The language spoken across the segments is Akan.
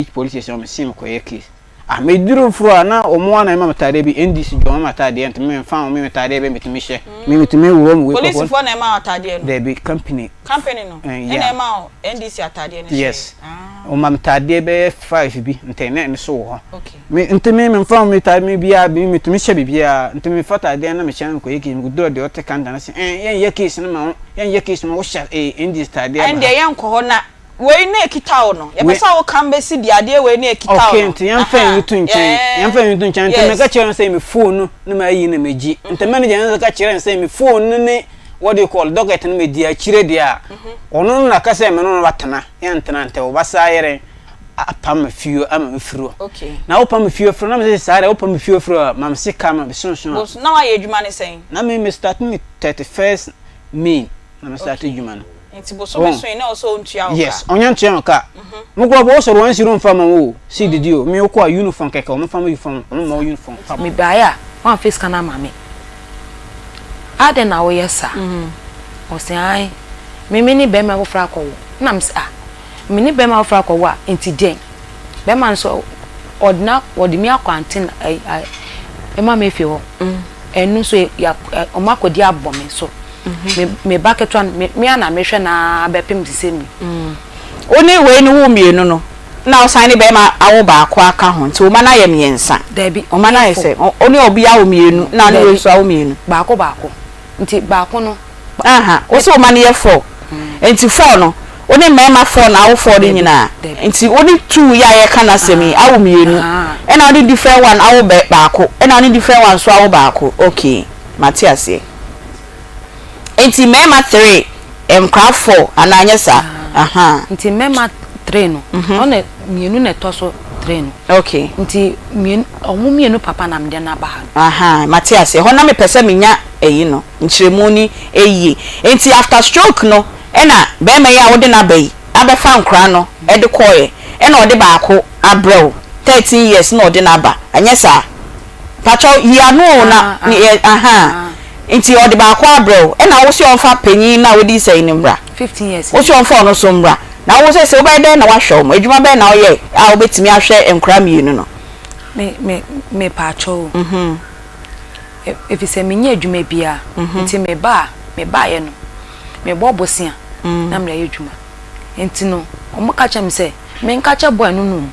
Each police station me se mekɔyɛ case. Ah meduru foro a na wɔn ara na ɛma me taadeɛ bi NDC dwa wɔn ma ataadeɛ nti me mfa wɔn me taadeɛ bɛ metumi hyɛ me metumi wura mu wei kɔkɔ. Polisifoɔ na ɛma wo ataadeɛ no? Dabi company. Company no ɛna ɛma wo NDC ataadeɛ no hyɛ? Yes wɔn ma me taadeɛ bɛyɛ 5 bi nti na ɛno so wɔ hɔ. Okay. Me nti me memfa wɔn me taadeɛ me biara me metumi hyɛ biribiara nti me fa taadeɛ na mehyɛ na mekɔyɛ case mekɔduru deɛ ɔte counter no se ɛn yɛn yɛ case no ma wo yɛn yɛ case ma wo hyɛ eh NDC taadeɛ aba ha. Ɛndeɛ yɛnkɔ hɔ na Wei na ekita wo no. Yɛpɛ sɛ woka bɛsi deɛ adeɛ wei na ekita wo no. Okay, nti yɛmfa ɛno to nkyɛn. Yɛmfa ɛno to nkyɛn. Nti meka kyerɛ no sɛ me phone no na mayi na magyi. Nti manager no nso ka kyerɛ no sɛ me phone no ne what do you call docket no medi akyire deɛ a, ɔno no na ka sɛ me ne no bɛtena. Yɛntena nti ɔbɛsa ayɛ dɛn apam me fie ama me firi hɔ. Na wopam me fie firi hɔ na mese saa deɛ wopam me fie firi hɔ a ma me sika ma me sonso a. Na wayɛ adwuma ne sɛn? Na me me start ne 31st May na me start adwuma no. Nti bosome so yi na ɔsɛ ɔntua wo ka? Yes, ɔnyɛ ntua wo ka. Mo kura bɔ ɔsɔre wɔn siri nfa ma wo o, si didi o, mi okɔ a uniform kɛkɛ wɔn fa mo uniform, wɔn ma wo uniform fa. Me baeɛ a woamfa sika no ama me adɛn na woyɛ saa? Ɔse ae me me ne bɛrima foforɔ akɔwo na me se ah me ne bɛrima foforɔ akɔwo a nti deɛn? Bɛrima no nso ɔde na ɔde me akɔ anten ɛma me fie hɔ ɛno nso ya wɔn akɔdi abɔ me so. Me me ba ketewa no, me me ara na mehwɛ no ara bɛpem te sɛ mi. Wo ne wei no woo mmienu no, na wosan ne barima awo baako aka ho, nti wo mma no ayɛ mmiɛnsa. Dabi, Wo mma no ayɛ four. sɛ, wo ne obi awo mmienu, na wo ne wei Dabi, nso awo mmienu. baako baako. Nti baako no. Aha, wo se wo mma no yɛ four, nti four no, wo ne mmarima four na awo four no Dabi, nyinaa? dabi. Nti wo ne two yi a yɛreka n'asɛm yi awo mmienu, Ahaa. ɛna wo ne different one awo bɛ baako, ɛna wo ne different one nso awo baako, okay. Mate aseɛ. Nti mmarima three, nkwadaa four anaa anyɛ saa? Ahaa. Nti mmarima three no, ɔna mmienu na ɛtɔ so three no. Okay. Nti mmienu, wɔn mmienu papa na mede no aba ha no. Ahaa, mate aseɛ. Ɛhɔ na mepɛ sɛ menya ɛyi no, nkyerɛmu no yie. Nti after stroke no, ɛna barima yi a wode no aba yi abɛfa nkwadaa no de kɔeɛ, ɛna ɔde baako abrɛ wo, 13 years na ɔde no aba, anyɛ saa? Pakyɛw yi ano o na yɛ ahaa nti ɔde baako abrɛ wo ɛna wo se ɔnfa panyin no a wadi sɛn no mmra wo se ɔnfa ɔno nso mmra na wo sese wobɛyɛ dɛn na wahwɛ wɔn adwuma bɛn na woyɛ a wobɛtumi ahwɛ nkora mmienu no. Me me me pakyɛw o efisɛ menyɛ adwuma biara nti me ba a me baeɛ no mebɔ bosea na mede ayɛ adwuma nti no wɔn ka kyerɛ me sɛ menka kyerɛ boy no nom.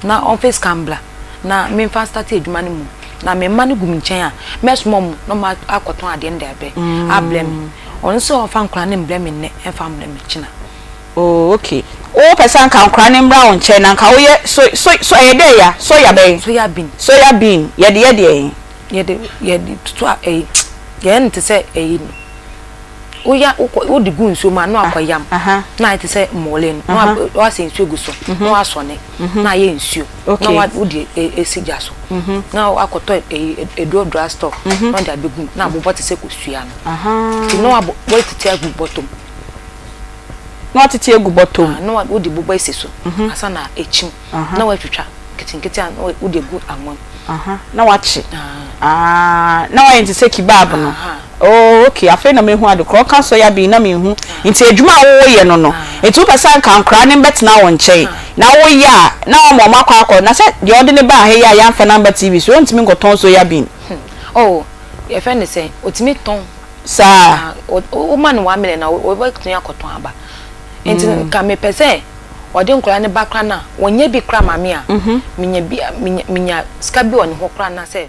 na ɔmfa sika mbra na memfa nstate edwuma no mbom na me mba no gu me nkyɛn a, mɛsoma ɔmo na ɔmo akɔtɔn adeɛ no de abrɛ abrɛ me. Ɔno sɛ ɔmfa nkora no mbrɛ me nnɛ ɛmfa mbrɛ me kyena. Oh okay. Wo pɛ sɛ anka nkora no mbra wo nkyɛn na anka woyɛ so so so ɛyɛ dɛ ya soya bɛn? Soya bean. Soya bean yɛde yɛ deɛn? Yɛde yɛde toto a ɛyi yɛyɛ no te sɛ ɛyi no. Woya wokɔ wode gu nsuo mu a na wakɔ yam na ayɛ te sɛ mmɔle no na wasɛ nsuo gu so na wasɔne na ayɛ nsuo na wode esi gya so na wakɔtɔ ɛyi eduro drug store na wode abɛgu mu na abobɔ te sɛ kosua no nti na wabɔ watete agu bɔtɔ mu na watete agu bɔtɔ mu na wode bobɔ esi so ansa na ekyim na watwitwa nketenkete a na wode agu anwa mu. Na wakye. Ah, na wayɛ no te sɛ kebab no. Oh, okay, afei na mehu ade korɔ. Ɔka soya bean na menhu. Nti adwuma a woyɛ no no, nti wopɛ sɛ anka nkoraa no mbɛtena wo nkyɛn na woyɛ a, na wama wɔn akɔ akɔ, na sɛ deɛ ɔde no baa ha yi a yɛamfa no amba TV so, ɔntumi nkɔtɔn soya bean. Oh, yɛfrɛ no sɛn, ɔtumi tɔn. Saa. Woma no one million a, ɔbɛtumi akɔtɔn aba. Nti nka mepɛ sɛ ɔde nkwadaa no ba koraa no a, wɔnyɛ bi koraa ma me a, menya bi a, menya menya sika bi wɔ ne hɔ koraa na sɛ.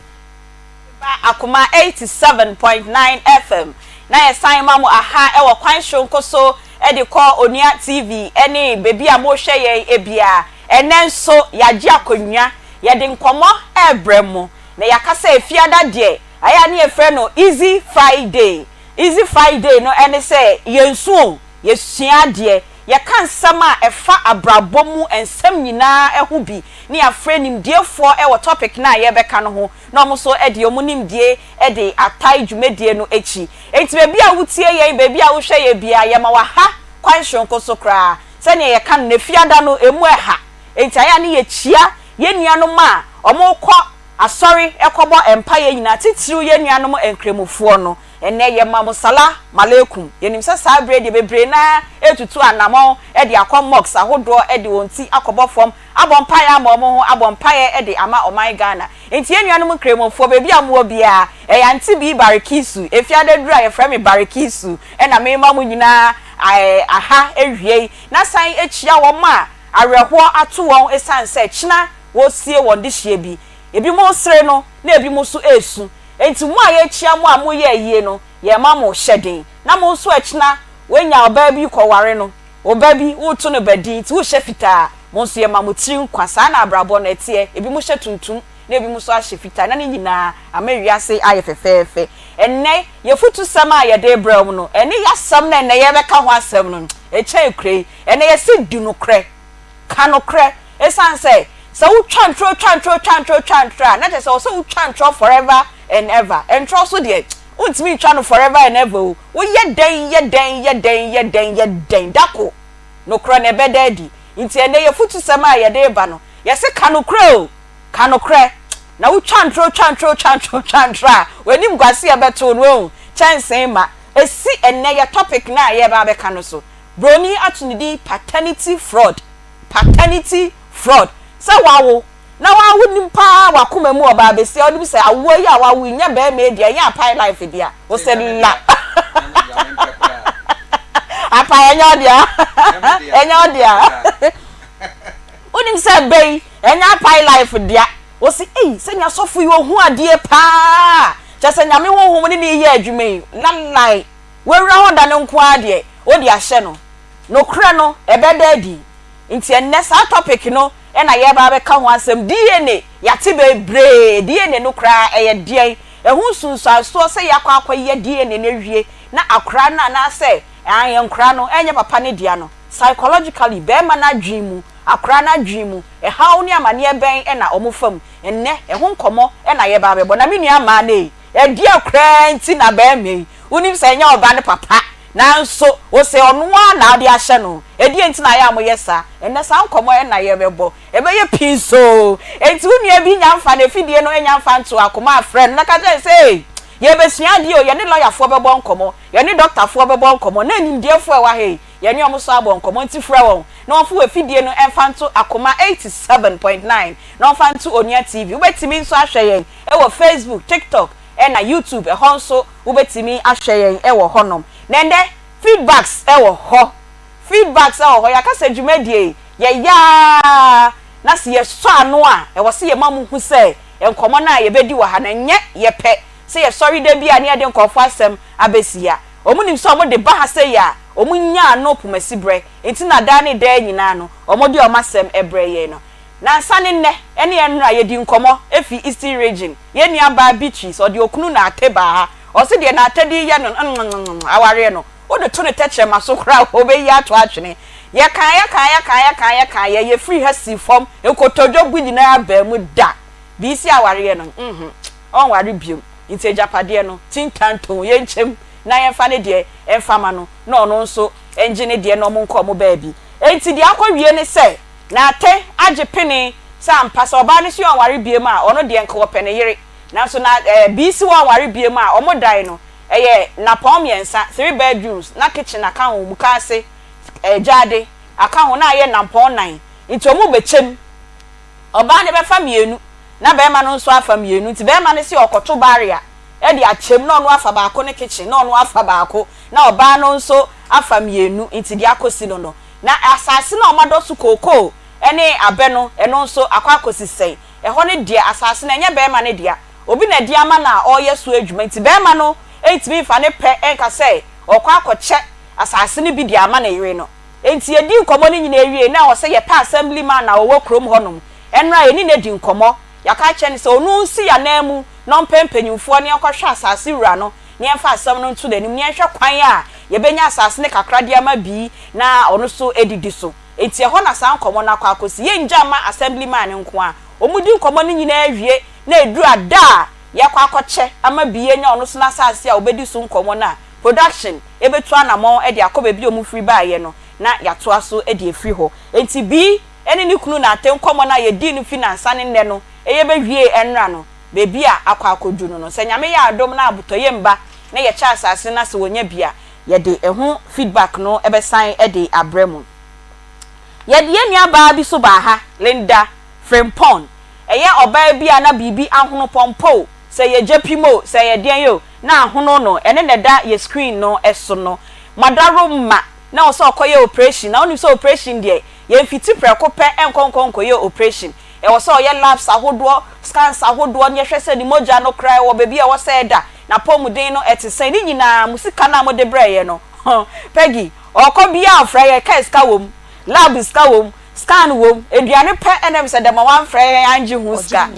Ba Akoma 87.9 FM na yɛsan ma mo aha wɔ kwan soronko so de kɔ Onua TV ne baabi a mohwɛ yɛn biara. Ɛnnɛ nso yɛagye akonnwa, yɛde nkɔmmɔ rebrɛ mo. Na yɛaka sɛ Fiada deɛ, ɛyɛ a ne yɛfrɛ no Easy Friday. Easy Friday no ne sɛ yɛnsu o, yɛsua adeɛ, yɛka nsɛm a ɛfa abrabɔ mu nsɛm nyinaa ho bi ne yɛafrɛ nimdiefoɔ wɔ topic no a yɛrebɛka no ho na wɔn nso de wɔn nimdie de atae dwumadie no akyi. Enti baabi a wotie yɛn, baabi a wohwɛ yɛn biara, yɛma wo aha kwan soronko so koraa. Sɛdeɛ yɛka no, Fiada no, ɛmu ɛha. Enti ayɛ a ne yɛkyia yɛn nuanom a wɔrekɔ asɔre kɔbɔ mpaeɛ nyinaa, titiriw yɛn nuanom Nkramofoɔ no. Ɛnnɛ yɛma mo Salah Malaikum. Yɛnim sɛ saa berɛ yi deɛ bebree no ara retutu anamɔn de akɔ mosques ahodoɔ de wɔn ti akɔbɔ fam. Abɔ mpaeɛ ama wɔn ho, abɔ mpaeɛ de ama ɔman Ghana. Nti yɛn nuanom Nkramofoɔ, baabi a mowɔ biara, ɛyɛ Auntie Bee Barikisu, Efiadaduru a yɛfrɛ me Barikisu, ɛna mema mo nyinaa aha awiei, na san akyia wɔn a awerɛhoɔ ato wɔn ɛsiane sɛ kyena wɔresie wɔn dehyeɛ bi. Ebinom resere no, na ebinom nso resu. Enti mo a yɛrekyia mo a moreyɛ ayie no, yɛrema mo hyɛden, na mo nso ɛkyena woanya ɔbaa bi kɔware no, Wo ba bi, woreto no ba din nti wohyɛ fitaa. Mo nso yɛma mo tiri nkwa. Saa na abrabɔ no ɛteɛ. Ebinom hyɛ tuntum na ebinom nso ahyɛ fitaa na ne nyinaa ama wiase ayɛ fɛfɛɛfɛ. Ɛnnɛ, y'afutusɛm a yɛde rebrɛ wo no, ɛne y'asɛm no a ɛnnɛ yɛrebɛka ho asɛm no, ɛkyɛn kura yi. Ɛnnɛ yɛse di nokorɛ. Ka nokorɛ. Ɛsiane sɛ, sɛ wotwa ntorɔ twa ntorɔ twa ntorɔ twa ntorɔ a, na kyerɛ sɛ ɛwɔ sɛ wotwa ntorɔ forever and ever. Ntorɔ nso deɛ, Wontumi ntwa no forever and ever o. Woyɛ dɛn yɛ dɛn yɛ dɛn yɛ dɛn yɛ dɛn, da ko, nokorɛ no ɛbɛda adi. Nti ɛnnɛ y'afutusɛm a yɛde reba no, yɛse ka nokorɛ o, ka nokorɛ. Na wotwa ntorɔ twa ntorɔ twa ntorɔ twa ntorɔ a, w'animguaseɛ bɛto wo no woahu, kyɛnsee ma. Ɛsi ɛnnɛ yɛ topic no a yɛreba abɛka no so. Broni ato ne din paternity fraud, paternity fraud. Sɛ wawo. Na waa wonim paa wakoma mu ɔbaa besia wonim sɛ awoɔ yi a wawo yi nyɛ bɛɛma yi dea ɛnyɛ apae life dea wo sɛ la apae ɛnyɛ ɔdea ɛnyɛ ɔdea wonim sɛ bɛ yi ɛnyɛ apae life dea wo sɛ ei sɛ nya sɔfo yi ohu adeɛ paa kyɛ sɛ nyame honhom ne ne yɛ adwuma yi lalai wawura hɔ da no nko ara deɛ wode ahyɛ no nokorɛ no ɛbɛda adi Nti ɛnnɛ saa topic no na yɛreba abɛka ho asɛm, DNA, yɛate bebree, DNA no koraa ɛyɛ deɛn? Ɛho nsunsuansoɔ sɛ yɛakɔ akɔyɛ DNA no awie na akwadaa no anaasɛ aane nkwadaa no ɛnyɛ papa no dea no, psychologically barima no adwene mu, akwadaa no adwene mu, ɛhaw ne amaneɛ bɛn na wɔfa mu? Ɛnnɛ ɛho nkɔmmɔ na yɛreba abɛbɔ. Na me nua mmaa no ei, ɛdeɛn koraa nti na barima yi, wonim sɛ ɛnyɛ ɔba no papa, Nanso ose ɔno ara na ɔde ahyɛ no. Ɛdeɛn nti na ayɛ a moyɛ saa? Ɛnnɛ saa nkɔmmɔ yi na yɛrebɛbɔ. Ɛbɛyɛ pii nso. Enti wo nua bi nya mfa n'afidie no nya mfa ntoo akoma a, frɛ no na ka kyerɛ no sɛ, Ei, yɛrebɛsua adeɛ o, yɛne lɔyafoɔ bɛbɔ nkɔmmɔ, yɛne dɔktafoɔ bɛbɔ nkɔmmɔ, na animdeɛfoɔ a ɛwɔ ha yi, yɛne wɔn nso abɔ nkɔmmɔ. Enti frɛ wɔn na wɔmfa w'afidie no mfa nto Akoma 87.9 na wɔmfa nto Onua TV. Wobɛtumi nso ahwɛ yɛn wɔ Facebook, TikTok, ɛna YouTube, ɛhɔ nso wobɛtumi ahwɛ yɛn wɔ hɔnom. Na ɛnnɛ, feedbacks wɔ hɔ. Feedbacks wɔ hɔ. Yɛaka sɛ dwumadie yi, yɛyɛ ara na sɛ yɛsɔ ano a, ɛwɔ sɛ yɛma mo hu sɛ nkɔmmɔ no a yɛbɛdi wɔ ha no, ɛnyɛ yɛpɛ sɛ yɛsɔre da bi a na yɛde nkurɔfoɔ asɛm abɛsi ha. Wɔn nim sɛ wɔde ba ha sei a, wɔn nya ano pomasiberɛ. Nti na daa ne daa nyinaa no, wɔde wɔn asɛm brɛ yɛn no. Nansa ne nnɛ ne ɛnnora yɛdi nkɔmmɔ fi Eastern Region. Yɛn nua baa Beatrice, ɔde okunu Nartey baa ha. Ɔse deɛ Nartey de reyɛ no no nnnnnn awareɛ no, wode to ne tɛkyerɛma so koraa a ɔbɛyi ato atwene. Yɛkaeɛ kaeɛ kaeɛ kaeɛ kaeɛ, yɛfirii ha sii fam, nkotodwe bu nyinaa baa mu da. Beacy awareɛ no, nhmm, ɔnware biom. Nti agyapadeɛ no, tintantoon, yɛnkyɛm na yɛmfa ne deɛ mfa ma no na ɔno nso ngye ne deɛ na wɔn nkɔ wɔn baabi. Enti deɛ akɔwie ne sɛ, Nate agye pene sɛ ampa sɛ ɔbaa no se ɔnware biom a ɔno deɛ nka ɔpɛ ne yere nanso na eh bii se wɔnware biom a ɔmo dan no ɛyɛ nnapɔn mmiɛnsa, three bedrooms, na kitchen aka ho, mukaase, eh gyaade aka ho na ayɛ nnapɔn nan nti ɔmo bɛkyɛm ɔbaa no bɛfa mmienu na bɛɛma no nso afa mmienu nti bɛɛma no se ɔkɔto barrier de akyɛm na ɔno afa baako ne kitchen na ɔno afa baako na ɔbaa no nso afa mmienu nti deɛ akɔsi no no Na asase no a wɔadɔ so kookoo ne abɛ no, ɛno nso, akɔ akɔsi sɛn? Ɛhɔ no deɛ, asase no, ɛnyɛ barima no dea. Obi na ɛde ama no a ɔreyɛ so adwuma. Enti barima no ntumi mfa ne pɛ nka sɛ ɔrekɔ akɔkyɛ asase no bi de ama ne yere no. Enti yɛdii nkɔmmɔ no nyinaa wiei no, na ɛwɔ sɛ yɛpɛ assemblyman a ɔwɔ kurom hɔnom. Ɛnnora, yɛne no adi nkɔmmɔ. Yɛaka akyerɛ no sɛ ɔno nsi yɛn ananmu na ɔmpɛ mpanimfoɔ na yɛnkɔhwɛ asase wura no na yɛmfa asɛm no nto n'anim na yɛnhwɛ kwan a yɛbɛnya asase no kakra de ama bi na ɔno nso adidi so. Enti ɛhɔ na saa nkɔmmɔ no akɔ akɔsi. Yɛngya mma assemblyman no nko ara. Wɔdi nkɔmmɔ no nyinaa wie na ɛduru ada a yɛakɔ akɔkyɛ ama bi anya ɔno nso n'asase a ɔbɛdi so nkɔmmɔ no a, production bɛtu anammɔn de akɔ baabi a wɔfiri baeɛ no na yɛatoa so de afiri hɔ. Enti Bi ne ne kunu Nate nkɔmmɔ no a yɛdii no fi nnansa ne nnɛ no yɛbɛwiee ɛnnora no, baabi a akɔ akɔdu no no, sɛ Nyame yɛ adom na abotɔyam ba na yɛkyɛ asase no na sɛ wɔnya bi a, yɛde ɛho feedback no bɛsan de abrɛ mo. Yɛde yɛn nuabaa bi nso baa ha, Linda Frimpong. Ɛyɛ ɔbaa bi a na biribi ahono pɔmpɔ o, sɛ ɛyɛ gyapim o, sɛ ɛyɛ deɛn o, na ahono no, ɛno na ɛda yɛn screen no so no. Madaroma, na ɛwɔ sɛ ɔkɔyɛ operation, na wonim sɛ operation deɛ, yɛmfiti prɛko pɛ nkɔ nkɔ nkɔyɛ operation. Ɛwɔ sɛ ɔyɛ labs ahodoɔ, scans ahodoɔ, na yɛhwɛ sɛ ne mogya no koraa ɛwɔ baabi a ɛwɔ sɛ ɛda, n'apɔmuden no ɛte sɛn, ne nyinaa, mo sika no a mode brɛeɛ no, Peggy, ɔkɔ biara ɔfrɛ yɛn, kaa sika wɔ mu, lab sika wɔ mu, scan wɔ mu, aduane pɛ ɛna ɛm sɛ dɛm a wamfrɛ yɛn angye ho sika.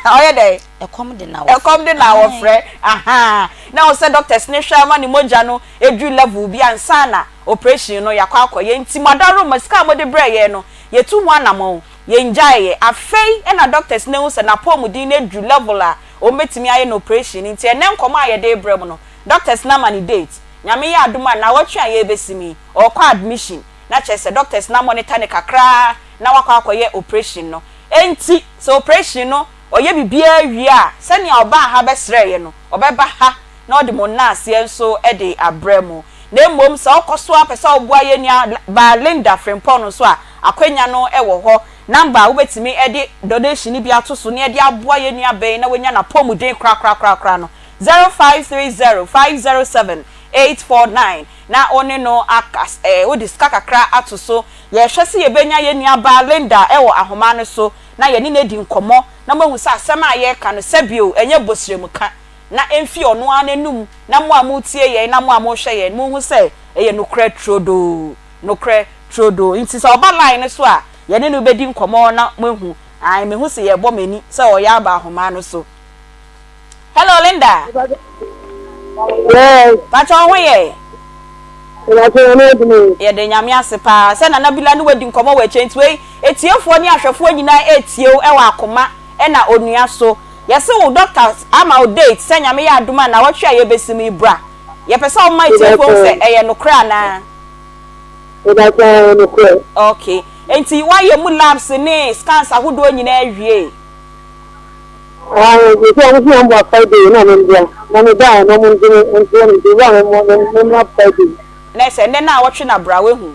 Ɔyɛ dɛn? Ɛkɔm de na wɔfrɛ. Ɛkɔm de na wɔfrɛ, ahaa. Na ɛwɔ sɛ doctors no hwɛ ama ne mogya no ɛduru level bi ansa na operation no yɛakɔ akɔyɛ. Nti mo adaworoma, sika a mode brɛɛ yɛn no, Yɛtu ho anamɔn, yɛngyaeɛ. Afei na doctors no ahu sɛ n'apɔmuden no aduru level a wɔbɛtumi ayɛ no operation nti ɛnnɛ nkɔmmɔ a yɛde rebrɛ mo no, doctors no ama no date. Nyame yɛ adom a nnawɔtwe a yɛrebɛsim yi, ɔrekɔ admission na kyerɛ sɛ doctors no amonitor no kakra na wakɔ akɔyɛ operation no. Enti sɛ operation no ɔyɛ biribiara wie a, sɛnea ɔbaa ha bɛsrɛeɛ no, ɔbɛba ha na ɔde mo nnaaseɛ nso de abrɛ mo. Na mmom sɛ wokɔ so ara pɛ sɛ woboa yɛn nua baa Linda Frimpong no nso a, akwanya no wɔ hɔ. Number a wobɛtumi de donation no bi ato so na yɛde aboa yɛn nua baa yi na wanya n'apɔmuden korakorakorakora no, 0530 507 849 na wo ne no akas eh, wode sika kakra ato so. Yɛrehwɛ sɛ yɛbɛnya yɛn nua baa Linda wɔ ahoma no so na yɛne no adi nkɔmmɔ na moahu sɛ asɛm a yɛreka no, sɛbio, ɛnyɛ bosrɛmuka. na ɛmfi ɔno ara n'anom, na mo a moretie yɛn na mo a morehwɛ yɛn, monhu sɛ ɛyɛ nokorɛ turodoo, nokorɛ turodoo. Nti sɛ ɔba line no so a, yɛne no bɛdi nkɔmmɔ na moahu. Ae, mehu sɛ yɛrebɔ m'ani sɛ ɔreyɛ aba ahoma no so. Hello, Linda. Yes. Pakyɛ wo ho yɛ? Pakyɛ Nyame adom o. Yɛda Nyame ase paa sɛ Nana Bila ne wadi nkɔmmɔ wɔ akyire nti wei atiefoɔ ne ahwɛfoɔ nyinaa retie wo wɔ akoma na onua so. Yɛse wo doctor ama wo date sɛ Nyame yɛ adom a nawɔtwe a yɛbɛsi mu yi bra. Yɛpɛ sɛ woma atiefoɔ hu sɛ ɛyɛ nokorɛ anaa? Mepakyɛ ɛyɛ nokorɛ. Ok. Enti woayɛ mu labs ne scans ahodoɔ nyinaa awie? Aane, sɛ ɔmo se ɔmo ba Friday na me mbra, na me baɛ na ɔmo ngye me ntoɔ no nti wura me me mmra Friday. Na sɛ nnɛ naawɔtwe na bra woahu?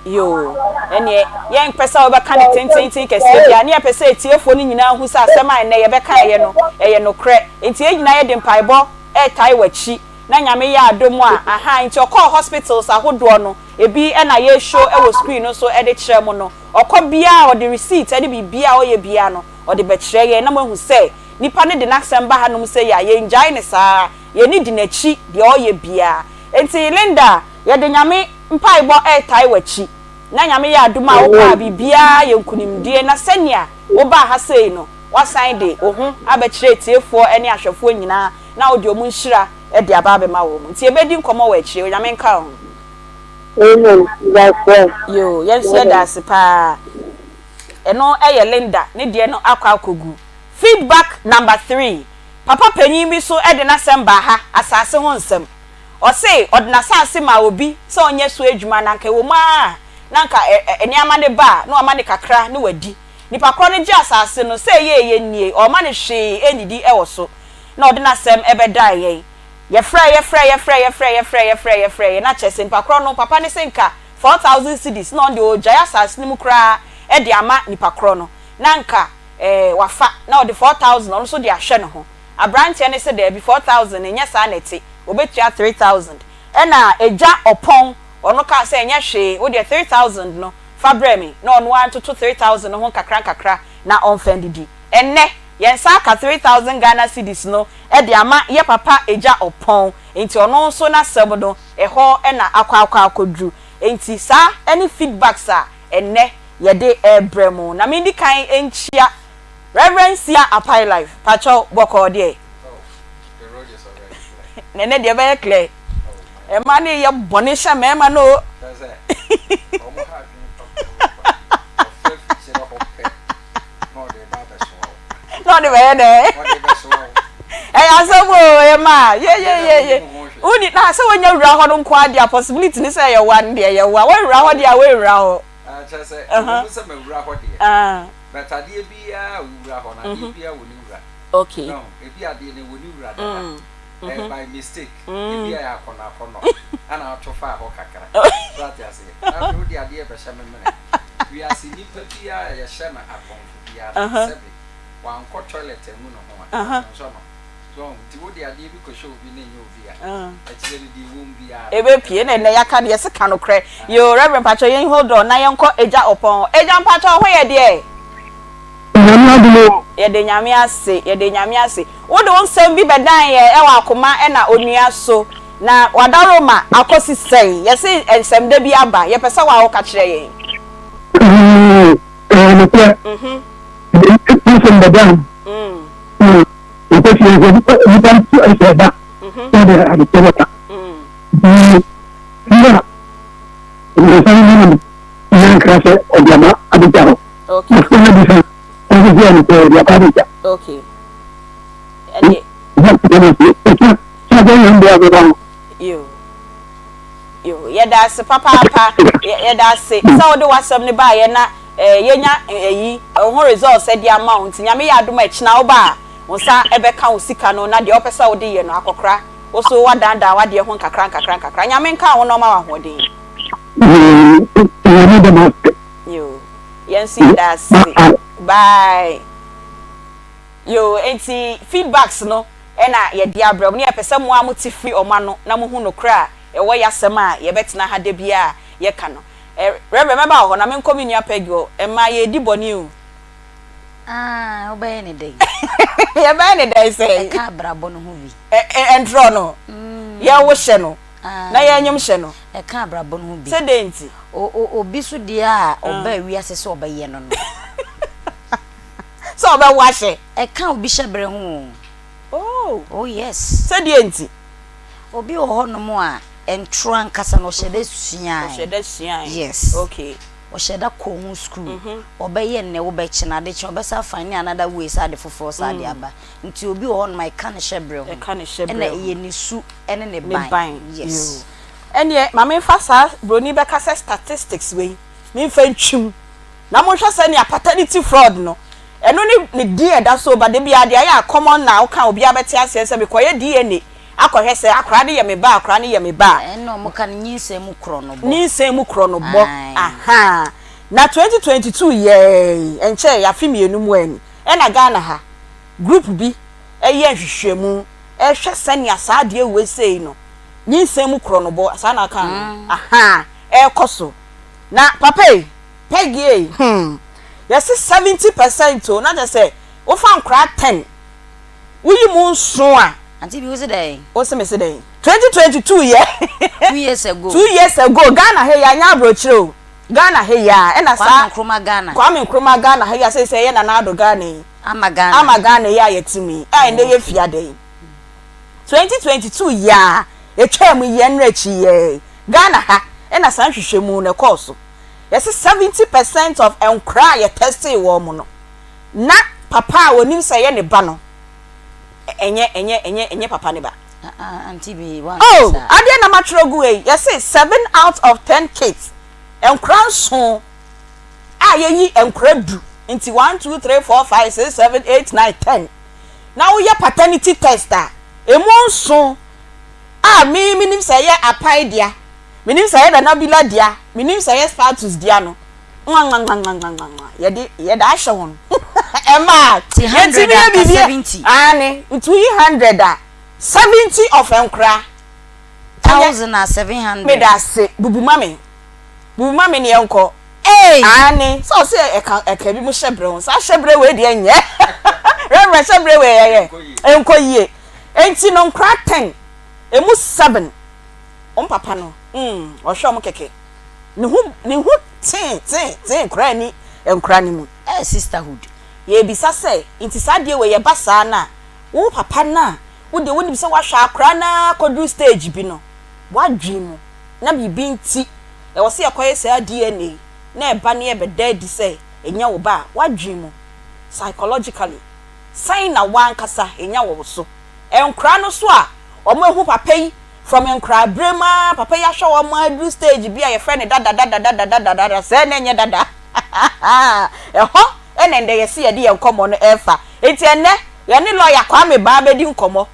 Yoo, ɛnneɛ yɛmpɛ sɛ wobɛka no tententen kɛseɛ biara, ne yɛpɛ sɛ atiefoɔ no nyinaa hu sɛ asɛm a ɛnnɛ yɛbɛkaeɛ no, ɛyɛ nokorɛ. Enti yɛn nyinaa yɛde mpaebɔ retae w'akyi, na Nyame yɛ adom a, ahaa, enti ɔkɔɔ hospitals ahodoɔ no, ebi na yɛreshow wɔ screen no so de kyerɛ mo no, ɔkɔ biara a ɔde receipt ne biribiara a ɔyɛ biara no, ɔde bɛkyerɛ yɛn, na moahu sɛ nipa no de n'asɛm ba hanom sei a, yɛngyae no saa, yɛn ani di n'akyi deɛ ɔyɛ biara. Enti Linda, yɛde Nyame mpaebɔ retae w'akyi, na Nyame yɛ adom a wokɔ a biribiara yɛ nkunimdie, na sɛnea wobaa ha sei no, woasan de wo ho abɛkyerɛ atiefoɔ ne ahwɛfoɔ nyinaa, na wode wɔn nhyira de aba abɛma wɔn. Nti yɛbɛdi nkɔmmɔ wɔ akyire. Onyame nka wo ho. Amen. Daseɛ. Yoo, yɛn nso yɛda ase paa. Ɛno yɛ Linda ne deɛ no akɔ akɔgu. Feedback number three, Papa panyin bi nso de n'asɛm baa ha, asase ho nsɛm. Ɔse ɔde n'asase maa obi sɛ ɔnyɛ so adwuma na anka ɛwɔ mu ara a na anka nneɛma no ba a na wama no kakra na wadi. Nipa korɔ no gyee asase no sɛ ɛyɛ ɛyɛ nie, ɔmma no hwee nnidi wɔ so. Na ɔde n'asɛm bɛdae yɛn. Yɛfrɛɛ yɛfrɛɛ yɛfrɛɛ yɛfrɛɛ yɛfrɛɛ yɛfrɛɛ yɛfrɛɛ yɛ na kyerɛ sɛ nipa korɔ no papa no se nka 4000 cedis na ɔno deɛ ɔregyae asase no mu koraa de ama nipa korɔ no na anka wafa na ɔde 4000 ɔno nso de ahwɛ ne ho. Abranteɛ no se daabi 4000 no nyɛ saa na ɛte, ɔbɛtua 3000. Ɛna Agya Ɔpɔn ɔno kaa sɛ ɛnyɛ hwee wo deɛ 3000 no fa brɛ me na ɔno ara ntoto 3000 no ho nkakra nkakra na ɔmfa ndidi. Ɛnnɛ yɛn nsa aka 3000 Ghana cedis no de ama yɛ papa Agya Ɔpɔn nti ɔno nso n'asɛm no ɛhɔ na akɔ akɔ akɔduru. Nti saa ne feedbacks a ɛnnɛ yɛde rebrɛ mo. Na mendi kan nkyia Rev. Sia Apai Life, pakyɛw bɔkɔɔ deɛ? Nɛnɛ deɛ ɛbɛyɛ clear. Ɛma ne yɛ bɔne hyɛ mmarima no o. Na ɔde bɛyɛ dɛ. Ɛyɛ asɛm o, ɛyɛ maa yeyeyeye. Woni na sɛ wonya wura hɔ no nko ara deɛ possibility ne sɛ ɛyɛ wa no deɛ ɛyɛ wa. Woawura hɔ deɛ a woawura hɔ. Kyerɛ sɛ, ɛwɔ mu sɛ mawura hɔ deɛ, but adeɛ biara a wowura hɔ no, adeɛ biara wɔ ne wura. Okay. No, ebi adeɛ no ɛwɔ ne wura dada. Ɛyɛ by mistake. Ebi a ɛyɛ akɔnnɔ akɔnnɔ ɛna ato faa hɔ kakra. So ate aseɛ? Na afei wode adeɛ rebɛhyɛ me mene. Wiase nipa biara a yɛhyɛ no akɔmfo biara no, sɛbe wankɔ toilet angu ne ho a, ɔdwonsɔ no. So wahu? Nti wode adeɛ bi kɔhyɛ obi na ɛnyɛ obi a, akyire no deɛ ɛwɔ mu biara no, Ɛbɛpue. Na ɛnnɛ yɛaka no, yɛse ka nokorɛ. Yoo, Reverend mpakyɛw yɛn hold on na yɛnkɔ Agya Ɔpɔn hɔ. Agya mpakyɛw wo ho yɛ deɛ? Nyame adom o. Yɛda Nyame ase, yɛda Nyame ase. Wode wo nsɛm bi bɛdan yɛn wɔ akoma na onua so, na w'adaworoma akɔsi sɛn? Yɛse nsɛmdɛ bi aba, yɛpɛ sɛ wo a woka kyerɛ yɛn. Ɛyɛ nokorɛ, mede nsɛm bɛdan na mepɛ sɛ nnipa nso sɛ ɛba sɛ de adekyɛ bɛba. Nti na nkurɔfoɔ no ma no nyankra sɛ ɔde aba abɛgya hɔ. Okay. Na bisa ɔno sɛ ɔno sɛ ɔde aba abɛgya. Okay. Ɛdeɛ. Yo. Yo. Yɛda ase papaapa. Yɛda ase sɛ wode w'asɛm no baeɛ na eh, yɛnya ɛyi eh, ho results de ama wo nti Nyame yɛ adom a ɛkyena woba a wo nsa ɛbɛka wo sika no na deɛ wopɛ sɛ wode yɛ no akɔkora wo so woadandan w'adeɛ ho nkakra nkakra nkakra. Nyame nka wo na ɔma wo ahoɔden. Yo. Yɛn nso yɛda ase. Bye. Yoo, enti feedbacks no na yɛde abrɛ mo, na yɛpɛ sɛ mo ara mote firi wɔn ano na mohu nokorɛ a ɛwɔ y'asɛm a yɛbɛtena ha da biara a yɛka no. Eh, Reverend, mɛba wo hɔ na menkɔ me nua Peggy hɔ. Mmaa, yɛredi bɔne o. Ah, wobɛyɛ ne dɛn? Yɛbɛyɛ ne dɛn sɛn? Ɛka abrabɔ no ho bi. Ɛ, ɛ, ɛntorɔ no. Yɛwo hyɛ no. Na yɛnyem hyɛ no. Ɛka abrabɔ no ho bi. Sɛ dɛn nti? O, o, obi so deɛ a ɔbaa wiase sɛ ɔbɛyɛ no no. Sɛ ɔbɛwo ahyɛ. Ɛka obi hyɛbrɛ ho o. Oh. Oh yes. Sɛ deɛ nti? Obi wɔ hɔ nom a, ntoro ankasa no ɔhyɛ da suae. Ɔhyɛ da suae. Yes. Okay. Ɔhyɛ da kɔɔ ho school. Ɔbɛyɛ nnɛ, wobɛkye no, adekyee ɔbɛsan find another way sɛ ade foforɔ saa de aba. Nti obi wɔ hɔ nom a, ɛka ne hyɛbrɛ ho. Ɛka ne hyɛbrɛ ho. Ɛna ɛyɛ ne su ne ne ban. Ne ban. Yes. Yoo. Ɛneɛ ma menfa saa broni bɛka sɛ statistics wei menfa ntwim. Na monhwɛ sɛnea paternity fraud no, ɛno ne ne din a ɛda so ba da biara deɛ ayɛ a common na woka a obiara bɛte aseɛ sɛ mekɔyɛ DNA akɔhwɛ sɛ akwadaa no yɛ me ba a akwadaa no yɛ me ba a. Ɛnna wɔka no nyinsɛn mu korɔnobɔ. Nyinsɛn mu korɔnobɔ, Ae. ahaa. Na 2022 yɛɛ, ɛnkyɛɛ, afe mmienu mu ani, ɛna Ghana ha, group bi ɛyɛ nhwehwɛmu ɛhwɛ sɛnea saa adeɛ wei sei no, nyinsɛn mu korɔnobɔ, saa na aka no, ahaa, ɛrekɔ so. Na papa yi, Peggy ei, hmm, yɛse 70 percent o, na kyerɛ sɛ wofa nkoraa 10, woyi mu nson a. Auntie bi, wose dɛn? Wose mese dɛn? 2022 yɛ. 2 years ago. 2 years ago, Ghana ha yi a, nyɛ aburokyire o, Ghana ha yi a, ɛna saa. Kwame Nkrumah Ghana. Kwame Nkrumah Ghana ha yi a, seesei ɛyɛ Nana Addo Ghana yi. Ama Ghana. Ama Ghana yi a yɛte mu yi, a ɛnnɛ yɛ fiada yi. 2022 yi a, ɛtwaa mu yi, ɛnnora akyi yi ara yi, Ghana ha na saa nhwehwɛmu no ɛkɔɔ so. Yɛse 70 percent of nkoraa a yɛ testee wɔn no, na papa a wɔnim sɛ ɛyɛ ne ba no, ɛnyɛ ɛnyɛ ɛnyɛ ɛnyɛ papa ne ba. Oh, adeɛ na matwerɛ gu yi, yɛse 7 out of 10 kids, nkoraa nson a yɛyi nkoraa du, nti 1, 2, 3, 4, 5, 6, 7, 8, 9, 10, na woyɛ paternity test a, emu nson a me menim sɛ ɛyɛ Apae dea, menim sɛ ɛyɛ Nana Bila dea, menim sɛ ɛyɛ Status dea no, nwanwanwanwanwanwa, yɛde yɛde ahyɛ wɔn. Ɛma Ti yɛtumi 100 yɛ a ka biribi 70. Aane, nti woyi 100 a, 70 of nkoraa. Ɛnyɛ Thousand a 700. Meda ase, bubu ma me, bubu ma me ne yɛnkɔ. Ei! Aane, sɛ ɔse ɛka ɛka bi mu hyɛ brɛ ho, saa hyɛ brɛ wei deɛ nyɛ. Reverend hyɛ brɛ wei ɛyɛ, ɛnkɔ yie. Enti no nkora ten emu seven wɔn papa no mm ɔhwɛ wɔn kɛkɛ ne ho ne ho tee tee tee nkora ni nkora no mu. Ɛyɛ sisterhood. Yɛrebisa sɛ nti saa adeɛ wei ɛba saa no a wo papa no a wo deɛ wonim sɛ woahwɛ akora no ara akɔduru stage bi no w'adwene mu na biribi nti ɛwɔ sɛ yɛkɔyɛ saa DNA na ɛba no yɛbɛda adi sɛ ɛnyɛ wo ba a w'adwene mu psychologically Sɛn na w'ankasa nya wɔ wo so? Nkwadaa no nso a wɔahu papa yi from nkwadaa berɛ mu ara, papa yi ahwɛ wɔn aduru stage bi a yɛfrɛ no dada dada dada dada dada, sɛɛ na ɛnyɛ dada. Ɛhɔ na ɛndɛ yɛse yɛde yɛn nkɔmmɔ no ɛrefa. Enti ɛnnɛ yɛne lɔya Kwame Baa bɛdi nkɔmmɔ.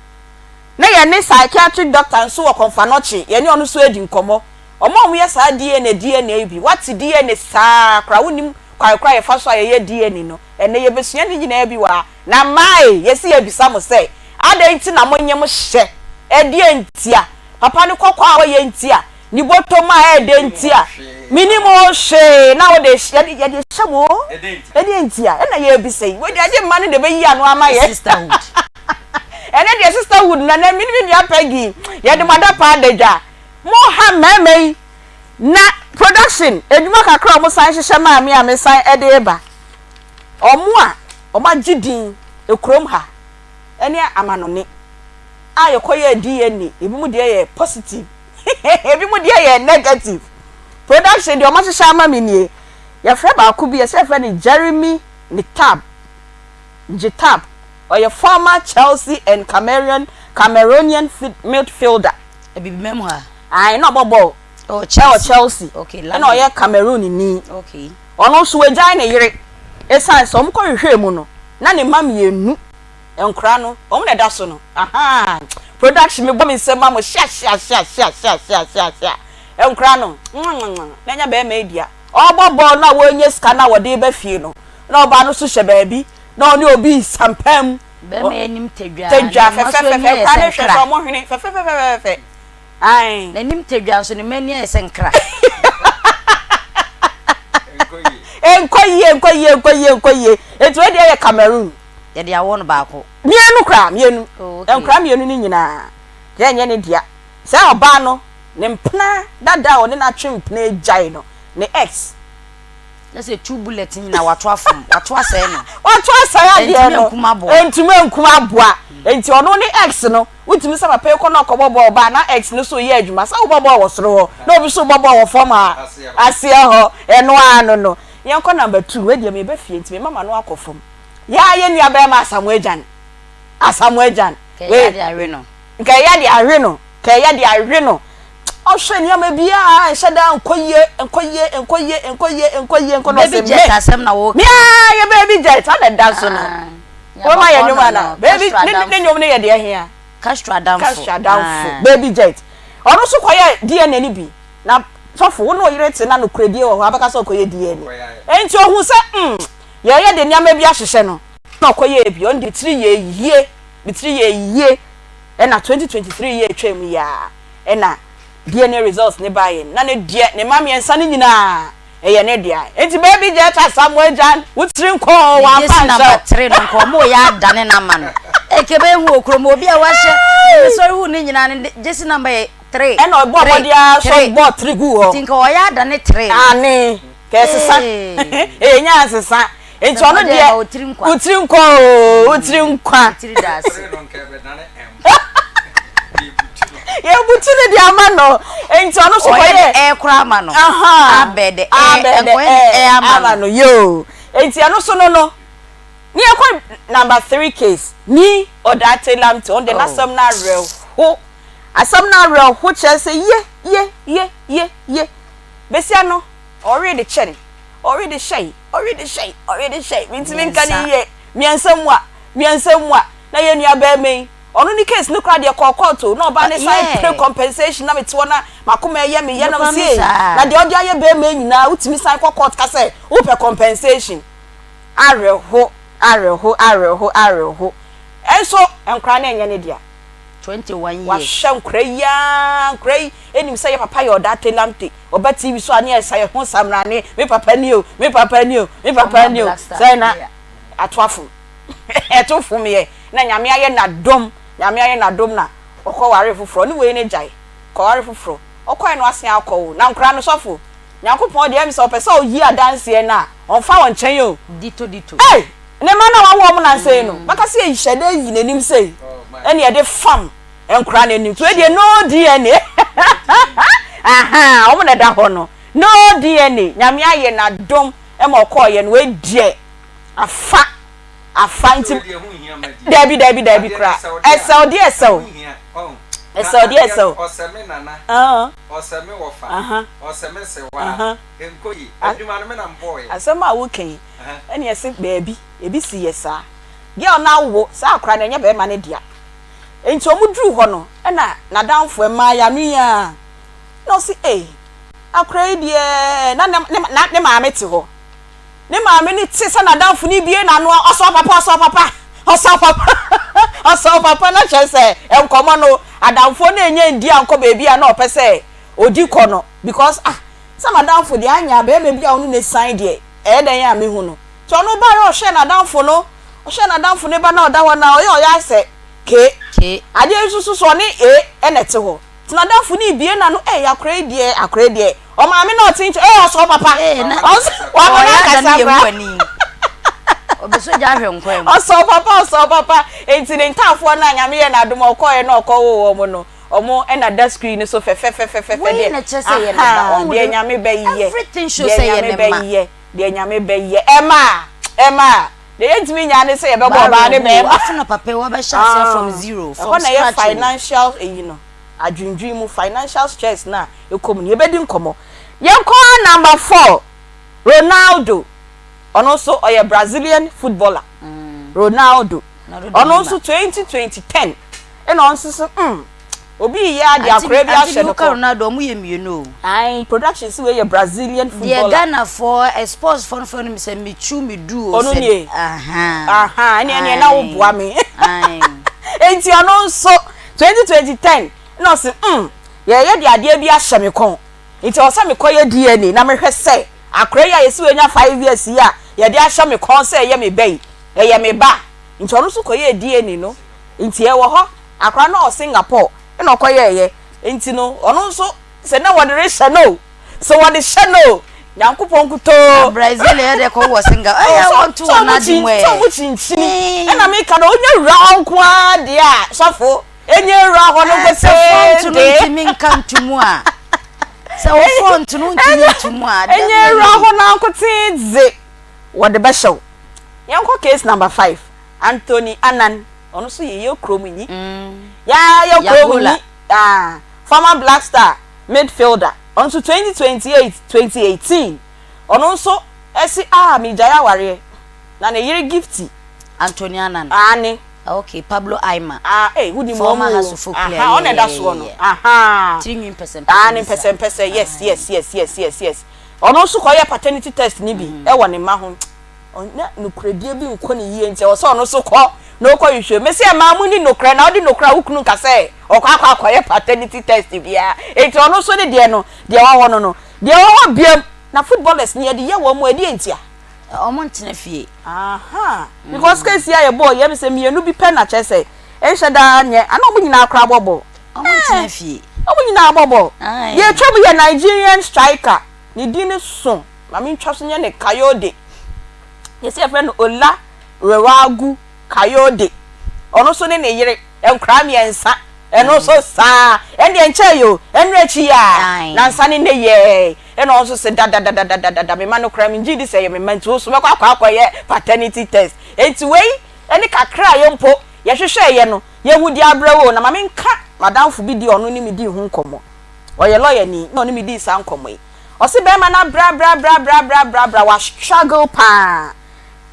Na yɛne psychiatric doctor nso wɔ Kɔmfanɔkye, yɛne ɔno nso adi nkɔmmɔ. Wɔn a wɔyɛ saa DNA DNA yi bi, woate DNA saa koraa, wonnim kwan koraa a yɛfa so a yɛyɛ DNA no. Ɛnnɛ yɛbɛsua ne nyinaa bi wɔ ha. Na mmaa ei, yɛse yɛrebisa mo sɛ, adɛn nti na monye mo hyɛ? Ɛdeɛn ntia? Papa no kɔkɔɔ a ɔyɛ ntia? Ne bɔtɔm a ɛyɛ dɛ ntia? Menim o hwee na wode yɛde yɛde hyɛ mo o. Ɛdeɛn ntia? Ɛna yɛrebisa yi. Wei deɛ ɛde mma no na ɛbɛyi ano ama yɛn. Sisterhood. Ɛnɛ deɛ sisterhood na nɛ me ne me nua Peggy yɛde mo adapaa da dwa. Mo ha mmarima yi na production adwuma kakra a wɔn san hyehyɛ maa me a me san de reba. Wɔn a wɔn agye din ekurom ha ɛne amanɔne a yɛkɔ yɛɛ DNA ebi mo deɛ yɛ positive ebi mo deɛ yɛ negative. Production deɛ wɔn ahyehyɛ ama me nie. Yɛfrɛ baako bi yɛsɛ yɛfrɛ no Jeremy Nitab Njitab ɔyɛ former Chelsea and Cameroon Cameroonian midfielder. Abibimam ha. Ae na ɔbɔ bɔɔl. Ɛwɔ Ɛwɔ Chelsea. Okay, Ɛna London. ɔyɛ Cameroon ni. Okay. Ɔno nso wagyae ne yere. Esiane sɛ wɔn kɔ hwehwɛɛ mu no, na ne mma mmienu, nkora no, wɔn na ɛda so no. Ahaa. Production mebɔ me nsam ma mo hyia hyia hyia hyia hyia hyia hyia hyia. Nkora no, mwamwamwa, na ɛnyɛ bɛrima yi dea. Ɔrebɔ bɔɔl no a wɔrenya sika no a wɔde reba fie no, na ɔbaa no nso hyɛ baabi na ɔne obi resampa mu. Bɛrima yi anim tadwa. Tadwa Ne mma nso ani fɛfɛɛfɛ, ayɛ nkora sɛ no hwɛ nkra. sɛ ɔmo hwene fɛfɛɛfɛfɛfɛ. Ae. N'anim tadwa nso ne mma ani ayɛ sɛ nkra. Nkɔ yie, nkɔ yie, nkɔ yie, nkɔ yie. Enti wei deɛ yɛ Cameroon. Yɛde awo no baako. Mmienu koraa, mmienu. Oh, okay. Nkora mmienu no nyinaa, deɛ ɛnyɛ ne dea. Sɛ ɔbaa no, ne mpena dada a ɔne no atwe mpena agyae no, ne ex. Na sɛ two bullet nyinaa wato afom, wato asɛe no. Wato asɛe adeɛ Ɛntumi no. ankum aboa. Ɛntumi ankum aboa. Enti ɔno ne ex no, wotumi sɛ papa yi kɔ na ɔkɔbɔ bɔɔl ba a, na ex no nso reyɛ adwuma. Sɛ wobɔ bɔɔl wɔ soro hɔ, na obi nso rebɔ bɔɔl wɔ fam ha, aseɛ hɔ. Ɛno ara no no. Yɛnkɔ number two. Wei deɛ mereba fie nti mema m'ano akɔ fam. Yɛa yɛn nua barima Asamoah Gyan. Asamoah Gyan. Kɛ ɛyɛ de awe no. Nka ɛyɛ de awe no. Ka ɛyɛ de awe no. Ɔhwɛ nneɛma bi a ɛnhyɛ da nkɔ yie, nkɔ yie, nkɔ yie, nkɔ yie, nkɔ yie, nkɔ na ɔsɛ Baby me. jet asɛm na wɔka. Me ara yɛ baby jet ana ɛda so no. Ah, Wɔma yɛ nnwom ana? Baby Castro ne ne adamfo. nnwom no yɛ deɛ hia. Castro adamfo. Castro adamfo. Ah. Baby jet. Ɔno nso kɔyɛ DNA no bi. Na sɔfo, wo ne ɔyere te na nokorɛdie wɔ hɔ a, bɛka sɛ ɔkɔyɛ DNA. Enti ɔhu sɛ mm, yɛyɛ de nneɛma bi ahyehyɛ no. Na ɔkɔyɛɛ bi. Ɔno deɛ ne tiri yɛ yie. Ne tiri yɛ yie. Ɛna 2023 yi a ɛtwaa mu yi ara ɛna DNA results no baeɛ no, na ne deɛ ne mma mmiɛnsa no nyinaa ɛyɛ ne dea. Enti baby Jet Asamoah Gyan, wo tiri nkɔ o, Ne wamfa gyesi anhyɛ number wo. three no nka ɔmo yɛ adane no ama no. Eke bɛyɛ hu wɔ kurom obi a wahyɛ mesɔre hu ne nyinaa ne gyesi number yɛ three Ɛna ɔbɔɔ three mmɔden ara nso three bɔɔ three guu hɔ. nti nka ɔyɛ adane three no. Aane, ka ɛsesa. Ee. Ɛnya nsesa. Nti Sɛ ɔno ɔde deɛ ɛma wo tiri nkwa. wo tiri nkwa oo, wo tiri nkwa. Wo tiri da ase. Yɛbutu no de ama no. Nti ɔno nso Ɔyɛ kɔyɛ. de ɛɛ koraa ama no. Aha. Abɛ de ɛɛ Abɛ de nkɔyɛ de ɛɛ ama ama no. no yoo. Nti ɛno so no no. Ne yɛkɔ number three case. Ni Odartey Lamptey ɔno deɛ Oh. n'asɛm no awerɛho. Asɛm no awerɛho kyerɛ sɛ ye ye ye ye ye. Besia no ɔwe de kyɛ ne. Ɔwe de hyɛe. Ɔwe de hyɛe, ɔwe de hyɛe, mentumi nka ne yie. Mmiɛnsa mua, mmiɛnsa mua, na yɛn nua barima yi, ɔno ne case no koraa deɛ kɔɔ court o, na ɔbaa no san pere compensation na mete hɔ na m'akoma ɛyɛ me ya na mese ei, na deɛ ɔde ayɛ barima yi nyinaa wotumi san kɔ court ka sɛ wopɛ compensation. Awerɛho, awerɛho, awerɛho, awerɛho. Ɛnso nkwadaa no ɛnyɛ ne dea. 21 years. Wahwɛ nkwadaa yi ara, nkwadaa yi nim sɛ yɛ papa yɛ ɔdaate lamte, ɔba TV so a ne yɛsa yɛ ho samrane, me papa ni o, me papa ni o, me papa ni o, sɛ na ato afom. Ɛto fom yɛ, na Nyame ayɛ n'adom, Nyame ayɛ n'adom na ɔkɔ ware foforɔ, ɔne wei no gyae, kɔ ware foforɔ, ɔkɔɛ no asen akɔ o, na nkwadaa no sɔfo, Nyankopɔn deɛ ɛyɛ me sɛ ɔpɛ sɛ ɔyi adanseɛ no a, ɔmfa wɔn nkyɛn o. Dito dito. Ei! Ne mma no a wawo wɔn nnansa yi no, bɛka sɛ yɛhyɛ da yi n'anim sei, ɛne yɛde fam nkora no anim. So wei deɛ no DNA. Ahaa, wɔn na ɛda hɔ no. No DNA. Nyame ayɛ n'adom ma ɔkɔɔyɛ no, wei deɛ afa, afa nti. Dabi, dabi, dabi koraa. Ɛsɛw deɛ ɛsɛw. Ɛsɛw deɛ ɛsɛw. Ɔsɛ me nana. Ɔsɛ me wɔfa. Ɔsɛ me sewaa. Ɛnkɔ yie. Adwuma no me na mebɔɔyɛ. Asɛm a woka yi, ɛne ɛse baabi, ebi si yɛ saa. Girl no awo, saa akora no ɛnyɛ bɛɛma no dea. Nti ɔmo duruu hɔ no ɛna n'adamfo mmaayaa no yi ara na ɔse ei akora yi deɛ na ne na ne maame te hɔ. Ne maame no te sɛ n'adamfo no bue n'ano a ɔsɔ papa ɔsɔ papa ɔsɔ papa ɔsɔ papa na kyerɛ sɛ nkɔmɔ no adamfoɔ no ɛnyɛ ndi ankɔ baabi a na ɔpɛ sɛ ɔdi kɔ no because ah sɛ m'adamfo deɛ anyɛ a bɛrima bi a ɔno na ɛsiane deɛ ɛyɛ dɛn a mehu no nti ɔno baeɛ ɔhwɛɛ n'adamfo no ɔhwɛɛ n'adamfo no ba na ɔda hɔ na ɔyɛ ɔyɛ asɛ K K. Adeɛ nso so so ɔne A ɛna ɛte hɔ nti n'adamfo no rebue n'ano ei akora yi deɛ akora yi deɛ ɔmaame na ɔte nkyɛn ei ɔsɔ papa Ee na ɔsɔ wama ɔyɛ no ada ne akasa yɛ mu koraa ani. Ɔbɛsɔ gya ahwɛ nkwan mu. Ɔsɔ papa ɔsɔ papa nti ne ntaafoɔ no a Nyame yɛɛ no adom ɔkɔeɛ na ɔkɔwoo wɔn no wɔn ɛna da screen no so fɛfɛfɛfɛfɛ Wei deɛ na ɛkyerɛ sɛ ɛyɛ ne ba. ahaa Wohu deɛ de Nyame bɛyɛ everything shows deɛ sɛ ɛyɛ Nyame ne mma. bɛyɛ deɛ Nyame bɛyɛ ɛma ɛma Deɛ yɛntumi nyaa ne sɛ yɛbɛbɔ ɔbaa ne Barrel bɛɛma. Afe na papa yi wabɛhyɛ aseɛ from zero, from Ɛhɔ na ɛyɛ scratch o. financial eyi no, adwendwen mu, financial stress no a ɛkɔ mu no, yɛbɛdi nkɔmmɔ. Yɛnkɔ number four, Ronaldo, ɔno nso ɔyɛ Brazilian footballer, Ronaldo, ɔno nso 2020 10 ɛna ɔno nso so mm, Obi reyɛ ade Ante akora bi ante ahyɛ bi no woka kɔ. Ronaldo ɔmo yɛ mmienu o. Ae production si wei yɛ Brazilian Deɛ footballer. Ghana foɔ eh, sports foɔ no frɛ no sɛ Michu Midu o Ɔno sɛ nie. ahaa. Ahaa ɛneɛ ɛneɛ na wo Ae boa me. ae. Enti ɔno nso 2020 10 na ɔse mm yɛyɛ de adeɛ bi ahyɛ me kɔn nti ɛwɔ sɛ mekɔ yɛ DNA na mehwɛ sɛ akora yi a yɛsi wanya 5 years yi a yɛde ahyɛ me kɔn sɛ ɛyɛ me ba yi ɛyɛ me ba nti ɔno nso kɔyɛɛ DNA no nti ɛwɔ hɔ Akora no wɔ Singapore na ɔkɔ yɛɛyɛ nti no ɔno nso sɛ na wɔde rehyɛ no o sɛ wɔde hyɛ no o Nyankopɔn Na nkutoo. Brazil yɛ dɛ kɔ wɔ Singapore ɛyɛ Sɛ wɔn to sɛ wɔn ɔmo ade kyin mu sɛ ɛ. ɔmo kyinkyini ɛna meka no onya wura hɔ nko ara deɛ a sɔfo enye wura hɔ no Sɛ nkotee font no de ntumi nka nto mu a sɛ wo font no ntumi nto mu a enye wura definitely. hɔ no nkotee dze wɔde bɛhyɛ wo. Yɛnkɔ case number 5 Anthony Annan. Ɔno nso yɛ yɛ kurom nyi. Yaa yɛ kurom Yagola. nyi. Ah, former Black Star midfielder. Ɔno nso 2028, 2018. Ɔno nso ɛsi ah megyae awareɛ. Na ne yere Gifty. Anthony Annan. Aane. Okay, Pablo Aimar. Ah, eh, wonim wɔn Former o. Hasufo player. Aha, ɔna ɛda soɔ no. Aha. Tirinwi mpɛsɛmpɛsɛ Aane, bi saa. mpɛsɛmpɛsɛ. Yes, yes, yes, yes, yes, yes. Ɔno nso kɔyɛ paternity test no bi ɛwɔ ne mma ho. Ɔnya nokorɛdie bi nkɔ ne yie nti ɛwɔ sɛ ɔno nso kɔ na ɔkɔ hwehwɛ mu. Mese mmaa monni nokorɛ na wode nokorɛ a wo kunu nka sɛ ɔkɔ akɔ akɔyɛ paternity test biara. Nti ɔno nso ne deɛ no deɛ ɛwɔ hɔ no no deɛ ɛwɔ hɔ biam na footballers no yɛde yɛ wɔn mu ɛdeɛ ntia? Wɔn ntena fie. Aha because case yi a yɛbɔɔ yi ɛmi sɛ mmienu bi pɛ na kyerɛ sɛ ɛnhyɛ daa nyɛ ana wɔn nyinaa koraa bɔ bɔɔl. Wɔn ntena fie. Wɔn nyinaa bɔ bɔɔl. Deɛ atwa mu yɛ Nigerian striker ne din so. Ma mentwa so nyɛ ne Kayode. Yɛsɛ yɛfrɛ no Ola Rewagu Kayode. Ɔno nso ne ne yere, nkwadaa mmiɛnsa. Ɛno nso saa. Ɛndeɛ nkyɛe yi o, ɛno akyi yi a, nansa ne nnɛ yɛɛ. Ɛna ɔno nso se dadadadadadada, me mma no koraa mengye di sɛ ɛyɛ me mma nti wo nso mɛkɔ akɔ akɔyɛ paternity test. Enti wei ne kakra a yɛn mpo yɛhwehwɛeɛ no, yɛhu de abrɛ wo o. Na ma menka m'adamfo bi deɛ ɔno ne me dii ho nkɔmmɔ. Ɔyɛ lɔyani na ɔne me dii saa nkɔmmɔ yi. Ɔse bɛɛma no abrɛabrɛabrɛabrɛabrɛabrɛ wa struggle paa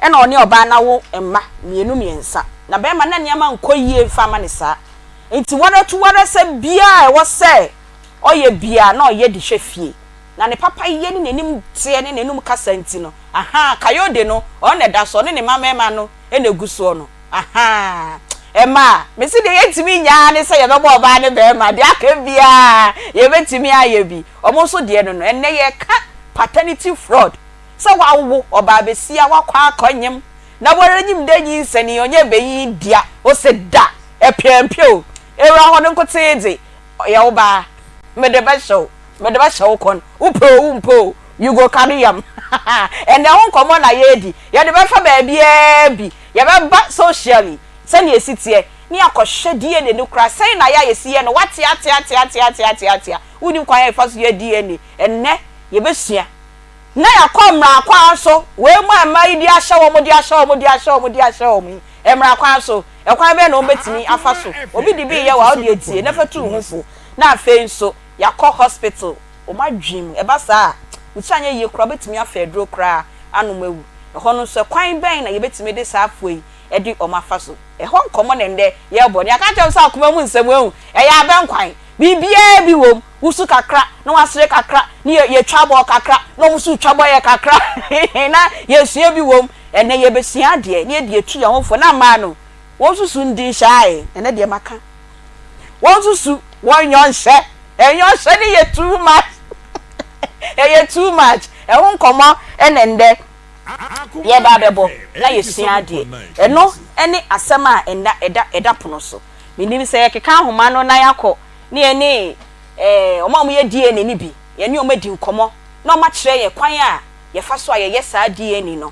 ɛna ɔne ɔbaa no awo mma mmienu mmiɛnsa na bɛɛma no na nneɛma nkɔ yie mfa mma no saa nti waratu warasɛm biaa ɛwɔ sɛ ɔyɛ biaa na ɔyɛ de hwɛ fie na ne papa yɛ ne n'anim teɛ ne n'anum kasa nti no ahaa Kayode no ɔno na ɛda so ɔne ne mma mmarima no na ɛgu soɔ no. Ahaa ɛma mese deɛ yɛntumi nyɛ ara ne sɛ yɛbɛbɔ ɔbaa ne barima, deɛ aka biara yɛbɛtumi ayɛ bi. Wɔn nso deɛ no no, ɛnnɛ yɛreka paternity fraud, sɛ wawo ɔbaa besia, wakɔ akɔnyem, na woara nyim dɛ nyinsɛn yi ɔnnyɛ banyin dea, ose da, ɛpeampea o, ewura hɔ no nkotsee dze, ɔyɛ wo baa, mede bɛhyɛ wo. Mede bɛhyɛ wo kɔn, wopɛ o wompɛ o, you go carry am. Ɛnnɛ ho nkɔmmɔ na yɛredi. Yɛde bɛfa baabiara bi. Yɛbɛba socially sɛnea ɛsi teɛ ne yɛakɔhwɛ DNA no koraa. Sɛn na yɛ a yɛsi yɛ no? Woateateateateateateatea. Wonnim kwan a yɛfa so yɛ DNA. Ɛnnɛ yɛbɛsua. Na yɛakɔ mmara kwan so. Wei mu a mmaa yi de ahyɛ wɔn, de ahyɛ wɔn, de ahyɛ wɔn, de ahyɛ wɔn yi, mmara kwan so, ɛkwan bɛn na wɔbɛtumi afa so? Obi de bi reyɛ wo a, wo deɛ tie na fa tu wo ho fo. Na afei nso, Yɛakɔ hospital, wɔn adwene mu, ɛba saa a, wo ti anyɛ yie koraa wobɛtumi afa aduro koraa anom awu. Ɛhɔ no nso, ɛkwan bɛn na yɛbɛtumi de saa afoa yi de wɔn afa so. Ɛhɔ nkɔmmɔ na ɛnnɛ yɛrebɔ. Nea aka kyerɛ wo sɛ akoma mu nsɛm woahu, ɛyɛ abɛnkwan. Biribiara bi wom, wusu kakra na wasere kakra, ne yɛ yɛtwa bɔɔl kakra na wɔn nso retwa bɔɔl yɛ kakra na yɛsua bi wom. Ɛnnɛ yɛbɛsua adeɛ na yɛde atu yɛn ho fo na mmaa no wɔn nso su ndi nhyɛ ae. Ɛnnɛ deɛ maka. Wɔn nso su wɔn nyɔ nhyɛ. Ɛnyɔ nhyɛ no yɛ too much. Ɛyɛ too much. Ɛho nkɔmmɔ na ɛnnɛ yɛreba abɛbɔ na yɛsua adeɛ. Ɛno ne asɛm a ɛnna ɛda ɛda pono so. Menim sɛ yɛkeka ahoma no na yɛakɔ ne yɛne eh, wɔn a wɔyɛ DNA no bi, yɛne wɔn adi nkɔmmɔ na wɔakyerɛ yɛn kwan a yɛfa so a yɛyɛ saa DNA no.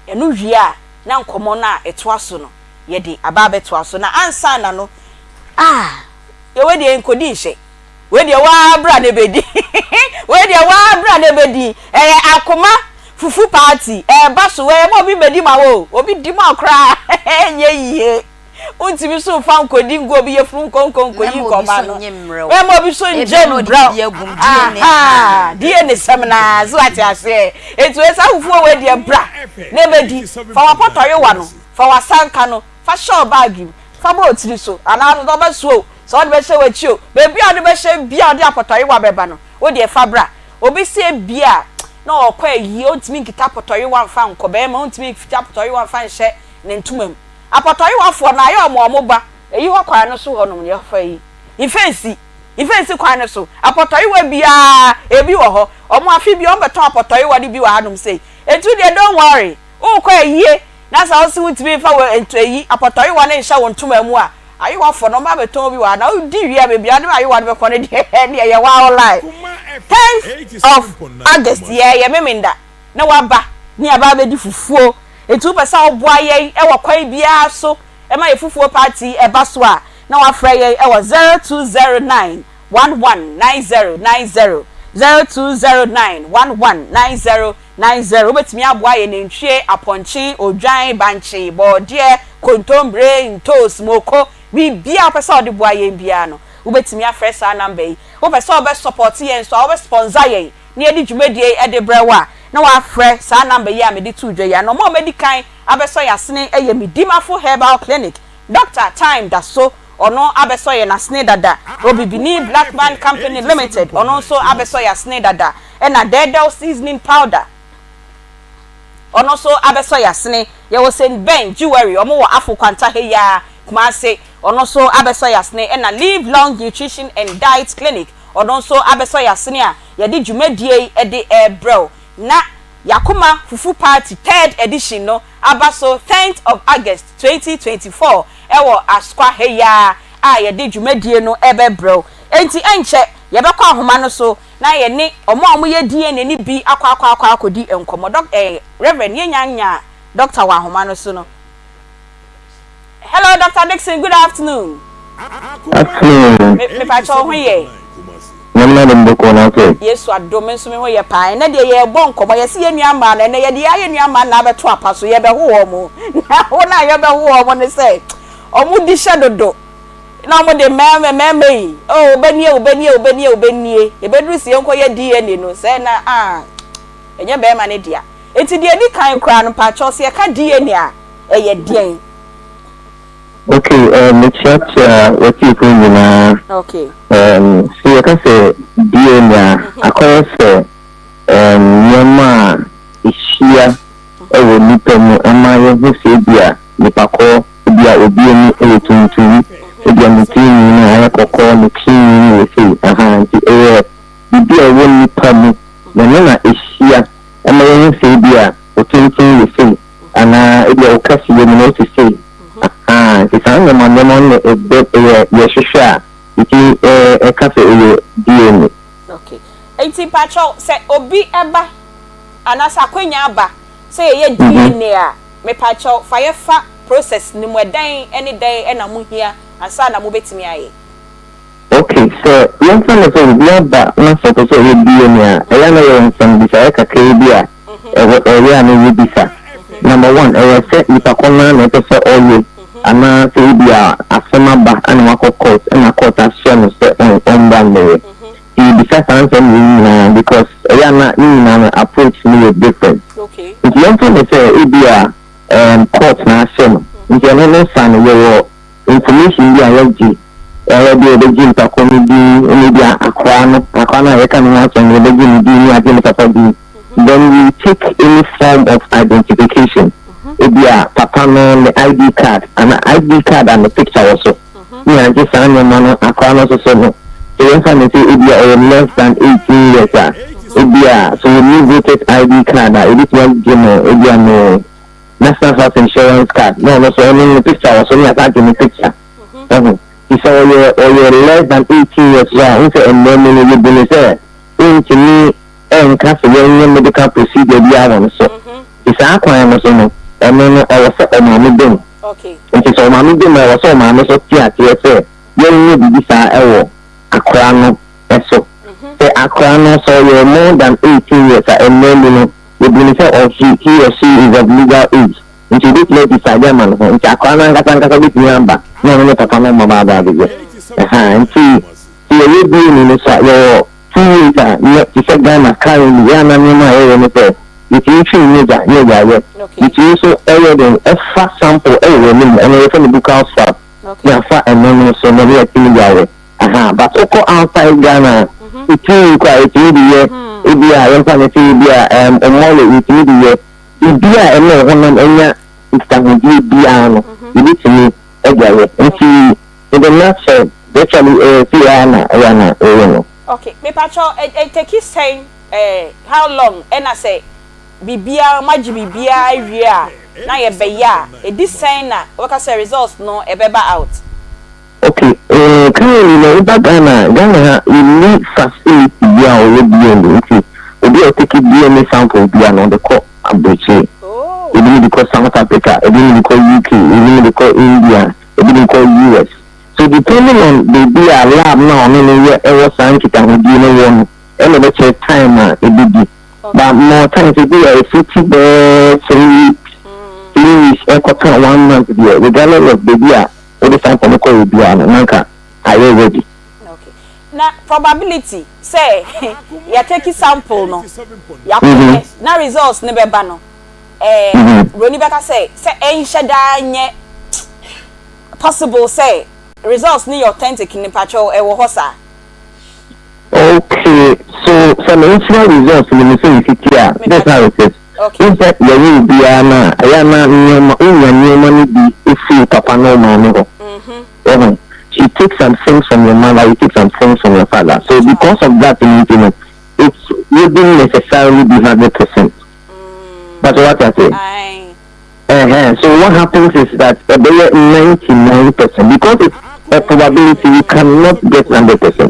Ɛno wie a, na nkɔmmɔ no a ɛtoa so no, yɛde aba abɛtoa so. Na ansa na no, ah, yɛ wei deɛ nkɔdi nhyɛ. Wei deɛ waa bra na ɛbɛdi. Wei deɛ waa bra na ɛbɛdi. Ɛyɛ akoma fufu party. Ɛreba so. Ɛyɛ ma obi bɛdi ma wo o. Obi di ma wo koraa ɛnyɛ yie. Wontumi nso mfa nkɔdi ngu obi yafunu nkonko nkɔyi Mɛma obi nkɔma so no. nye mmerɛ wo. Mɛma obi so Ebia ngye na ɔde mbrɛ wo. biribi agum, DNA. Ahaa, DNA sɛm no ara, so wate aseɛ? Enti wei saa fufuo wei deɛ bra na ɛbɛdi. Fa w'apɔtɔyowa no, fa w'asanka no, fa hyɛ wo baage mu, fa bɔ wo tiri so, anaa sɛ wobɛsoa o, sɛ wode bɛhyɛ w'akyi o, baabi a wode bɛhyɛ biara a wode apɔtɔyowa bɛba no, wo deɛ fa bra. Obi se ebia na ɔrekɔ ayie, ɔntumi nkita apɔtɔyowa mfa nkɔ, barima ɔntumi nkita apɔtɔyowa mfa nhyɛ ne ntoma mu. Apɔtɔyowafoɔ no, ayɛ wɔn a wɔba eyi hɔ kwan no so hɔnom no, yɛfa yi, Mfɛnsi, Mfɛnsi kwan no so, apɔtɔyowa biara, ebi wɔ hɔ. Wɔn afe biara wɔbɛtɔn apɔtɔyowa no bi wɔ hanom sei. Enti wo deɛ don't worry, worekɔ ayie na sɛ wose wontumi mfa wo nto eyi, apɔtɔyowa no nhyɛ wo ntoma mu a, ayowafoɔ no wɔba abɛtɔn bi wɔ ha. Na wodi wie a, baabi a wode ayowa no bɛkɔ no deɛ, ɛnneɛ ɛyɛ wo line. Tenth of August, yɛɛyɛ Memenda. na waba ne aba abɛdi fufuo. Enti wopɛ sɛ woboa yɛn wɔ kwan biara so ma yɛ fufuo party yi ba so a, na wafrɛ yɛn wɔ 0209 119090, 0209 119090. Wobɛtumi aboa yɛn nantwie, apɔnkye, odwan, bankye, bɔɔdeɛ, kontommire, ntoos, moko, biribiara a wopɛ sɛ wode boa yɛn biara no, wobɛtumi afrɛ saa number yi. Wopɛ sɛ wobɛ support yɛn nso a, wobɛ sponsor yɛn na yɛde dwumadie yi de brɛ wo a, na woafrɛ saa number yi a mede too dwa yi. Ana wɔn a wɔadi kan abɛsɔ yɛn asene yɛ Medimafo Herbal Clinic, Doctor Time Daso, ɔno abɛsɔ yɛn asene dada, Obibini Blackman Company Limited, ɔno nso abɛsɔ yɛn asene dada, ɛna Dɛɛdɛw Seasoning Powder, ɔno nso abɛsɔ yɛn asene. Yɛwɔ Saint Ben Jewelry, wɔn wɔ Afo Kwanta ha yi ara, Kumasi, ɔno nso abɛsɔ yɛn asene, ɛna Live Long Nutrition and Diet Clinic, Ɔno nso abɛsɔ yɛn asene a yɛde dwumadie yi de rebrɛ wo. Na Y'akoma Fufu Party third edition no aba so tenth of August 2024 wɔ Asokwa ha yi ara a yɛde dwumadie no rebɛbrɛ wo. Enti ɛnkyɛ yɛbɛkɔ ahoma no so na yɛne wɔn a wɔyɛ DNA no bi akɔ akɔ akɔ akɔdi nkɔmmɔ. Dɔk eh, Reverend, yɛnnya nyaa Doctor wɔ ahoma no so no. Hello Doctor Dickson, good afternoon. Afternoon. Me mepakyɛ wo ho yɛ? Nyame n'adom bɔkɔɔ na sɛ. Yesu adom me nso me ho yɛ paa. Ɛnɛ deɛ yɛrebɔ nkɔmmɔ yɛse yɛn nua mmaa no ɛnɛ yɛde yɛn nua mmaa no na abɛto apa so yɛbɛho wɔn na wɔn a yɛbɛho wɔn ne sɛ wɔn di hyɛ dodo na wɔn de mmarima mmarima yi oh wobɛnie wobɛnie wobɛnie wobɛnie yɛbɛduru sɛ yɛnkɔ yɛ DNA no sɛ na ah ɛnyɛ barima ne dea eti deɛ edi kan koraa no mpakyɛw sɛ yɛka DNA a ɛyɛ deɛn? Ok, um, mekyeakyea w'atiefo nyinaa. Okay. Um, sɛ yɛka sɛ DNA a, mhm. akɔyɛ sɛ um, nneɛma a ɛhyia wɔ nnipa mu ɛma yɛhu sɛ ebi a nipa kɔ ebi a obi ani yɛ tuntum, ebi a ne tiri nwi no ayɛ kɔkɔɔ, ne tiri nwi no yɛ sei, aha, nti ɛyɛ biribi a ɛwɔ nnipa mu na ɛno na ɛhyia ɛma yɛhu sɛ ebi a otenten yɛ sei anaa ebia wo kɛseyɛ mu no wote sei. Ahaa, nti saa nneɛma nneɛma no na ɛbɛ ɛyɛ yɛhwehwɛ a yɛtumi ɛka sɛ ɛyɛ DNA. Okay. Nti mpakyɛw sɛ obi ɛba anaasɛ akwanya aba sɛ yɛyɛ DNA a, mepakyɛw fa yɛ fa process no mu, ɛdɛn ɛne dɛn ɛna mo hia ansa na mo bɛtumi ayɛ? Ok, sɛ yɛmfa no sɛ obi aba na sɛ ɔpɛ sɛ ɔyɛ DNA a, ɛyɛ a na yɛwɔ nsɛmbisaeɛ kakraa bi a ɛwɔ ɛyɛ a na yɛbisa. Number one, ɛyɛ sɛ nipa ko no ara na ɛpɛ sɛ ɔyɛ anaa sɛ ebi a asɛm aba ɛna wakɔ court ɛna court ahyɛ no sɛ ɔmmra mmɛyɛ. Nti yɛbisa saa nsɛm wei nyinaa because ɛyɛ a na ne nyinaa no approach no yɛ different. Nti yɛmfa no sɛ ebi a um, court na ahyɛ no. Nti ɛno ne sa no yɛwɔ information bi a yɛgye, ɛyɛ bi a yɛbɛgye nipa ko no din, ɛne bi a akwadaa no, akwadaa no a yɛka ne ho asɛm no yɛbɛgye ne din ne agye ne papa din. Then we take any form of identification, ebi a papa no ne ID card ana ID card a ne picture wɔ so, ne yɛagye saa nneɛma no. Akwadaa no nso so no, sɛ yɛmfa no sɛ ebi a ɔyɛ less than 18 years a, ebi a so wɔnni voters ID card a, ebitumi agye no ebi a ne National Health Insurance card na ɔno nso ɔno ne picture wɔ so, ne yɛasa agye ne picture ɛho. Nti sɛ ɔyɛ less than 18 years so a, n sɛ mmerɛ mu no yɛbu ne sɛ ntumi ɛnka sɛ yɛnyɛ medical procedure bi wɔ no so. Nti saa kwan no so no, ɛno no ɛwɔ sɛ ɔmaame bɛm. Nti sɛ ɔmaame bɛm a, ɛwɔ sɛ ɔmaame so te aseɛ sɛ yɛnyɛ biribi saa ɛwɔ akora no ɛso. Sɛ akora no sɛ ɔyɛ more than 18 years a, mmerɛ mu no yɛbu ne sɛ ɔhe he or she is of legal age, nti obetumi adecide ama ne ho. Nti akora no ankasa ankasa betumi aba na ɔno ne papa no ɔma baaba abɛyɛ ɛha. Nti sɛ yɛyɛ DNA no so a, yɛwɔ 2 ways a nyɛ te sɛ Ghana currently yɛ ana nneɛma a yɛyɛ no sɛ yɛtumi twi mogya ne yɛde ayɛ. Yɛtumi nso ɛyɛ den ɛfa sample ɛwɔ w'anim, ɛno yɛfrɛ no buccal swab, ne afa ɛno no nso na yɛtumi de ayɛ aha. But wokɔ outside Ghana a, ɛtumi kɔ a, yɛtumi de yɛ ebi a yɛmfa no sɛ ebi a ɔmɔle, yɛtumi de yɛ biribi a ɛne honam anya nkitahodie biara no, yɛbɛtumi de ayɛ. Nti in the nutshell, virtually ɛyɛ sei ara na ɛyɛ na ɛyɛ no. Okay, mepakyɛw, ɛtake sɛn, how long ɛna sɛ biribiara moagye biribiara awie a na yɛbɛyɛ a, ɛdi sɛn na wɔbɛka sɛ results no ɛbɛba out? Okay, currently na woba Ghana, Ghana ha yɛnni facility bi a ɔyɛ DNA. Nti obi a ɔtake DNA sample bi a na ɔde kɔ aburokyire. Ebi de kɔ South Africa, ebi de kɔ UK, ebi de kɔ India, ebi de kɔ US. So depending on baabi a lab na ɔno no yɛ ɛwɔ saa nkitahodie no wɔ no, ɛna ɛbɛkyerɛ time a ebedi. But more times ebi yɛ efiti bɛɛ 3 weeks, 3 weeks ɛkɔka one month deɛ, regardless of baabi a wode sample no kɔ biara no, nanka ayɛ ready. Okay, na probability sɛ yɛtake sample no, yɛakɔyɛ na results ne bɛba no, broni bɛka sɛ ɛnhyɛ daa nyɛ possible sɛ results ne yɛ authentic, nipakyɛw, ɛwɔ hɔ saa? Okay, so sɛ menkyerɛ results no mu sɛ ɛsiti a, that's how it is. Wosɛ yɛyɛ obiara no a, ɛyɛ na nneɛma wonya nneɛma no bi efiri papa no maame hɔ. Ɛho you take some things from your mother, you take some things from your father. So because of that you know, it wouldn't necessarily be 100%. But what I say, so what happens is that ɛbɛyɛ 99% because it's a probability, you cannot get 100%.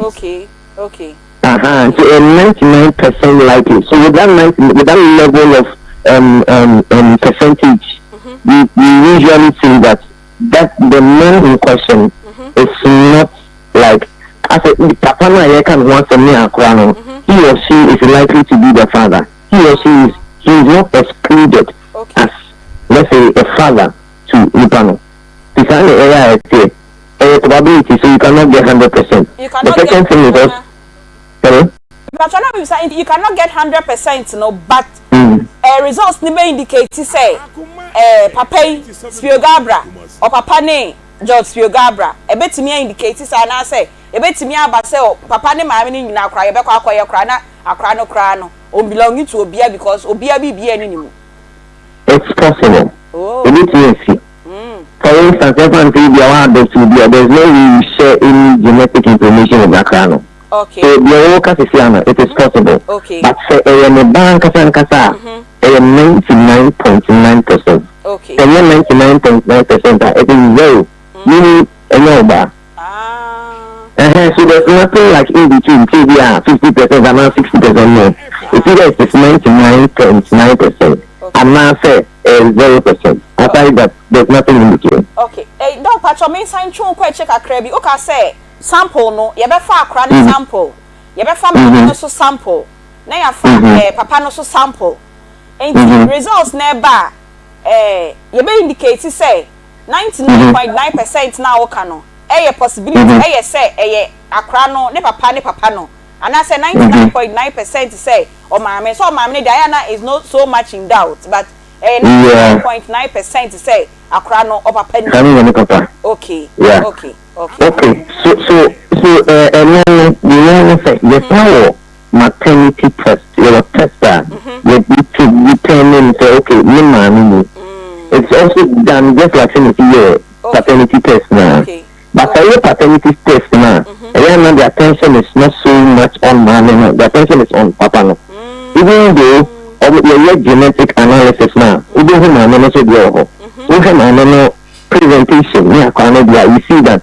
So a 99% likely. So with that level of percentage, we usually see that the man in question is not like as a papa na yɛ kan ho asɛm ne akora no, he or she is likely to be the father. He or she is he is not excluded as, let's say, a father to nipa no. Saa na ɛyɛ a ɛteɛ. Ɛyɛ probability, so you cannot get 100%. You The cannot second get thing is also, sorry. Mepakyɛw, na bisa, you cannot get 100% no, but results ni bɛ indicate sɛ papa yi Spio Gabra, ɔpapa ne George Spio Gabra, ɛbɛtumi indicate sɛ anaasɛ ɛbɛtumi aba sɛ papa ne maame ne nyinaa koraa yɛbɛkɔ akɔyɛ koraa na akora no koraa no on belong to obia because obia bi bia ni ne mu. It's possible. Ebetumi esi. For instance, ɛfa nti bi a wa adopt obi a, there's no way you share any genetic information with akora no. So deɛ wɔka sisi ano, it is possible. But sɛ ɛyɛ ne ba ankasa ankasa a, ɛyɛ 99.9%. Ɛnyɛ 99.9% a, it is zero. Meaning ɛnyɛ ɔbaa. So there's nothing like in between. Say we are 50% and now 60% no. It's either it is 99.9% and now say 0%. Aside that, there's nothing in between. Okay. Doc, patro, me nsan twe kɔ akyi kakra bi. Woka sɛ sample no, yɛbɛfa akora ne sample, yɛbɛfa maame no so sample, na yɛafa papa no so sample. Nti results na ɛba a, yɛbɛ indicate sɛ 99.9% na woka no ɛyɛ possibility, ɛyɛ sɛ ɛyɛ akora no ne papa ne papa no, anaasɛ 99.9% sɛ ɔmaame, sɛ ɔmaame no deɛ ayɛ na is not so much in doubt, but Ɛyɛ 99.9% sɛ akora no ɔpapa ni. Saa no yɛ ne papa. Okay. Yeah. Okay. Okay. So ɛno no deɛ yɛn no sɛ yɛsan wɔ maternity test, yɛwɔ test a yɛde to determine sɛ okay, ne maame ni. It's also done just like sɛ ne si yɛ paternity test na. But sɛ yɛ paternity test na, ɛyɛ na the attention is not so much on maame no, the attention is on papa no. Even though ɔmo yɛyɛ genetic analysis na, wobɛhu maame no so deɛ wɔ hɔ. Wohwɛ maame no presentation ne akwadaa no deɛ a, you see that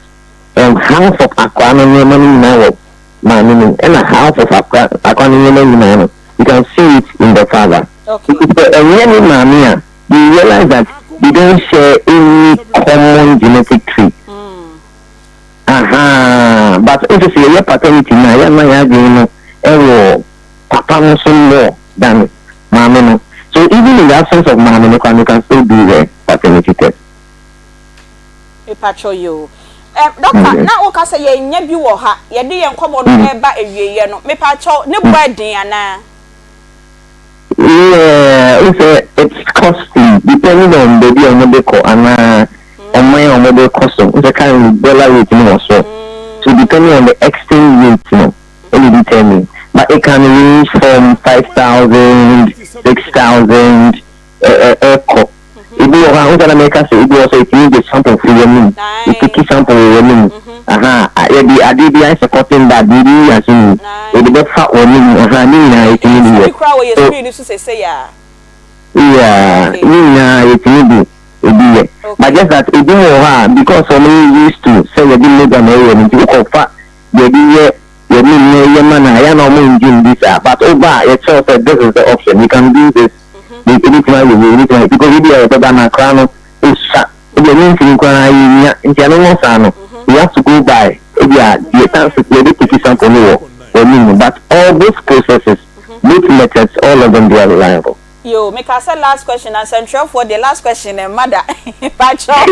half of akwadaa no nneɛma no nyinaa wɔ maame no mu, ɛna half of akwadaa no nneɛma nyinaa no, you can see it in the father. Nti sɛ ɛnyɛ ne maame a, you realize that they don't share any common genetic trait. Aha, but nso sɛ yɛyɛ paternity no a, yɛama yɛn adwene no ɛwɔ papa no so more than maame no. So even in the absence of maame no koraa, you can still do the paternity test. Mepakyɛw yi o. Doctor, na woka sɛ yɛnya bi wɔ ha, yɛde yɛn nkɔmmɔ no ɛreba awieeɛ no, mepakyɛw, ne bo ɛden anaa? Yeah, wo sɛ it's costly depending on baabi a wɔde kɔ anaa ɔman a wɔde kɔ so. Wo sɛ currently dollar rate no wɔ so. So depending on the exchange rate no, ɛna determine. But it can range from 5,000, 6,000, ɛkɔ. Ebi wɔ hɔ a, wo sɛ na mɛka sɛ ebi wɔ sɛ etumi de sample firi wɔn mu. Etake sample wɔ wɔn mu. Aha, yɛde adeɛ bi ayɛ sɛ cotton bud, biribi yi ase mu. Yɛde bɛfa wɔn mu. Aha, ne nyinaa yɛtumi de yɛ. Bi koraa wɔ yɛ screen so sese ya. Yeah, ne nyinaa yɛtumi de ebi yɛ. But just that ebi wɔ hɔ a, because wɔn yɛ used to sɛ yɛde mogya na ɛyɛ no nti, wokɔfa yɛde yɛ yɛde na ɛyɛ ma no a, yɛn na wɔn ngye ndi saa. But ɔba a, yɛkyerɛw sɛ this is the option, you can do this. Ebi tumi ayɛ wei, ebi tumi ayɛ, because ebi a yɛbɛba na akora no esua, ebi a ne mfiri koraa yɛnya nti ɛno no saa no, we have to go by ebi a deɛ chances yɛde take sample no wɔ wɔn mu. But all those processes, both methods, all of them, they are reliable. Yo, meka sɛ last question na nsɛntwerɛfoɔ deɛ, last question na ɛma da pakyɛw.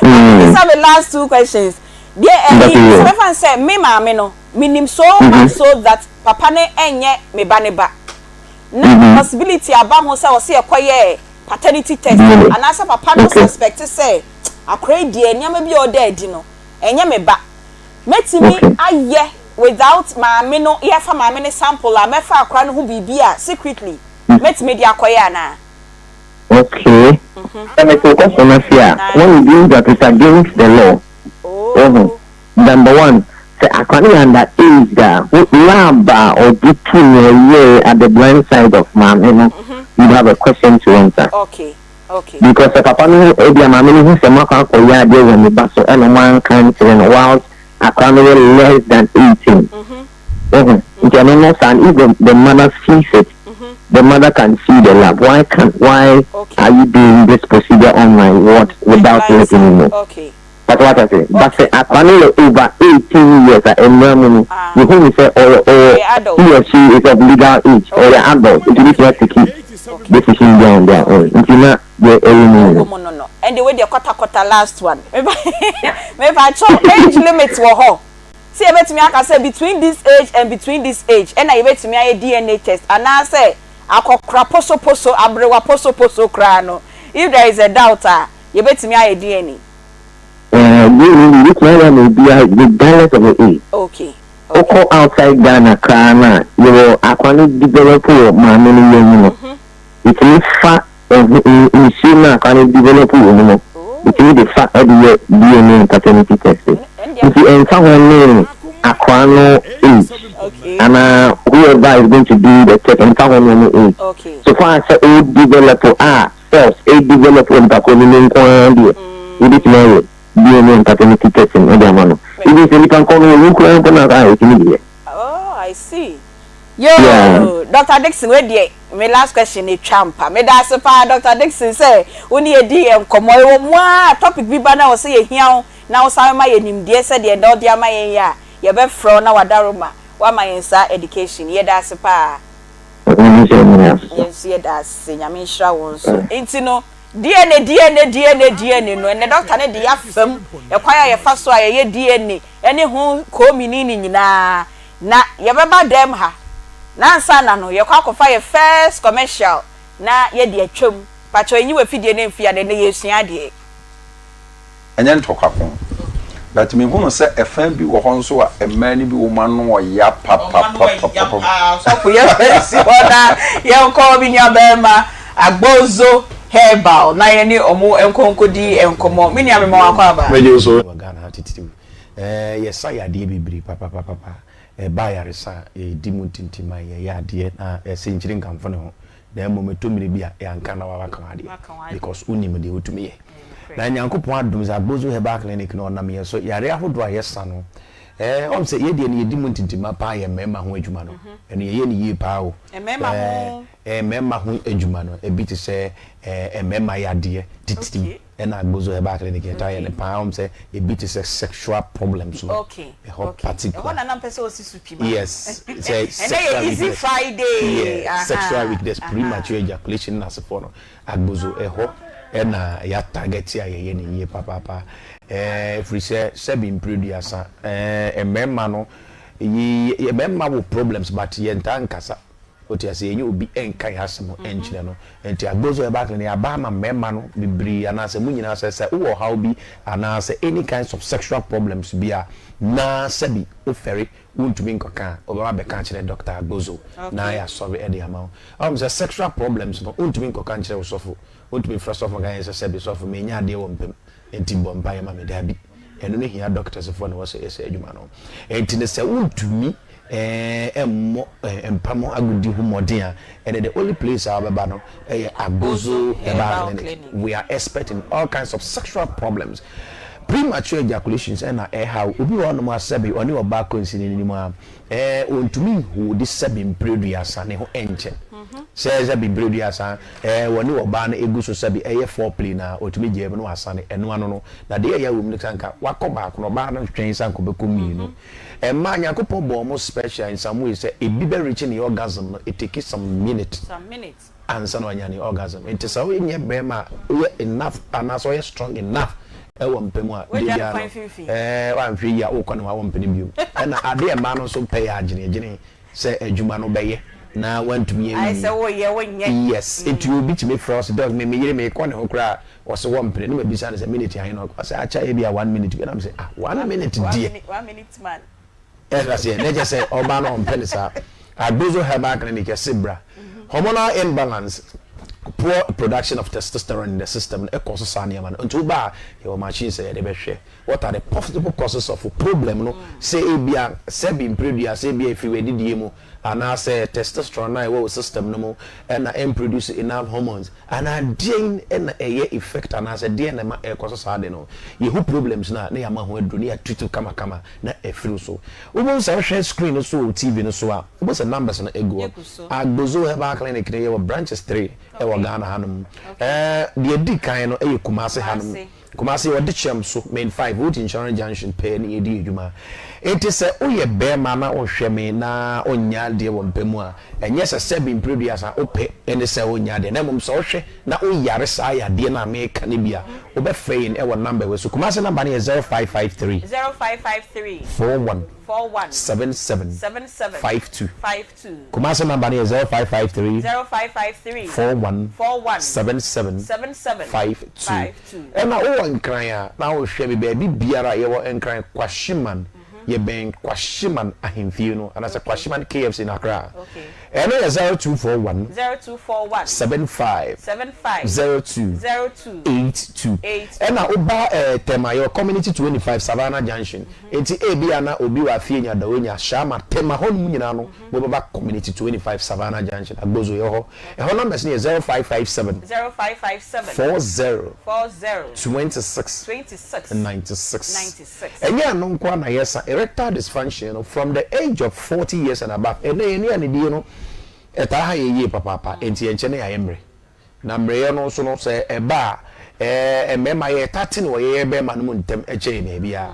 Bisa me last two questions deɛ, ɛyi sɛ bɛfa sɛ me maame no, menim so much so that papa ne ɛnyɛ me ba ne ba, na possibility aba ho sɛ ɔsɛ yɛkɔyɛ paternity test anaasɛ papa no suspect sɛ akora yi deɛ, nneɛma bi a ɔda adi no, ɛnyɛ me ba, mɛtumi ayɛ without maame no, yɛfa maame no sample a, mɛfa akora no ho biribi a secretly mɛtumi de akɔyɛ anaa? Okay. And it's a question of here. When you do that, it's against the law. Oh. Number one, sɛ akora no yɛ under age da, lab a ɔde tu nea ɛyɛ at the blind side of maame no, you have a question to answer. Because sɛ papa no, ebi a maame no hu sɛ mo akɔ akɔyɛ adeɛ wɔ ne ba so ɛna mo anka nkyerɛ no whilst akora no yɛ less than 18. Nti ɛno no saa, if the mother sees it, the mother can see the lab. Why are you doing this procedure on my what without letting me know? But what I say, but sɛ akora no yɛ over 18 years a, mmerɛ mu no, yehu ni sɛ ɔyɛ he or she is of legal age, ɔyɛ adult, nti bi tumi take decision bi on their own. Nti na deɛ ɛwɔ mu no. Ɛwɔ mu no, ɛnde wei deɛ kɔtakɔta, last one, mepa kyɛw, age limit wɔ hɔ sɛ yɛbɛtumi aka sɛ between this age and between this age ɛna yɛbɛtumi ayɛ DNA test, anaasɛ akɔkora posoposo, aberewa posoposo koraa no, if there is a doubt a, yɛbɛtumi ayɛ DNA? DNA yɛbɛtumi ayɛ ama obiara regardless of the age. Wokɔ outside Ghana koraa no a, yɛwɔ akwa no develop wɔ maame no yam mu no, yɛtumi fa nsuo no a akwa no develop wɔ mu no, yɛtumi de fa de yɛ DNA and paternity test. Nti ɛmfa ho ne akwa no age anaa whoever is going to do the test, ɛmfa ho ne no age. So far as sɛ o develop a cells e develop wɔ nipa koro no mu nko ara deɛ, yɛbɛtumi ayɛ DNA and paternity testing ɛde ama no. Even sɛ nipa nkɔ no owu koraa mpo no a, yɛtumi de yɛ. Oh, I see. Yo, Dr. Dixon, wei deɛ me last question etwa mpa. Meda ase paa, Dr. Dixon, sɛ wo ne yɛdi nkɔmmɔ. Ɛwɔ mu a topic bi ba na wɔ sɛ yɛhia wo na wo san ma yɛ nimdeɛ sɛdeɛ ɛnɛ ɔde ama yɛn yi a, yɛbɛfrɛ wo na wadaroma wama yɛn saa education. Yɛda ase paa. Nyame nhyira mu nyinaa so. Yɛn nso yɛda ase. Nyame nhyira wo nso. Nti no DNA, DNA, DNA, DNA no, ɛnɛ doctor no de yɛafam ɛkwan a yɛfa so a yɛyɛ DNA ɛne ho koomini ne nyinaa, na yɛbɛba dɛm ha na ansa na no yɛkɔ akɔfa yɛ first commercial. na yɛde atwam. Pakyɛw nyi w'afidie no mfi ade, nnɛ yɛresua adeɛ. Ɛnyɛ ntɔkwa ko but me hunu sɛ ɛfã bi wɔ hɔ nso a mmaa no bi wɔn ano ɔya papapapapapa. Ɔsɔfo yɛmfa nsi hɔ na yɛnkɔ me nua barima Agbozo Herbal na yɛne ɔmo nkɔ nkɔdi nkɔmmɔ. Me nua mema wo akwaaba. Mɛgye wo so. Wɔ Ghana ha titiriw. Ɛɛ yɛsa yadeɛ bebree papapapapa. Ɛba ayaresa a, yɛdi mu ntintiman, yɛyɛ adeɛ na ɛsɛ nkyiri nkamfo ne ho. Na mmom ɛtɔ mmere bi a, yɛanka na waka w'adeɛ because wonim deɛ wotumi yɛ. Na Nyankopɔn adom sɛ Agbozo Herbal Clinic no ɔnam yɛn so, yareɛ ahodoɔ a yɛsa no, ɛɛ ɔm sɛ yɛdeɛ no yɛdi mu ntintimma paa yɛ mmarima ho adwuma no. Ɛno yɛyɛ no yie paa o. Mmarima ho? Ɛɛ mmarima ho adwuma no, ebi te sɛ ɛɛ mmarima yadeɛ titiriw. Ɛna Agbozo Herbal Clinic yɛtaa yɛ no paa wohu sɛ ebi te sɛ sexual problems no Okay ɛhɔ okay particular ɛhɔ na na mpɛ sɛ osi so pi ma yes sɛ ɛnɛ sexual yɛ easy weakness Friday yeah sexual ahaa weakness ahaa. premature ejaculation ne n'asefoɔ no Agbozo ɛhɔ ɛna yɛ target a yɛyɛ no yie papaapa ɛɛ ɛfiri sɛ sɛbi mprɛduasa ɛɛ mmarima no yi mmarima wɔ problems but yɛntaa nkasa. Wote aseɛ? Yɛnyɛ obi nka yɛn asɛm nkyerɛ no. Nti Agbozo Herbal Clinic yɛaba ama mmarima no bebree anaasɛ mo nyinaa sɛ sɛ wowɔ ɔhaw bi anaasɛ any kinds of sexual problems bi a na sɛbi wofɛre wontumi nkɔka a, wobɛba abɛka akyerɛ Doctor Agbozo na yɛasɔre de ama wo. Woahu sɛ sexual problems no wontumi nkɔka nkyerɛ wo sɔfo, wontumi mfrɛ sɔfo nka sɛ sɛbi sɔfo menya adeɛ wɔ mpam nti bɔ mpaeɛ ma me. Daabi. Ɛno no hia doctors foɔ na ɛwɔ sɛ yɛ saa adwuma no. Nti no sɛ wontumi mmɔ mpa mu agodi ho mmɔden a, ɛnɛ the only place a wobɛba no yɛ Agbozo Herbal Clinic. We are expert in all kinds of sexual problems. Premature ejaculations ɛna ɛhaw obi wɔ hɔnom a sɛbe ɔne ɔbaa kɔ nsini no mu a, ɛɛ ɔntumi nholdi sɛbe mprɛduasa ne ho ɛnkyɛ. Sɛ sɛbe mprɛduasa ɛɛ wɔne ɔbaa no egu so sɛbe ɛyɛ foreplay na ɔtumi gyaa mu na wasane ɛno ano no Na deɛ ɛyɛ wɔ mu ne sɛ anka wakɔ baako no ɔbaa no twɛn sɛ anka ɔbɛkɔ mmienu. Mmaa Nyankopɔn bɔɔ wɔn special in some way sɛ ebi bɛ reach ne orgasm no it take some minute Some minutes. ansa na wanya ne orgasm. Nti sɛ wonyɛ barima a woyɛ enough anaasɛ ɔyɛ strong enough ɛwɔ mpa mu a da Wagya no biara kwan no mfimfini. ɛɛ wanhwɛ yie a wokɔ ne hɔ a wompene bio. Ɛna adeɛ mmaa no nso pɛ yɛ agyeneagyene sɛ adwuma no bɛyɛ na wantumi Ayɛ sɛ anwie. woyɛ wonyɛ. Yes, nti obi tumi frɛ wo sɛ doc me me yere meekɔ ne ho koraa Ɔse wɔmpene na mabisa no sɛ minute ahe na ɔka ɔse akyɛ ebia one minute bi na mese ah one minute deɛ One minute man. Ɛhwɛ aseɛ na kyɛ sɛ ɔbaa no ɔmpɛ no saa. Agbozo herbal clinic yɛse bra. Hormonal imbalance, poor production of testosterone in the system no ɛkɔ so saa nneɛma no. Nti woba a yɛwɔ machines a yɛde bɛhwɛ what are the possible causes of problem no sɛ ebia sɛbi mprɛdua sɛ ebia ɛfiri w'adidie mu anaasɛ testosterone no a ɛwɔ wo system no mu na ɛmproduce enough hormones anaa deɛn na ɛyɛ effect anaasɛ deɛn na ɛma ɛrekɔ so saa ade no. Yɛhu problems no a na yɛama ho aduro na yɛatreat wo kamakama na afiri wo so. Wobɛhu sɛ wohwɛ screen no so wɔ wo TV no so a, wobɛhu sɛ numbers no gu hɔ. Agbozo Herbal Clinic no yɛwɔ branches three wɔ Ghana hanom. Deɛ ɛdi kan no yɛ Kumasi hanom. Kumasi yɛwɔ Dekyɛm so, Main 5, Wood Insurance Junction pɛɛ ne yɛdi adwuma. Enti sɛ woyɛ barima na wohwɛ me na wonyɛ adeɛ wɔ mpa mu a, ɛnyɛ sɛ sɛbe mprɛduasa wopɛ ne sɛ wonyɛ adeɛ, na mmom sɛ wohwɛ na woyare saa yadeɛ no a mereka no bi a, wobɛfrɛ yɛn wɔ number wei so. Kumasi number no yɛ 0553 0553 41 41 77 77 52. 52. Kumasi number no yɛ 0553 0553 41 41 77 77 52. 52. Ɛna wowɔ Nkran a na wohwɛ me baabi biara a yɛwɔ Nkran Kwashiman yɛbɛn Kwashiman ahemfie no anaasɛ Kwashiman KFC in Accra. Ɛno yɛ 0241 0241 75 75 02 02 82. 82. Ɛna woba eh, Tema yɛwɔ Community 25 Savannah Junction. Enti ebia na obi wɔ afie nya Dawonya, Shama, Tema hɔnom nyinaa no mobɛba Community 25 Savannah Junction, Agbozo yɛwɔ hɔ. Ɛhɔ numbers no yɛ 0557 0557 40 40 26 26 96. 96. Ɛnyɛ ɛno nko ara na yɛsa, erectile dysfunction no from the age of 40 years and above, ɛnnɛ yɛn nnuanedie no ɛtaa ha yɛn yie papaapa, enti ɛnkyɛ na yɛayɛ mmerɛ. Na mmerɛyɛ no nso no, sɛ ɛba a, ɛɛ mmarima yɛtaa te no wɔ yɛn barima no mu ntɛm kyɛn baabiara.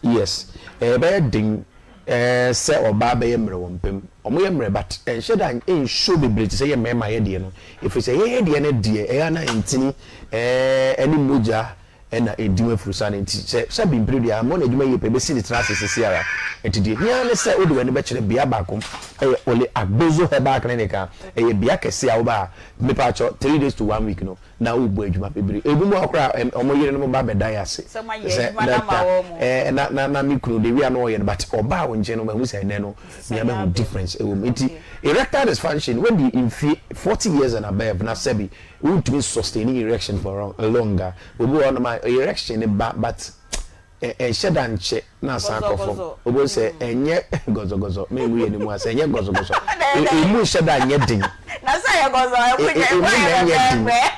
Yes, ɛbɛyɛ den ɛɛ sɛ ɔbaa bɛyɛ mmerɛ wɔ mpa mu. Wɔyɛ mmerɛ but ɛnhyɛ da nsuo bebree te sɛ yɛ mmarima yɛ deɛ no. Ɛfiri sɛ yɛyɛ deɛ no deɛ ɛyɛ a na ntini ɛɛ ɛne mogya ɛna ɛdi mu afurusane nti sɛ sɛbi mpere deɛ ammɔ n'adwuma yie pɛ ɛbɛsi ne tiri ase sesiara. Nti deɛ ɛhia ne sɛ wode w'ani bɛkyerɛ bea baako ɛyɛ. Ole Agbozo Herbal Clinic a, ɛyɛ bea kɛse a woba a, mepaakyɛw, 3 days to one week no, na wobɔ adwuma bebree. Ebi mu akora a wɔn yerenom ba bɛda yɛ ase Sɛ moayɛ sɛ adwuma no ama doctor, wɔn. Na na na me kunu de wia na ɔyɛ no, but ɔbaa wo nkyɛn no, mahu sɛ ɛnɛ no Nsesa mea mahu aba. difference ɛwɔ mu. Nti erectile dysfunction, wadi mfie 40 years and above na sɛbi wontumi sustain erection for longer. Obi wɔ hɔnom a erection ne ba, but ɛnhyɛ da nkyɛ na asan akɔ fam. Gɔzɔgɔzɔ. Obi sɛ ɛnyɛ gɔzɔgɔzɔ, mɛngu yɛ ne mu ase, ɛnyɛ gɔzɔgɔzɔ, emu nhyɛ da nyɛ den. Na sɛ yɛ gɔzɔ, ɛmu nyɛ Emu ɛmu na ayɛ ɛnyɛ den. fɛfɛɛfɛ.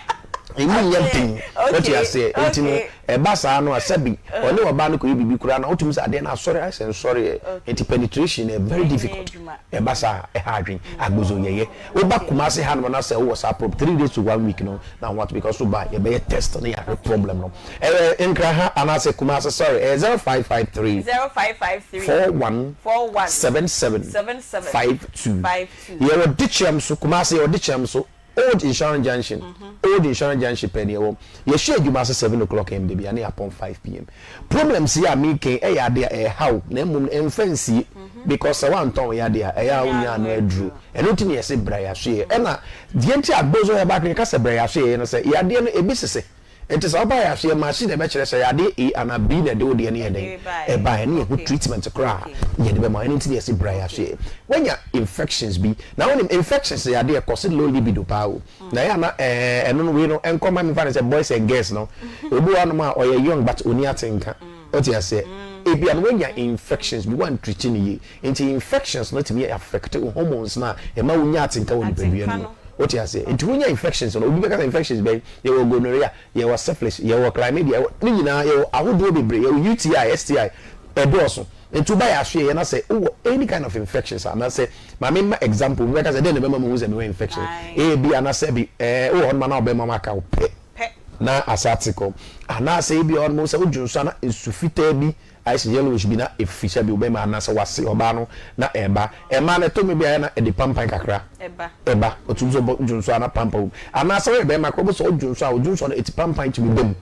Emu nyɛ den, wote aseɛ? Nti no ɛba saa no a, sɛbi ɔne ɔbaa no kɔyɛ biribi koraa na wotumi sɛ adeɛ no asɔre ayɛ sɛ nsɔreɛ, nti penetration yɛ very Ɛnyɛ difficult. adwuma. Ɛba saa ɛha adwen. Agbozo yɛyɛ. Woba Kumase hanom na sɛ wowɔ saa problem, 3 days to one week no na what, because woba yɛbɛyɛ test ne yɛahwɛ problem no. Ɛyɛ Nkra ha anaasɛ Kumase, sorry, ɛyɛ 0553 0553 41 41 77 77 52. 52. Yɛwɔ Dikyɛm so, Kumase yɛwɔ Dikyɛm so, Old Insurance Junction. Old Insurance Junction pɛ ne yɛwɔ. Yɛhyɛ adwuma ase 7 o'clock am de bia ne yɛapɔn 5 p.m. Problems yi a meken ɛyɛ ade a ɛhaw, na mmom no ɛmfa nsie, because sɛ woantɔn yɛ ade a ɛyɛ a wonya ano aduro. Ɛno nti ne yɛse bra yɛasoyɛ. Ɛna deɛ nti Agbozo Herbal Clinic ka sɛ bra yɛasoyɛ no sɛ yadeɛ no ebi sese. Nti sɛ woba yɛasoyɛ, machine na ɛbɛkyerɛ sɛ yadeɛ A anaa B na ɛde wo deɛ no yɛ dɛn ɛba. Ɛne yɛho treatment koraa yɛde bɛma. Ɛno nti ne yɛse bra yɛasoyɛ. Woanya infections bi na wonim infections yɛ adeɛ ɛkɔse low libido paa o, na ɛyɛ ana ɛno no wei no ɛnkɔma mefa no sɛ boys and girls no, obi wɔ hɔnom a ɔyɛ young but ɔni atenka, wote aseɛ? Ebia no woanya infections bi, woantreat no yie, nti infections no tumi affect wo hormones no a ɛma wonya atenka wɔ nipadua no mu, wote aseɛ? Nti wonya infections no, obi bɛka sɛ infections bɛn? Yɛwɔ gonorrhea, yɛwɔ syphilis, yɛwɔ chlamydia, yɛwɔ ne nyinaa, yɛwɔ ahodoɔ bebree, yɛwɔ UTI, STI, ɛdɔɔso. Nti woba yɛ aso yɛ na sɛ wowɔ any kind of infections anaasɛ, maame ma example, obi bɛka sɛ dɛn na ɛbɛma mahu sɛ mewɔ infection? Ebi anaasɛ bi wowɔ hɔ noma na ɔbɛma ma aka wo pɛ na asa ate kɔ, anaasɛ ebi wɔ hɔ nom sɛ wodwo nso ana nsu fitaa bi ayɛ sɛ yellowish bi na efi sɛ bi wobɛma anaasɛ wase ɔbaa no na ɛba ɛmaa no ɛtɔ mi bi ayɛ na ɛde pampan kakra ɛba. Ɛba otum sɛ ɔbɔ dwo nso ana pampan wɔ mu, anaasɛ wɔyɛ bɛrima korɔ bɛ sɛ ɔdwo nso a ɔdwo nso no eti pampan tumi ba mu.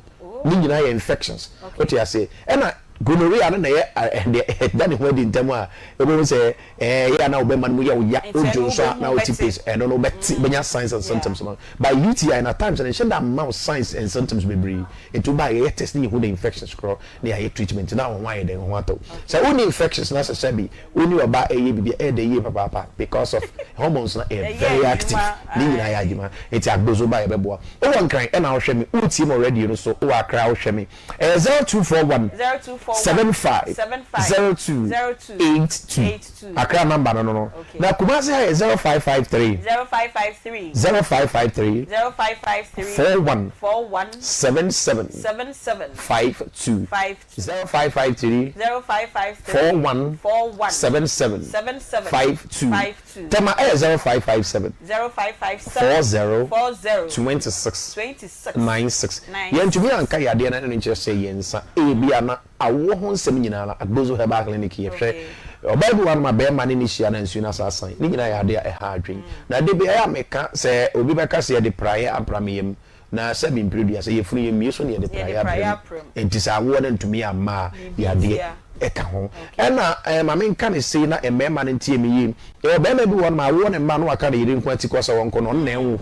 Ne nyinaa yɛ infections, wote aseɛ? Ɛna gonorrhea no na ɛyɛ deɛ ɛda ne ho adi ntɛm a ɛbɛhu sɛ yɛ a na wobɛma no mu yɛ wo ya. Nti ɛno wodwo nso a wobɛhu na wote bɛte. pace, ɛno no wobɛte, wobɛnya signs and symptoms no. But UTI na times no nhyɛ da mma wo signs and symptoms bebree. Nti wobaa yɛyɛ test ne yɛhu the infections korɔ ne yɛayɛ treatment na wo ho ayɛ dɛn, wo ho atɔ. Sɛ wonni infections na sɛ sɛbi wonni ɔba ɛyɛ biribi a ɛyɛ dɛ yie papaapa because of hormones no ɛyɛ Ɛyɛ very active. adwuma, Ne nyinaa yɛ adwuma. Nti Agbozo ba yɛbɛboa. Wowɔ Nkran ɛna wohwɛ me, wotie me already no so, wowɔ Accra wohwɛ me, ɛyɛ 0241 0241 75 75 02 02 82. 82. Accra number no. Na Kumasi ha yɛ 0553 0553 0553 0553 41 41 77 77 52. 52. 0553 0553 41 41 77 77 52. 52. Tema ɛyɛ 0557 0557 40 40 26 26 96. 96. Yɛntumi anka yadeɛ no ne nkyerɛ sɛ yɛnsa ebi ana awoɔ ho nsɛm nyinaa no, Agbozo Herbal Clinic yɛhwɛ. Ɔbaa bi wɔ hanom a bɛrima ne ne hyia na nsuo no asa asan ne nyinaa yɛ adeɛ a ɛha adwen. Na de bi ɛyɛ a meka sɛ obi bɛka sɛ yɛde praeɛ apra me yam, na sɛ mempere dua sɛ yɛfunu yɛmmie so ne yɛde praeɛ aprɛ mu. Nti sɛ awoɔ no ntumi amma a, yadeɛ ɛka ho. Ɛna ma menka ne sei na mmarima no ntie me yie. Ɛwɔ bɛrima bi wɔ hɔnom a awoɔ ne mma no waka ne yere nko ati kɔ sɛ wɔnkɔ no, ɔno na ɛnwo.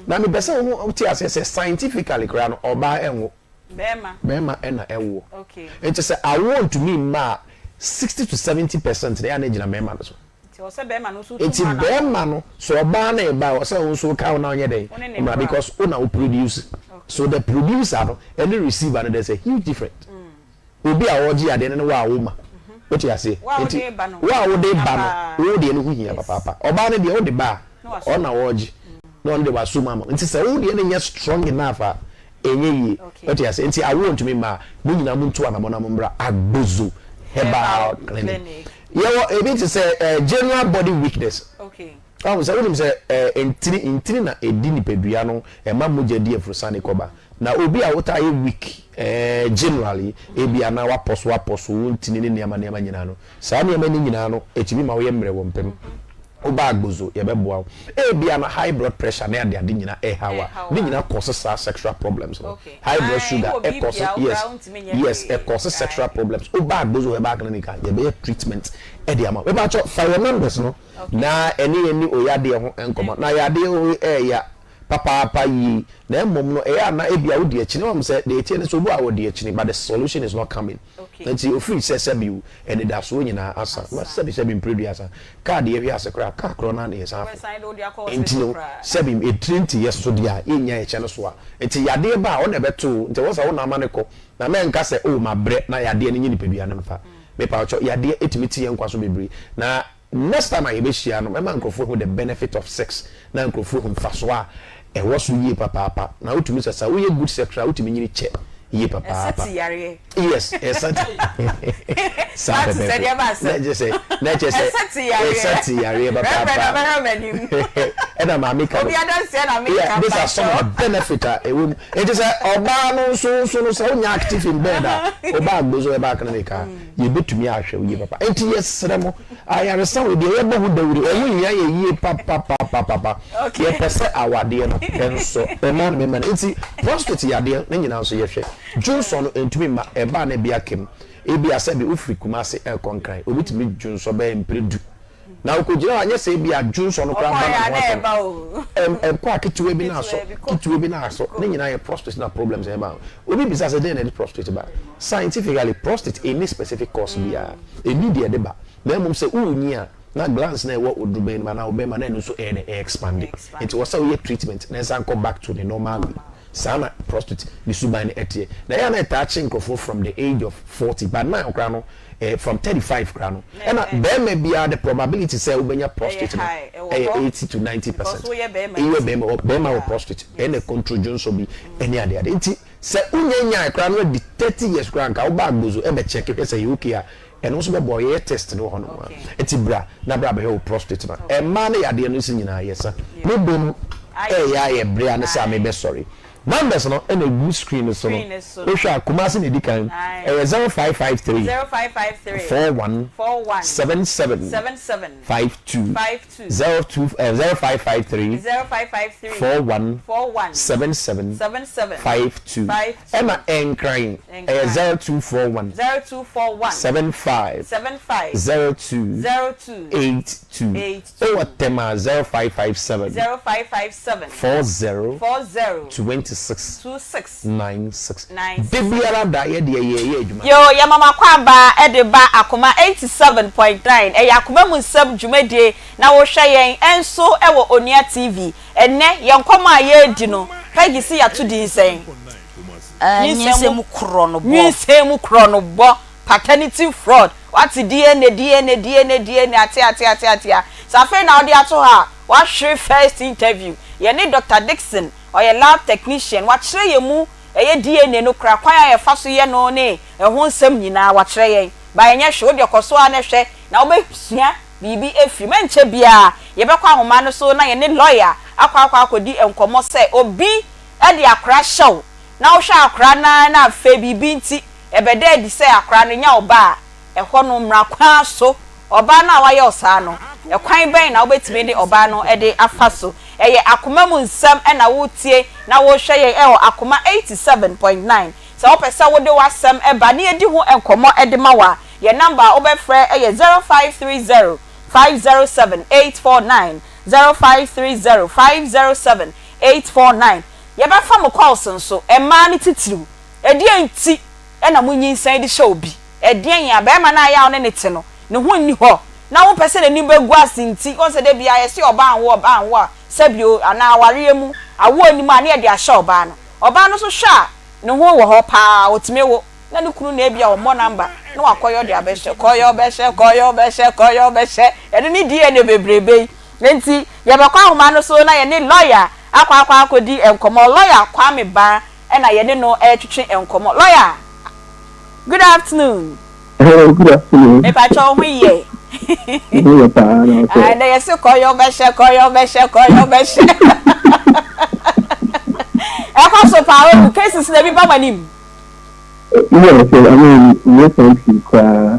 Na mepɛ sɛ wo te aseɛ sɛ scientifically koraa no, ɔbaa ɛnwo. Bɛrima. Bɛrima ɛna ɛwoɔ. Nti sɛ awoɔ ntumi mma a, 60 to 70% na ɛyɛ a na gyina mmarima no so. Nti ɔsɛ bɛrima no nso tu Nti ho anamɔ. Bɛrima no sɛ ɔbaa no ɛba a, ɔsɛ wo nso ka wo na ɔnyɛ dɛn Wo ne ne mmra bra. Because wo na wo produce. So the producer no ɛne receiver no, there's a huge difference. Obi a ɔgye adeɛ no ne wo a wo ma, wote aseɛ? Wo a wode Nti ba no, wo a wode hia ba paa. no, wo deɛ no ho hia papaapa. Ɔbaa no deɛ wode ba Na a, wasɔ. ɔna ɔgye na ɔno de waso mu ama wo. Nti sɛ wo deɛ no nyɛ strong enough a, ɛnyɛ yie, wote aseɛ? Nti awoɔ ntumi mma a, mo nyinaa mo ntu anamɔ na mo mmra Agbozo Herbal Clinic. Yɛwɔ ebi te sɛ general body weakness. Ɔhu sɛ wonim sɛ ntini ntini na ɛdi nipadua no, ɛma mogya di afurusane kɔba. Na obi a wotaa yɛ weak generally, ebi anaa wapɔ so wapɔ so wo ntini ne nneɛma nneɛma nyinaa no, saa nneɛma no nyinaa no ɛtumi ma woyɛ mmerɛ wɔ mpam. Woba Agbozo, yɛbɛboa wo. Ebia na high blood pressure ne adeade nyina ɛhaw a, ne nyina cause saa sexual problems no. High blood sugar ɛcause, yes, yes, ɛcause sexual problems. Woba Agbozo Herbal Clinic a, yɛbɛyɛ treatment ɛde ama wo. Mepakyɛw, fa yɛn numbers no na ɛne yɛn nni oyadeɛ ho nkɔmmɔ. Na yadeɛ wei ɛɛya papaapa yie, na mmom no ɛyɛ a na ebia wodi akyini. Woahu sɛ deɛ ɛteɛ ne sɛ obi wɔ hɔ a ɔdi akyini but the solution is not coming. Nti ofiri sɛ sɛbi o, anidasoɔ nyinaa asa. Na sɛbi sɛbi mprɛduasa, kaa deɛ ɛhwe ase koraa, kaa korɔ no ara na yɛsan fa. Nti no sɛbi etire nti yɛ so deɛ a, yɛnnya yɛkyɛ no so a. Nti yadeɛ ba a, wo na ɛbɛto wo. Nti ɛwɔ sɛ wo na ama no kɔ. Na mɛnka sɛ oh mabrɛ na yadeɛ no nye nipadua no mfa. Mepawokyɛw, yadeɛ ɛtumi te yɛn nkwa so bebree. Na Next time a yɛbɛhyia no, mɛma nkurɔfoɔ ahu the benefit of sex, na nkurɔfoɔ ahu mfasoɔ a ɛwɔ so yie papaapa. Na wotumi sɛ, sɛ woyɛ good sexual a, wotumi nyini kyɛ yie papaapa. Ɛsa ti yareɛ. Yes, ɛsa ti. Saa pɛpɛɛpɛ. Na kyerɛ sɛ, na kyerɛ sɛ, ɛsa ti yareɛ. Ɛsa ti yareɛ papaapa. Reverend ɔbɛhwɛ m'anim. Ɛna maame ka no. Obi adanseɛ na meka. Yeah, these are some of the benefit a ɛwɔ mu. Nti sɛ ɔbaa no nso nso no sɛ wonya active in bed a, ɔbaa Agbozo herbal clinic a, Yɛbɛtumi ahwɛ wo yie papa. Enti yɛsrɛ mo, ayaresa wei deɛ yɛbɔ ho dawuro, ɛho hia yɛ yie papapapapa. Yɛpɛ sɛ awadeɛ no nsɔ mmaa ne mmarima no. Enti prostate yadeɛ ne nyinaa nso yɛhwɛ. Dwonsɔ no ɛntumi mma, ɛba a na ebi aka mu. Ebia sɛbe wofiri Kumasi rekɔ Nkran, obi tumi dwonsɔ bɛyɛ mprɛ du. Na okogyina hɔ a, nyɛ sɛ ebia dwonsɔ no koraa ba na ne ho atɔ no. Ɛkɔ a ketewa bi na asɔ, ketewa bi na asɔ. Ne nyinaa yɛ prostate na problems na ɛba. Obi bisa sɛ dɛn na ɛde prostate ba? Scientifically, prostate nni specific cause biara. Ɛnni deɛ ɛde ba. Na mmom sɛ worenyin a, na glands no a ɛwɔ wo dorobɛn no mu anaa wo bɛrima no, ɛno nso ɛyɛ dɛn? Ɛexpande. Nti ɛwɔ sɛ woyɛ treatment na ɛsan kɔ back to ne normal way. Saa na prostate ne suban no ɛteɛ. Na ɛyɛ a na ɛtaa kye nkurɔfoɔ from the age of 40, but now koraa no, eh, from 35 koraa no, ɛna bɛrima biara the probability sɛ wobɛnya prostate no ɛyɛ 80 to 90%. Woyɛ bɛrima, bɛrima wɔ prostate, ɛna control dwonsɔ bi ɛne ade ade. Nti sɛ wonya nyae koraa no adi 30 years koraa nka woba Agbozo ɛbɛ check hwɛ sɛ ɛyɛ okay a, ɛno nso bɛboa wo. Yɛyɛ test no wɔ hɔ nom a. Nti bra na bra bɛhwɛ wo prostate no. Mmaa no yadeɛ no nso nyinaa yɛsa. Me bɛ mu ɛyɛ ayɛ bere a ne sɛ a mebɛsɔre. Numbers no na egu screen no so no. Wohwɛ a, Kumasi na edi kan. Ɛyɛ 0553 41 77 52 02 eh, 0553 41 77 52. Ɛna Nkran ɛyɛ 0241 75 02 82. Wowɔ Tema a 0557 40 26 96. Da biara da yɛ deɛ yɛɛyɛ adwuma. Yoo yɛma mo akwaaba de ba Akoma 87.9 ɛyɛ Akoma mu nsɛm dwumadie na wohwɛ yɛn nso wɔ Onua TV ɛnnɛ yɛn nkɔmmɔ a yɛredi no Peggy se yɛato din sɛn? Nyinsɛn mu korɔnobɔ. Nyinsɛn mu korɔnobɔ Paternity fraud, woate DNA, DNA, DNA, DNA, ate, ate, ate, ate a, sɛ afei na wode ato hɔ a, woahwere first interview. Yɛne Doctor Dickson, ɔyɛ lab technician, wakyerɛ yɛn mu ɛyɛ DNA no koraa, kwan a yɛfa so yɛ no ne ɛho nsɛm nyinaa, wakyerɛ yɛn. But ɛnyɛ hwee, wo deɛ kɔ so ara na hwɛ na wobɛsua biribi afiri mu. Ɛnkyɛ biara, yɛbɛkɔ ahoma no so na yɛne lawyer akɔ akɔ akɔdi nkɔmmɔ sɛ obi de akora hyɛ wo na wohwɛ akora no ara na afei biribi nti, Ɛbɛda adi sɛ akwadaa no nya ɔba a, ɛhɔ no, mmara kwan so, ɔbaa no a wayɛ wo saa no, ɛkwan bɛn na wobɛtumi de ɔbaa no de afa so? Ɛyɛ akoma mu nsɛm na woretie na worehwɛ yɛn wɔ Akoma 87.9. Sɛ wopɛ sɛ wode w'asɛm ba na yɛdi ho nkɔmmɔ de ma wo a, yɛn nɔmba a wobɛfrɛ yɛ 0530 507 849, 0530 507 849. Yɛbɛfa mo calls nso, mmaa no titiriw. Ɛdeɛn nti na monyinsɛn de hyɛ obi? Ɛdeɛn a barima no a ɛyɛ a wo ne no te no, ne ho nni hɔ na wompɛ sɛ n'anim bɛgu ase nti? Woahu sɛ da biara yɛse ɔbaa nwo, ɔbaa nwo a, sɛbio anaa awareɛ mu awoɔ nni mu a na yɛde ahyɛ ɔbaa no. Ɔbaa no nso hwɛ a, ne ho wɔ hɔ pa ara, ɔtumi wo, na ne kunu na ebia ɔmmɔ number na wakɔyɔ de abɛhyɛ, kɔyɔ bɛhyɛ, kɔyɔ bɛhyɛ, kɔyɔ bɛhyɛ, ɛno ne DNA bebrebe yi. Enti yɛbɛkɔ ahoma no so na yɛne lɔya akɔ akɔ akɔdi nkɔmmɔ, Lɔya Kwame Baa. ɛna yɛne no retwetwe nkɔmmɔ. Lawyer, good afternoon. Hello, good afternoon. Mepakyɛ wo ho yɛ? Me ho yɛ paa na wo sɛ. Ɛnɛ yɛse kɔyɔ bɛhyɛ, kɔyɔ bɛhyɛ, kɔyɔ bɛhyɛ. Ɛkɔ so paa o, cases na ebi ba w'anim. Yes, I mean, recently, koraa,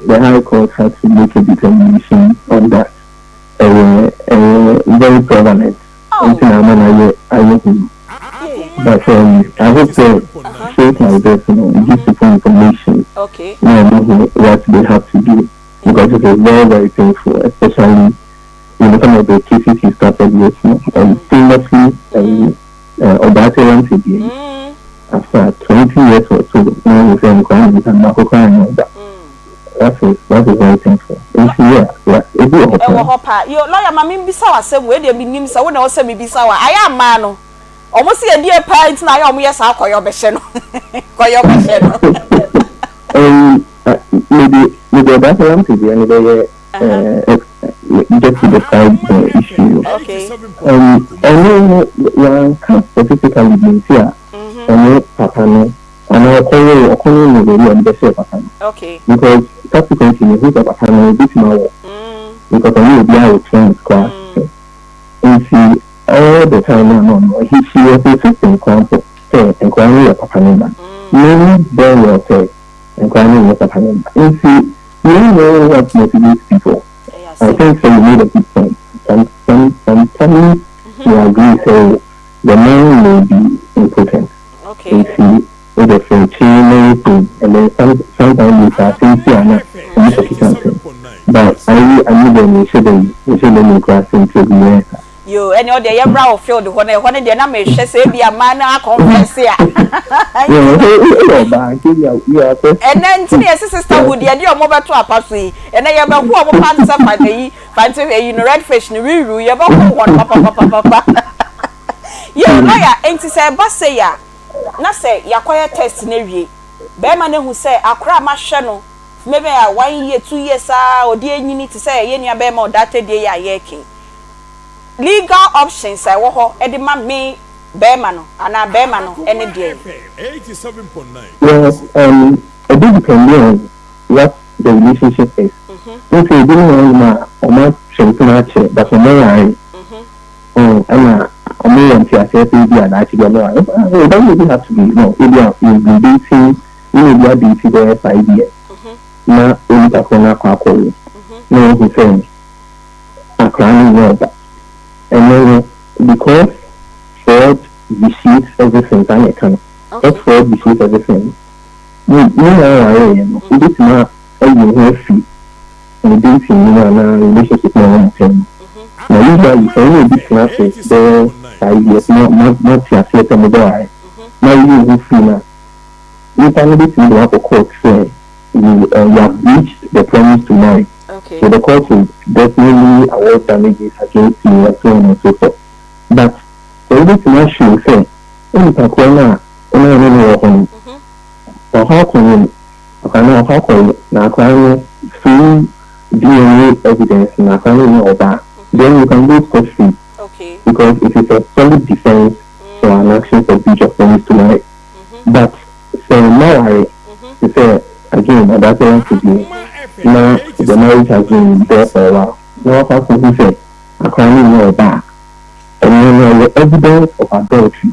the High Court had to make a determination on that. Ɛyɛ very prevalent nti na ama no ayɛ ayɛ hu no. But I hope sɛ shows like this no give people information na wɔn hu what they have to do because it is very very painful, especially some of the cases you started with no, and famously ɔbaa bi after 20 years or so na wɔn sɛ nkwadaa no nsa baako koraa nyɛ ɔba. That is very painful. Nti yeah, ebi wɔ hɔ. Ɛwɔ hɔ paa. Yo, lawyer, ma mi bisa wa asɛm wei deɛ, mi nim sɛ wo na ɔsɛ mi bisa wa. Ayɛ amaa no, ɔmo si yɛ die paa nti na ayɛ ɔmo yɛ saa kɔyɔ bɛhyɛ no, kɔyɔ bɛhyɛ no? Maybe ɔbaa sɛ lampe deɛ no bɛyɛ just to describe the issue. Ɛno no, wɔanka specifically bi nti a ɔno papa no anaa ɔkɔwɔ ɔkɔno no baabi a ɔde bɛhyɛ papa no. Because subsequently mehu sɛ papa no obetumi awɔ because ɔno obi a wɔ twins koraa. Nti all the time no, he she was insisting koraa mpo sɛ nkwadaa no yɛ papa no ba. Knowing very well sɛ nkwadaa no yɛ papa no ba. Nti you don't know what motivates people. I think so you made a good point. Some families will agree say the man may be impotent. Nti with the French thing, and then sometimes you are saying see ana ɔmo sɛ keka nsɛm. But I need them nhyɛ them in class nti obi yɛ sa. Yo, ɛne ɔdeɛ yɛmmra wɔ field hɔ no, ɛhɔ no deɛ na mehwɛ sɛ ebi amaa no akɔnfɛse a. Yeah, ɛyɛ ɔbaa nti bi a yɛ Ɛnɛ nti ne yɛsi sisterhood yɛde ɔmo bɛto apa so yi, ɛnɛ yɛbɛho ɔmo pa te sɛ fanta yi, fanta eyi no, red fish no riru, yɛbɛho wɔn papapapapa. Yo, lawyer, nti sɛ ɛba se ya na sɛ yɛakɔyɛ test no awie, bɛrima no ehu sɛ akora a mahwɛ no maybe a 1 year, 2 years a ɔde enyini te sɛ yɛn nua bɛrima ɔda atɛdeɛ yi a yɛreke, legal options a ɛwɔ hɔ ɛde ma me bɛrima no anaa bɛrima no ɛne deɛ? Well, it do depend on what the relationship is. Nti ebi ne wɔn a ɔmo atwe mpena akyɛ, but ɔmo nware. Ɛna ɔmo yɛ nteaseɛ sɛ ebi a daakye bi ɔmo nware. It doesn't even have to be no. Ebi a you've been dating, you know, bi adate bɛyɛ 5 years. Na onipa korɔ no akɔ akɔwo. Na ohu sɛ akwaraa no nyɛ ɔba. Ɛno no, because fraud vitiates everything, saa na ɛka no. Because fraud vitiates everything. Ní ní na aware yɛ no, wobɛtumi ayi wo ho afi ne dating no mu anaa relationship na wɔn nkyɛn no. Na usually sɛ wɔn obi tena ase bɛyɛ 5 years na mo te aseɛ sɛ mo bɛware na yi wo ho firi na nipa no bɛtumi de wakɔ court sɛ you have breached the promise to marry. So the court will definitely award damages against you and so on and so forth. But sɛ wobɛtumi ahyɛ sɛ onipa korɔ no a ɔno ne no wɔ hɔ no, ɔhɔ akɔnyɛ mu akwaraa no, ɔhɔ akɔyɛ na akwaraa no through DNA evidence na akwaraa no nyɛ ɔbaa, then you can go scot free because it is a solid defense for an action for breach of promise to marry. But sɛ maware te sɛ again ɔdaasɛ to be na the marriage has been there for a while na wakɔ akɔhu sɛ akwaraa no nyɛ ɔbaa, ɛno no ɛyɛ evidence of adultery,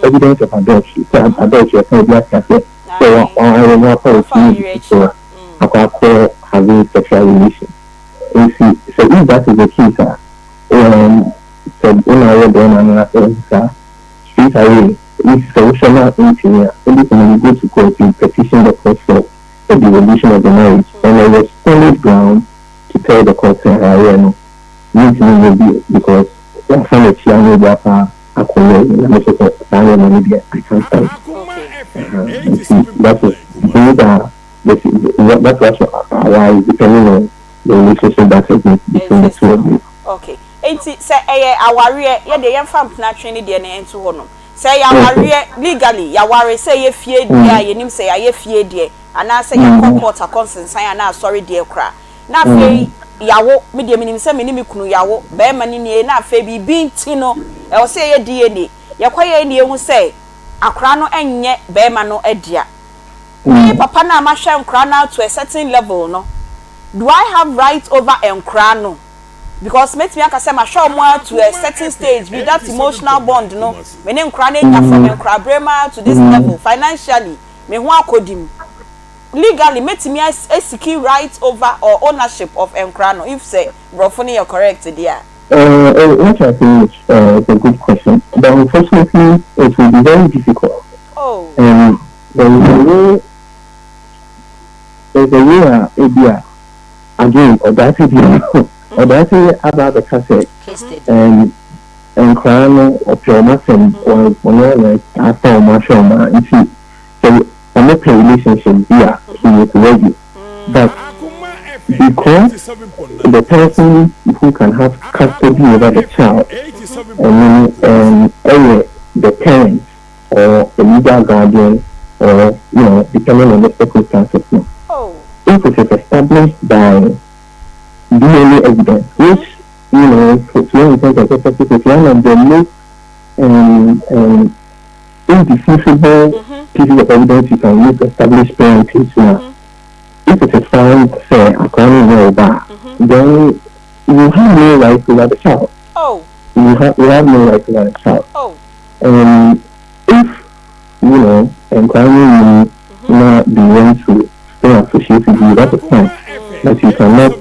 evidence of adultery. Sɛ adultery ɛka obi ase aseɛ sɛ wɔayɛ no akɔ otu so akɔ akɔ having sexual relation. Nti sɛ if that is the case a, sɛ wona ayɛ bɛrima no na sɛ saa straight away, if sɛ wohwɛ na ntumi a, wobɛtumi you go to court, you petition the court for the dissolution of the marriage, and there is solid ground to tell the court sɛ ayɛ no mentumi nyɛ bio because wafa n'akyi ano bi afa akɔyɛ na mɛsɛ sɛ saa nneɛma no deɛ, I can't stand. Nti that is those are the that's what arise depending on the relationship that exists between the two of you. Okay, nti sɛ ɛyɛ awareɛ, yɛde yɛmfa mpenatwe ne deɛ no ɛnto hɔ nom, sɛ ɛyɛ awareɛ legally yɛaware, sɛ ɛyɛ fie deɛ a yɛnim sɛ yɛayɛ fie deɛ anaasɛ yɛkɔ court akɔnsensan anaa asɔre deɛ koraa, na afei yawo, me deɛ menim sɛ me ne me kunu yawo, bɛrima ne nie, na afei biribi nti no ɛwɔ sɛ yɛyɛ DNA, yɛkɔyɛ ne ehu sɛ akwaraa no ɛnyɛ bɛrima no adua, me papa no a mahwɛ nkwaraa no to a certain level no, do I have right over nkwaraa no? Because metumi aka sɛ mahwɛ ɔmo a to a certain stage with that emotional bond no, me ne nkwaraa no anya from nkwaraa berɛ mu to this level, financially me ho akɔdi mu. Legally mɛtumi a seek right over or ownership of nkora no, if sɛ borɔfo no yɛ correct deɛ a? What I think is a good question, but unfortunately it will be very difficult. Oh. There is a way, there's a way a ebi a again ɔdaase bi ɔdaase aba abɛka sɛ nkwaraa no ɔpɛ ɔmo asɛm, ɔno na afa ɔmo ahwɛ ɔmo a, nti sɛ ɔmo pɛ relationship bi a, he is ready. But because the person who can have custody over the child and then ɛyɛ the parents or the legal guardian or depending on the circumstances no. If it is established by DNA evidence, which for to all intents and purposes is one of the most indefeasible pieces of evidence you can use to establish parentage now. If it is found, sɛ, akwadaa no ba, then you have no right over the child. You have no right over the child. If nkwadaa no not be want to stay associated with you, that is fine. But you cannot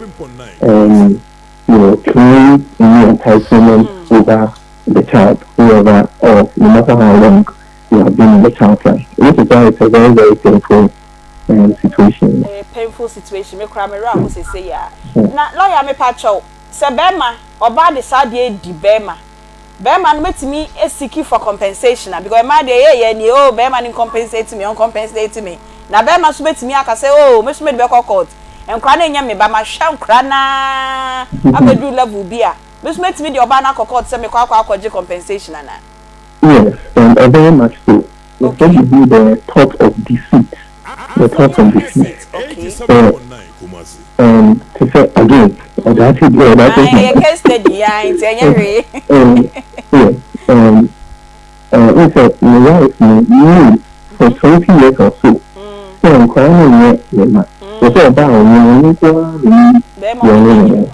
claim any entitlement over the child, whoever, or no matter how long you have been in the child's life. Which is why it's a very, very painful situation. A painful situation. Me kura me ra ho sese ya. Na lawyer, me pa kyɛw, sɛ bɛrima ɔbaa de saa deɛ di bɛrima, bɛrima no mɛtumi e seek for compensation a? Because mmaa deɛ yɛ ni o, bɛrima no compensate me, ɔn compensate me, na bɛrima nso bɛtumi aka sɛ, o, me nso mɛ de bɛkɔ court, nkora no nyɛ me ba, ma hwɛ nkora naa abɛduru level bi a, me nso mɛtumi de ɔbaa no akɔ court sɛ mekɔ akɔgye compensation ana? Yes, and very much so. Especially the thought of deceit. The thought of deceit. To say again, or that is or that is Ɛyɛ case study ya, nti ɛnyɛ hwee. Yes, sɛ my wife knew for 20 years or so. So nkwadaa no nyɛ ne ma. Wɔsɛ ɔbaa a ɔnyɛ ɔno nko ara na Bɛrima ɔno ɔnyɛ. ne no.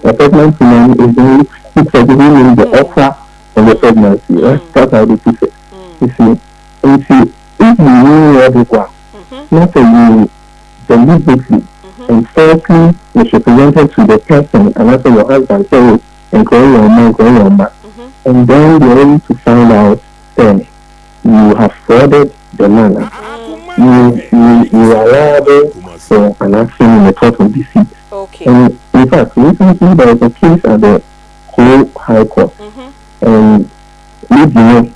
A pregnant woman is the only person who knows the author of the pregnancy. Right? That's how they put it. You see, and see, if you knew all this while, not that you deliberately and falsely misrepresented to the person and also your husband, say, and call your man, call your man, and then you're able to find out then you have frauded the man. You are liable for an action in the tort of deceit. And in fact, recently there was a case at the Ho High Court. And lady,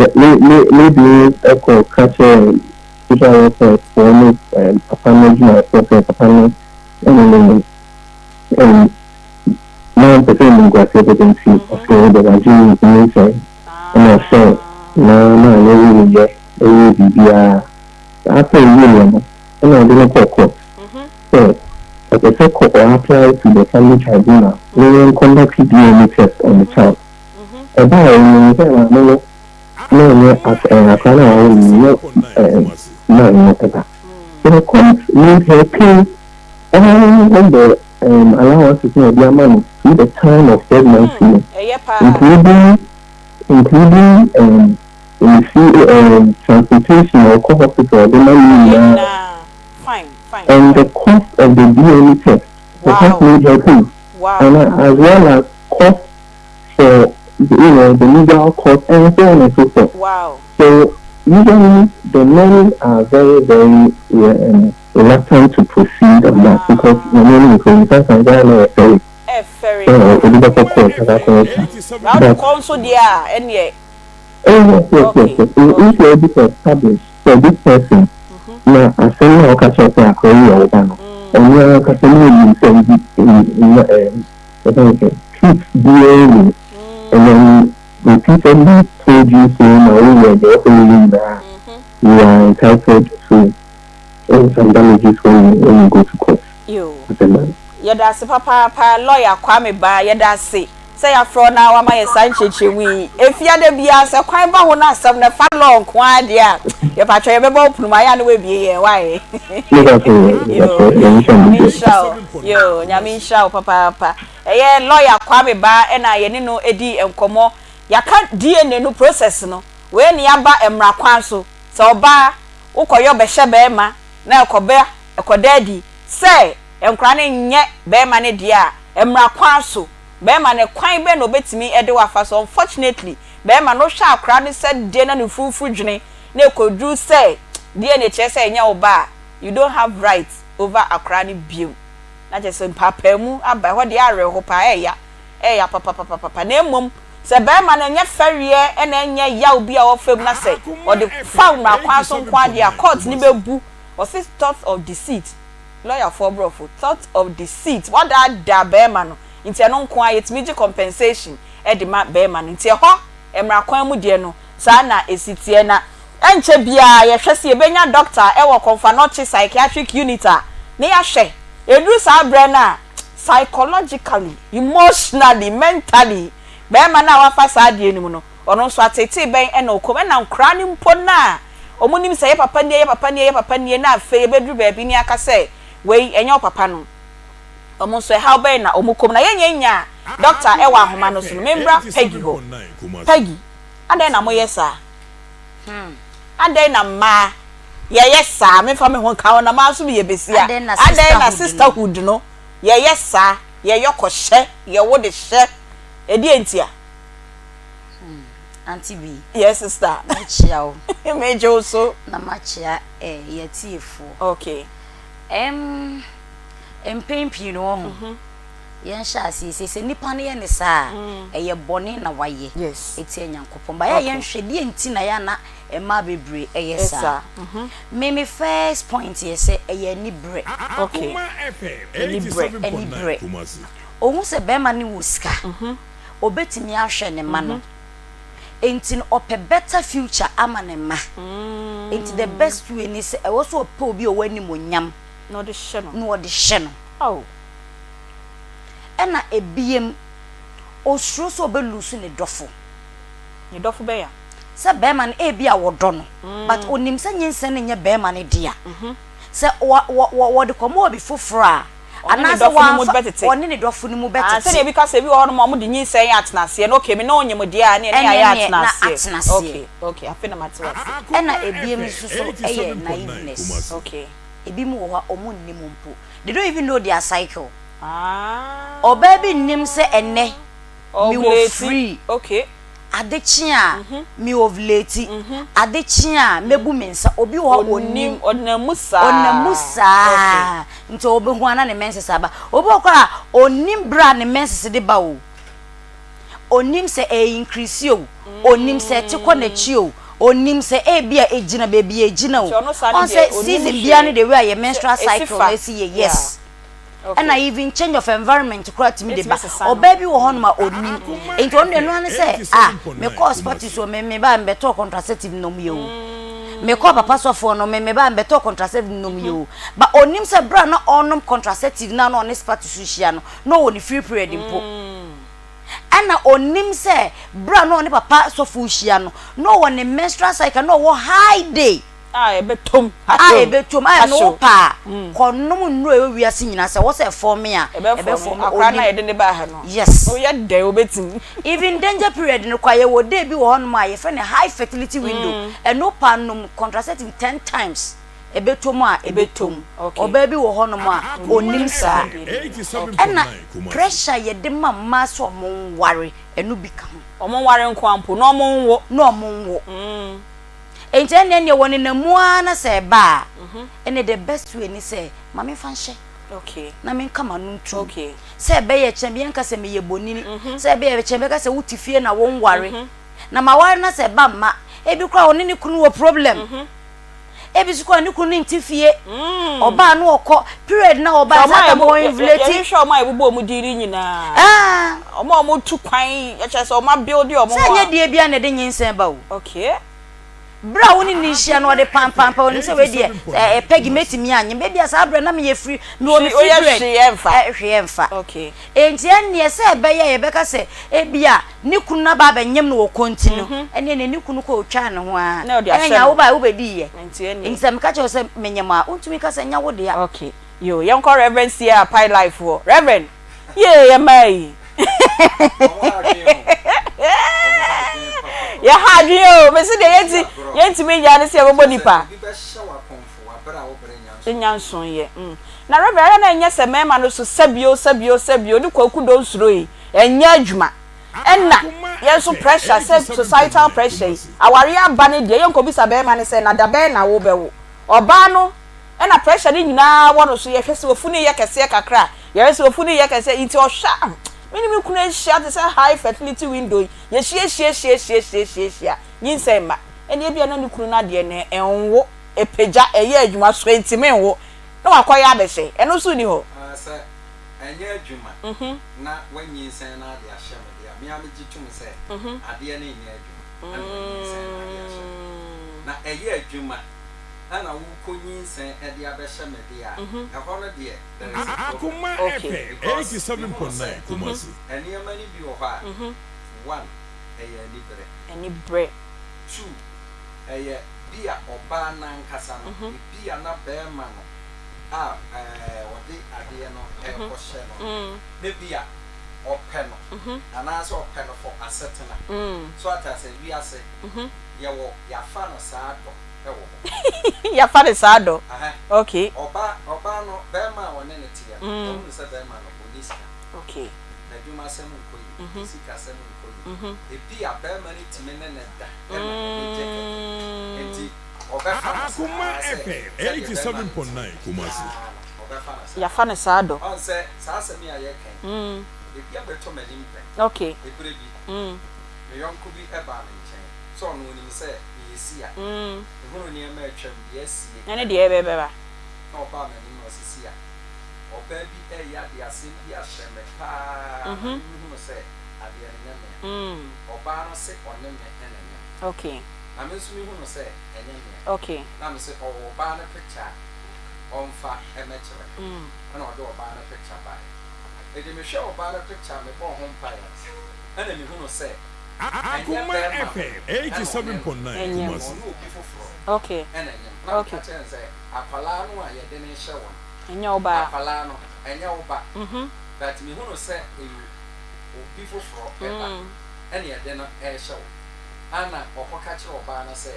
lady ɛkɔ kakyɛ social welfare foɔ ne papa no adwumayɛfoɔ sɛ papa no ɛne ne no na mpɛ sɛ animguaseɛ bɛbɛ, nti ɔsɛ ɔde wagye ne nyinsɛn, ɛna ɔhyɛ na na ɛwɔ yɛ ɛyɛ biribiara after ewieɛ no, ɛna ɔde no kɔɔ court sɛ ɔpɛ sɛ kɔ ɔ apply to the family tribunal na wɔn conduct DNA test on the child. Ɛbaa ɛnyɛ sɛ maame no na ɛnyɛ akora no a wɔwɔ no nyɛ man no ɛba. So the court made her pay all the allowances na ɔde ama no through the time of pregnancy no, Ɛyɛ paa. including nsi transportation a ɔkɔ hospital ɔde ma no Ɛyɛ nyinaa nyinaa fine fine. And the cost of the DNA test, the cost made her pay, and as well as cost for the legal cost and so on and so forth. So usually the men are very, very reluctant to proceed on that because the men will sometimes they are not very Ɛfɛre. So obi bɛkɔ court and that kind of thing. Na wode kɔ nso deɛ a, ɛneɛ Oh yes. If you're able to establish so this person na asɛm na ɔka kyerɛ sɛ akɔrɔ yi yɛ ɔba no, ɔno ankasa ne onim sɛ nbi ɛɛ ɛfɛn sɛ truth biara mu, and then repeatedly told you so na woyɛ deɛ ɔsɛ woyɛ nyinaa, you are entitled to some damages when you go to court as a man. Yɛda ase papaapa, lawyer Kwame Baa. Yɛda ase sɛ yɛafrɛ na wama yɛ saa nkyerɛkyerɛmu yi. Efiada biara sɛ kwan ba ho no, asɛm no fa law nko ara deɛ a, yɛpatwɛ yɛbɛbɔ wo pono mu ayɛ a na woabie yɛn wae. Nyame nhyira wo. Yo, Nyame nhyira wo papaapa. Ɛyɛ lawyer Kwame Baa ɛna yɛne no edi nkɔmmɔ. Yɛaka DNA no process no wei ne yɛaba mmara kwan so sɛ ɔbaa wokɔyɛ ɔbɛhyɛ bɛrima. na ɛkɔba ɛkɔda adi sɛ nkwadaa no nyɛ barima no dea a, mmara kwan so, barima no kwan bɛn na ɔbɛtumi de wo afa so? Unfortunately, barima no wohwɛ akwadaa no sɛ deɛ na ne furufuru dwene na ɛkɔduru sɛ DNA kyerɛ sɛ ɛnyɛ wo ba a, you don't have right over akwadaa no bio. Na kyerɛ sɛ mpaapaamu aba, ɛhɔ deɛ awerɛho paa, ɛɛya, ɛɛya papapapapa. Na mmom sɛ barima no ɛnyɛ fɛreɛ na ɛnyɛ yaw bi a ɔfa mu na sɛ ɔde fa mmara kwan so nko ara deɛ a, court no bɛbu, ɔse thought of deceit, lɔyafoɔ borɔfo, thought of deceit, wadaadaa barima no, nti ɛno nko ara yɛtumi gye compensation de ma barima no. Nti ɛhɔ mmara kwan mu deɛ no, saa na ɛsi teɛ. Na ɛnkyɛ biara yɛhwɛ sɛ yɛbɛnya dɔkta wɔ Komfo-Anokye Psychiatric Unit a, na yɛahwɛ. Ɛduru saa berɛ no a, psychologically, emotionally, mentally, barima no a wafa saa adeɛ no mu no, ɔno nso ateetee bɛn na ɔkɔ mu? Ɛna nkwadaa no mpo no a wɔnim sɛ yɛ papa nie, yɛ papa nie, yɛ papa nie, na afei ɛbɛduru baabi na yɛaka sɛ wei ɛnyɛ wo papa no, wɔn nso ɛhaw bɛn na wɔkɔ mu? Na yɛnyɛ nyaa dɔkta wɔ ahoma no so no, membra Peggy hɔ. Peggy, adɛn na moyɛ saa? Adɛn na mmaa yɛyɛ saa? Memfa me ho nka ho, na maa nso meyɛ besia. Adɛn na Adɛn na sisterhood no? sisterhood no yɛyɛ saa? Yɛyɔ kɔhyɛ, yɛwo de hyɛ. Ɛdeɛn ntia? Auntie B. Yes, sister. Mekyia wo. Megye wo so. Na makyia eh, yɛtiefoɔ. Okay. Ɛm, mpɛn pii no wɔ ho. Yɛnhyɛ aseɛ sɛ sɛ nipa no yɛ ne saa a, ɛyɛ bɔne na wayɛ ɛtia Nyankopɔn. Ba yɛ a yɛnhwɛ deɛ nti na yɛ a na mmaa bebree ɛyɛ saa. Me me first point yɛ sɛ ɛyɛ anibrɛ. Okay. Anibrɛ. Anibrɛ. Ohu sɛ bɛrima no wɔ sika, obetumi ahwɛ ne mma no. Enti no ɔpɛ better future ama ne mma. Enti the best way ne sɛ ɛwɔ sɛ ɔpɛ obi a ɔwɔ animuonyam Na ɔde hyɛ no. na ɔde hyɛ no. Oh. Ɛna ebiem, osuro sɛ ɔbɛ lose ne dɔfo. Ne dɔfo bɛn a? Sɛ bɛɛma no ebia wɔdɔ no but onim sɛ nyinsɛn no nyɛ bɛɛma no dea. Sɛ wɔ wɔ wɔ wɔde kɔma obi foforɔ a, Ɔne ne anaasɛ dɔfo no mu wamfa bɛtete. ɔne ne dɔfo no mu Ah, bɛtete. sɛdeɛ ebi ka sɛ ebi wɔ hɔnom a wɔde nyinsɛn yɛ atenaseɛ no, okay, me ne wo nyem deɛ a, ɛneɛ ne Ɛneɛ yɛayɛ neɛ na atenaseɛ. atenaseɛ. Okay, okay, afei na mate wo ase. Ɛna ebiem nso so yɛ naiveness. Okay. Ebinom wɔ hɔ a wɔn nnim mpo. They don't even know their cycle. Ɔbaa bi nnim sɛ ɛnnɛ me wɔ free. Ade kye a me ovulate. Ade kye a mɛbu me nsa. Obi wɔ hɔ a ɔnnim. Ɔnam mu saa. Ɔnam mu saa. Nti ɔbɛhu a na ne menses aba. Obi wɔ hɔ koraa a ɔnnim berɛ a ne menses de ba o. Ɔnnim sɛ ɛyɛ increase o. Ɔnnim sɛ ɛte kɔ n'akyi o. Ɔnnim sɛ ebia ɛgyina baabi a ɛgyina o. Nti ɔno saa no Ɔn deɛ sɛ ɔnnim season biara hwee. ne the way a yɛ Sɛ menstrual ɛsi cycle no fa. ɛsi yɛ Yeah. yes. Okay. Ɛna even change of environment koraa tumi de Ɛtumi ba. sesa no. Ɔbaa bi wɔ hɔnom a ɔnnim. Nti ɔno deɛ ɛno ara ne sɛ ah mekɔɔ Spotties o me mebaa mebɛtɔɔ contraceptive nom yɛ o. Mekɔɔ papa sɔfoɔ no me mebaa mebɛtɔɔ contraceptive nom yɛ o. But ɔnnim sɛ berɛ a na ɔrenom contraceptive no a na ɔne Spotties rehyia no na ɔwɔ ne free period mpo. Ɛna ɔnim sɛ berɛ a na ɔne papa sɔfo rehyia no, na ɔwɔ ne menstrual cycle, na ɔwɔ high day. A ɛbɛtɔm. A ɛbɛtɔm. A ɛno wo pɛ a, kɔnom nnuro a ɛwɔ wiase nyinaa sɛ ɛwɔ sɛ ɛfɔme a, ɛbɛfɔme. Akwadaa no a yɛde no baa ha no. Yes. Woyɛ dɛn wobɛtumi. Even danger period no koraa, yɛwɔ day bi wɔ hɔnom a yɛfrɛ no high fertility window. Ɛno pɛ a, nom contraceptive 10 times. Ɛbɛtɔ mu a, ɛbɛtɔ mu. Ɔbaa bi wɔ hɔnom a, ɔnnim saa. Ɛna pressure a yɛde ma mmaa sɛ wɔnware, ɛno bi ka ho. Wɔnware nko ara mpo, na wɔnwo. Na wɔnwo. Enti ɛnneɛ neɛ wɔnenam mu ara na sɛ ɛba a, ɛnneɛ the best way ne sɛ, ma memfa nhyɛ. Na menka m'ano ntom. Sɛ ɛbɛyɛ kyɛn bi, yɛnka sɛ meyɛ bonini. Sɛ ɛbɛyɛ kyɛn bɛka sɛ wote fie na wonware. Na maware na sɛ ɛba mma, ebi koraa ɔne ne kunu wɔ problem. Ebi nso koraa ne kunu no nte fie. Ɔbaa no ɔkɔ period na ɔbaa saa tam wɔn invlate. Yɛhwehwɛ wɔn a yɛbobɔ wɔn din no nyinaa. Wɔn a wɔtu kwan kyerɛ sɛ wɔn abuild wɔn ho a. Sɛ ɛnyɛ deɛ biara na ɛde nyinsɛn ba o. Okay. Berɛ a wo ne no rehyia no ɔde pampaampa ɔnim sɛ wei deɛ ɛɛ Peggy mɛtumi anyem. Ebi a saa berɛ na meyɛ free mewɔ me free period. Hwee ɛmfa. Hwee ɛmfa. Okay. Enti ɛnneɛ sɛ ɛbɛyɛ a yɛbɛka sɛ ebia ne kunu no aba abɛnyem no wɔ kɔ nti no, ɛnneɛ nea ne kunu kɔ ɔtwaa ne ho ara. Na ɔde ahyɛ Ɛnneɛ nea no. wobaeɛ wobɛdiiɛ. Nti ɛnneɛ. Enti sɛ meka kyerɛ wo sɛ menyem a, wontumi nka sɛ ɛnyɛ wo dea. Okay. Yoo, yɛnkɔ Rev. Sierra Pie Life hɔ. Rev. Yee, yɛn mmaa yi. Yɛha adwene o. Mese deɛ yɛnti, yɛntumi nnyae ne sɛ yɛbɛbɔ nipa. Obi bɛhyɛ wo akɔmfo wɔ abere a wobrɛ nya nso. nso. Nya nsonoeɛ. Mm. Na Rev. Ayɛ na ɛnyɛ sɛ mmarima no so sɛbio sɛbio sɛbio ne Kwaku Donsuro yi ɛnyɛ adwuma. Ɛna yɛn nso pressure sɛ societal pressure yi, awareɛ aba no deɛ yɛnkɔbisa barima no sɛ na dabɛn na wobɛwo. Ɔbaa no ɛna pressure no nyinaa wɔ no so, yɛhwɛ sɛ wafunu reyɛ kɛseɛ kakra a, yɛhwɛ sɛ wafunu reyɛ kɛseɛ nti ɔhwɛ a, me ne me kunu ahyia te sɛ high fertility window yi, yɛhyiahyiahyiahyiahyiahyia, nyinsɛn mma. Ɛnna ebia na ne kunu no adeɛ no ɛnwo, ɛpagya, ɛyɛ adwuma so ɛntumi nwo, na wakɔyɛ abɛhyɛ, ɛno nso nni hɔ. Sɛ ɛnyɛ adwuma na wanyinsɛn na ade ahyɛ me deɛ a, me ara megye tom sɛ adeɛ no nyɛ adwuma na wanyinsɛn na ade ahyɛ me. Na ɛyɛ adwuma na wokɔnyinsɛn de abɛhyɛ me deɛ a, ɛhɔ no deɛ there is a problem. Because mehunu sɛ nneɛma no bi wɔ hɔ a, one, ɛyɛ aniberɛ. Aniberɛ. Two, ɛyɛ bi a ɔbaa no ankasa no, ebi a na barima no a ɔde adeɛ no rekɔhyɛ no no, na bi a ɔpɛ no anaasɛ ɔpɛ no for asetena. So ate aseɛ? Wiase, yɛwɔ, yɛafa no saa dɔ wɔ hɔ. Yɛafa no saa dɔ? Okay. Ɔbaa, ɔbaa no, barima a ɔne no teɛ no, wahunu sɛ barima no, ɔnni sika. Okay. N'adwumasɛm nkɔ yie, ne sikasɛm nkɔ yie. Ebi a barima no tumi ne no da ma n'ani gye kɛkɛ. Enti ɔbɛfa no saa sɛ sɛdeɛ barima no te biara no, ɔbɛfa no saa. Yɛafa no saa dɔ. Ɔn sɛ saa asɛm yi a yɛreka yi, ebi abɛtɔ m'anim pɛn. Okay. Eberɛ bi, me yɔnko bi baa me nkyɛn sɛ ɔno ɔnim sɛ meyɛ sia. Mehunu nneɛma a atwam, deɛ asie. Ɛne deɛ ɛbɛba. Na ɔbaa m'anim na ɔse, Sia, ɔbaa bi reyɛ adeɛ, asɛm bi ahyɛ me paa na me mehunu sɛ adeɛ no nyɛ mea. Ɔbaa no se ɔne me na ɛnyem. Na me nso mehunu sɛ ɛnyɛ mea. Na me se ɔwɔ ɔbaa no picture a ɔmfa mmɛkyerɛ me. Ɛna ɔde ɔbaa no picture baeɛ. Enti mehwɛɛ ɔbaa no picture a mebɔɔ ho mpaeɛ no, ɛna mehunu sɛ ɛnyɛ bɛrima no ɛna ɔne no, Ɛnyem. ɔne obi foforɔ ɛna ɛnyem. Na meka kyerɛɛ no sɛ akwadaa no a yɛde no rehyɛ wo no, Ɛnyɛ wo ba. Akwadaa no, ɛnyɛ wo ba. But me hunu sɛ ɛyɛ obi foforɔ ba ɛna yɛde no rehyɛ wo. Ɛna ɔkɔka kyerɛ ɔbaa no sɛ,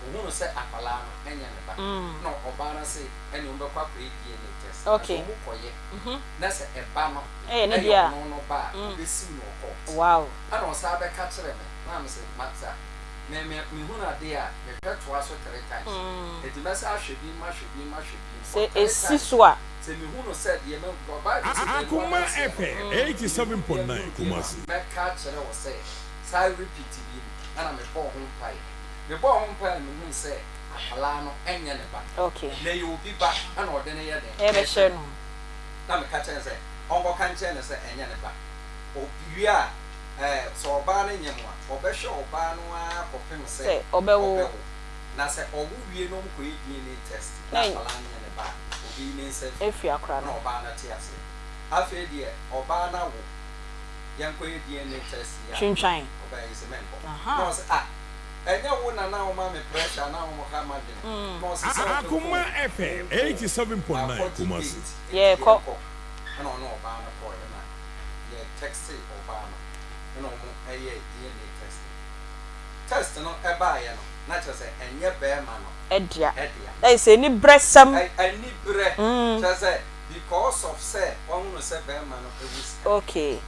ɔhunu sɛ akwadaa no ɛnyɛ ne ba. Ɛna ɔbaa no se ɛne wɔn bɛkɔ akɔyɛ DNA test. Na sɛ wɔn kɔyɛ na sɛ ɛba no ɛyɛ ɔno no ba a, ɔbɛsiw no wɔ court. Ɛna ɔsan bɛka kyerɛ me, na me se, masa, me me mehunu adeɛ a, mehwɛ toa so three times. Enti mɛsan ahwɛ bi, mahwɛ bi, mahwɛ bi. Sɛ esi so a. Sɛ mehu no sɛ deɛ mahu, because Bible se deɛ Akoma mewɔ adanseɛ no, FM 87.9 Kumasi. Mɛka akyerɛ wo sɛ saa repeat bi no ɛna mebɔɔ ho mpaeɛ. Mebɔɔ ho mpaeɛ na mehuu sɛ akwadaa no ɛnyɛ ne ba. Okay. Na ɛyɛ obi ba ɛna ɔde no yɛ dɛn? Ɛrebɛhyɛ no. Na meka kyerɛ no sɛ ɔnkɔka nkyerɛ no sɛ ɛnyɛ ne ba. Ɔwie a, ɛɛ sɛ ɔbaa no nyem a, ɔbɛhwɛ ɔbaa no ara kɔpem sɛ Sɛ ɔbɛwo. ɔbɛwo. Na sɛ ɔwo wie na ɔmokɔyɛ DNA test na akwadaa no nyɛ ne ba a, ɔbɛyi ne nsa afiri akwadaa no. Na ɔbaa no te aseɛ. Afei deɛ ɔbaa no awo, yɛnkɔyɛ DNA test yi a, Twintwan. ɔbaa yi se menkɔ. Na ɔse ah, ɛnyɛ wo na na woma me pressure na woha m'adwene. Na ɔse sɛ wobɛkɔ o, Akoma FM wonkɔ o, 87.9 makɔgye Kumasi. date, enti Yɛrekɔ. yɛnkɔ. Ɛna ɔne ɔbaa no kɔeɛ na yɛ textee ɔbaa no ɛna ɔmo yɛɛ DNA test no. Test no baeɛ no, na kyerɛ sɛ ɛnyɛ barima no Dea. dea. Na ɛsɛ anibrɛsɛm. Anibrɛ, kyerɛ sɛ because of sɛ wahunu sɛ barima no wɔ sika, Okay.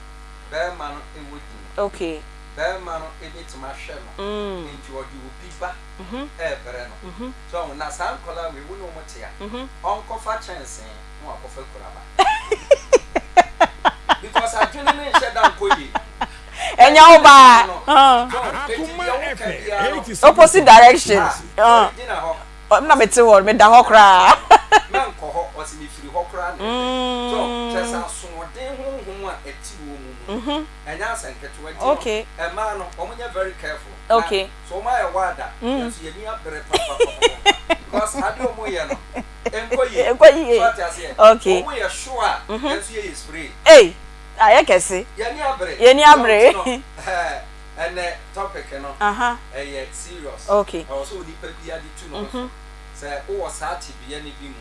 barima no wɔ din, Okay. barima no bɛtumi ahwɛ no, nti ɔde obi ba rebrɛ no. So wahu? Na saa nkwadaa wei, wo ne wɔn te a, ɔnkɔfa kyɛnsee na wakɔfa kuraba. Because adwene no nhyɛ da nkɔ yie. Ɛnyɛ wo ba a. Akoma FM Opposite direction. 87.9. Na mete hɔ, meda hɔ koraa. Mɛnkɔ hɔ, ɔse mefiri hɔ koraa na ɛbɛ. So, kyerɛ sɛ asoɔden honhom a ɛte wɔn mu no, ɛnyɛ asɛm ketewa. Nti no, mmaa no, wɔn nyɛ very careful. Na sɛ wɔn ayɛ wild a, yɛn nso yɛn ani abere papapapapa. Because adeɛ a wɔn yɛ no, ɛnkɔ yie. Ɛnkɔ yie. So ate aseɛ? Wɔn yɛ sure a, yɛn nso yɛyɛ spray. Ei! Ayɛ kɛse. Yɛni abere. Yɛni abere. Nti no, ɛnɛ topic no, ɛyɛ serious. Okay. Ɛwɔ sɛ onipa biara de tu ne ho fo. Sɛ wowɔ saa tebea no bi mu.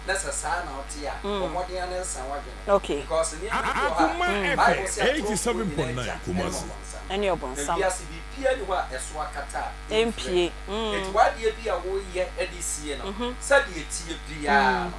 Na sɛ saa na wote a, bɔ mmɔden ara na nsa w'adwene. Okay. Because nneɛma bi wɔ hɔ Akoma a, Bible FM se atorɔfoɔ nyinaa agya ne 87.9 Kumasi. ɔbonsam. Ɛne Na ɔbonsam. wiase biribiara nni hɔ a ɛso akata a ɛmfiri Ɛmpue. adi. Enti w'adeɛ bi a woyɛ de sie no, sɛdeɛ ɛteɛ biara no,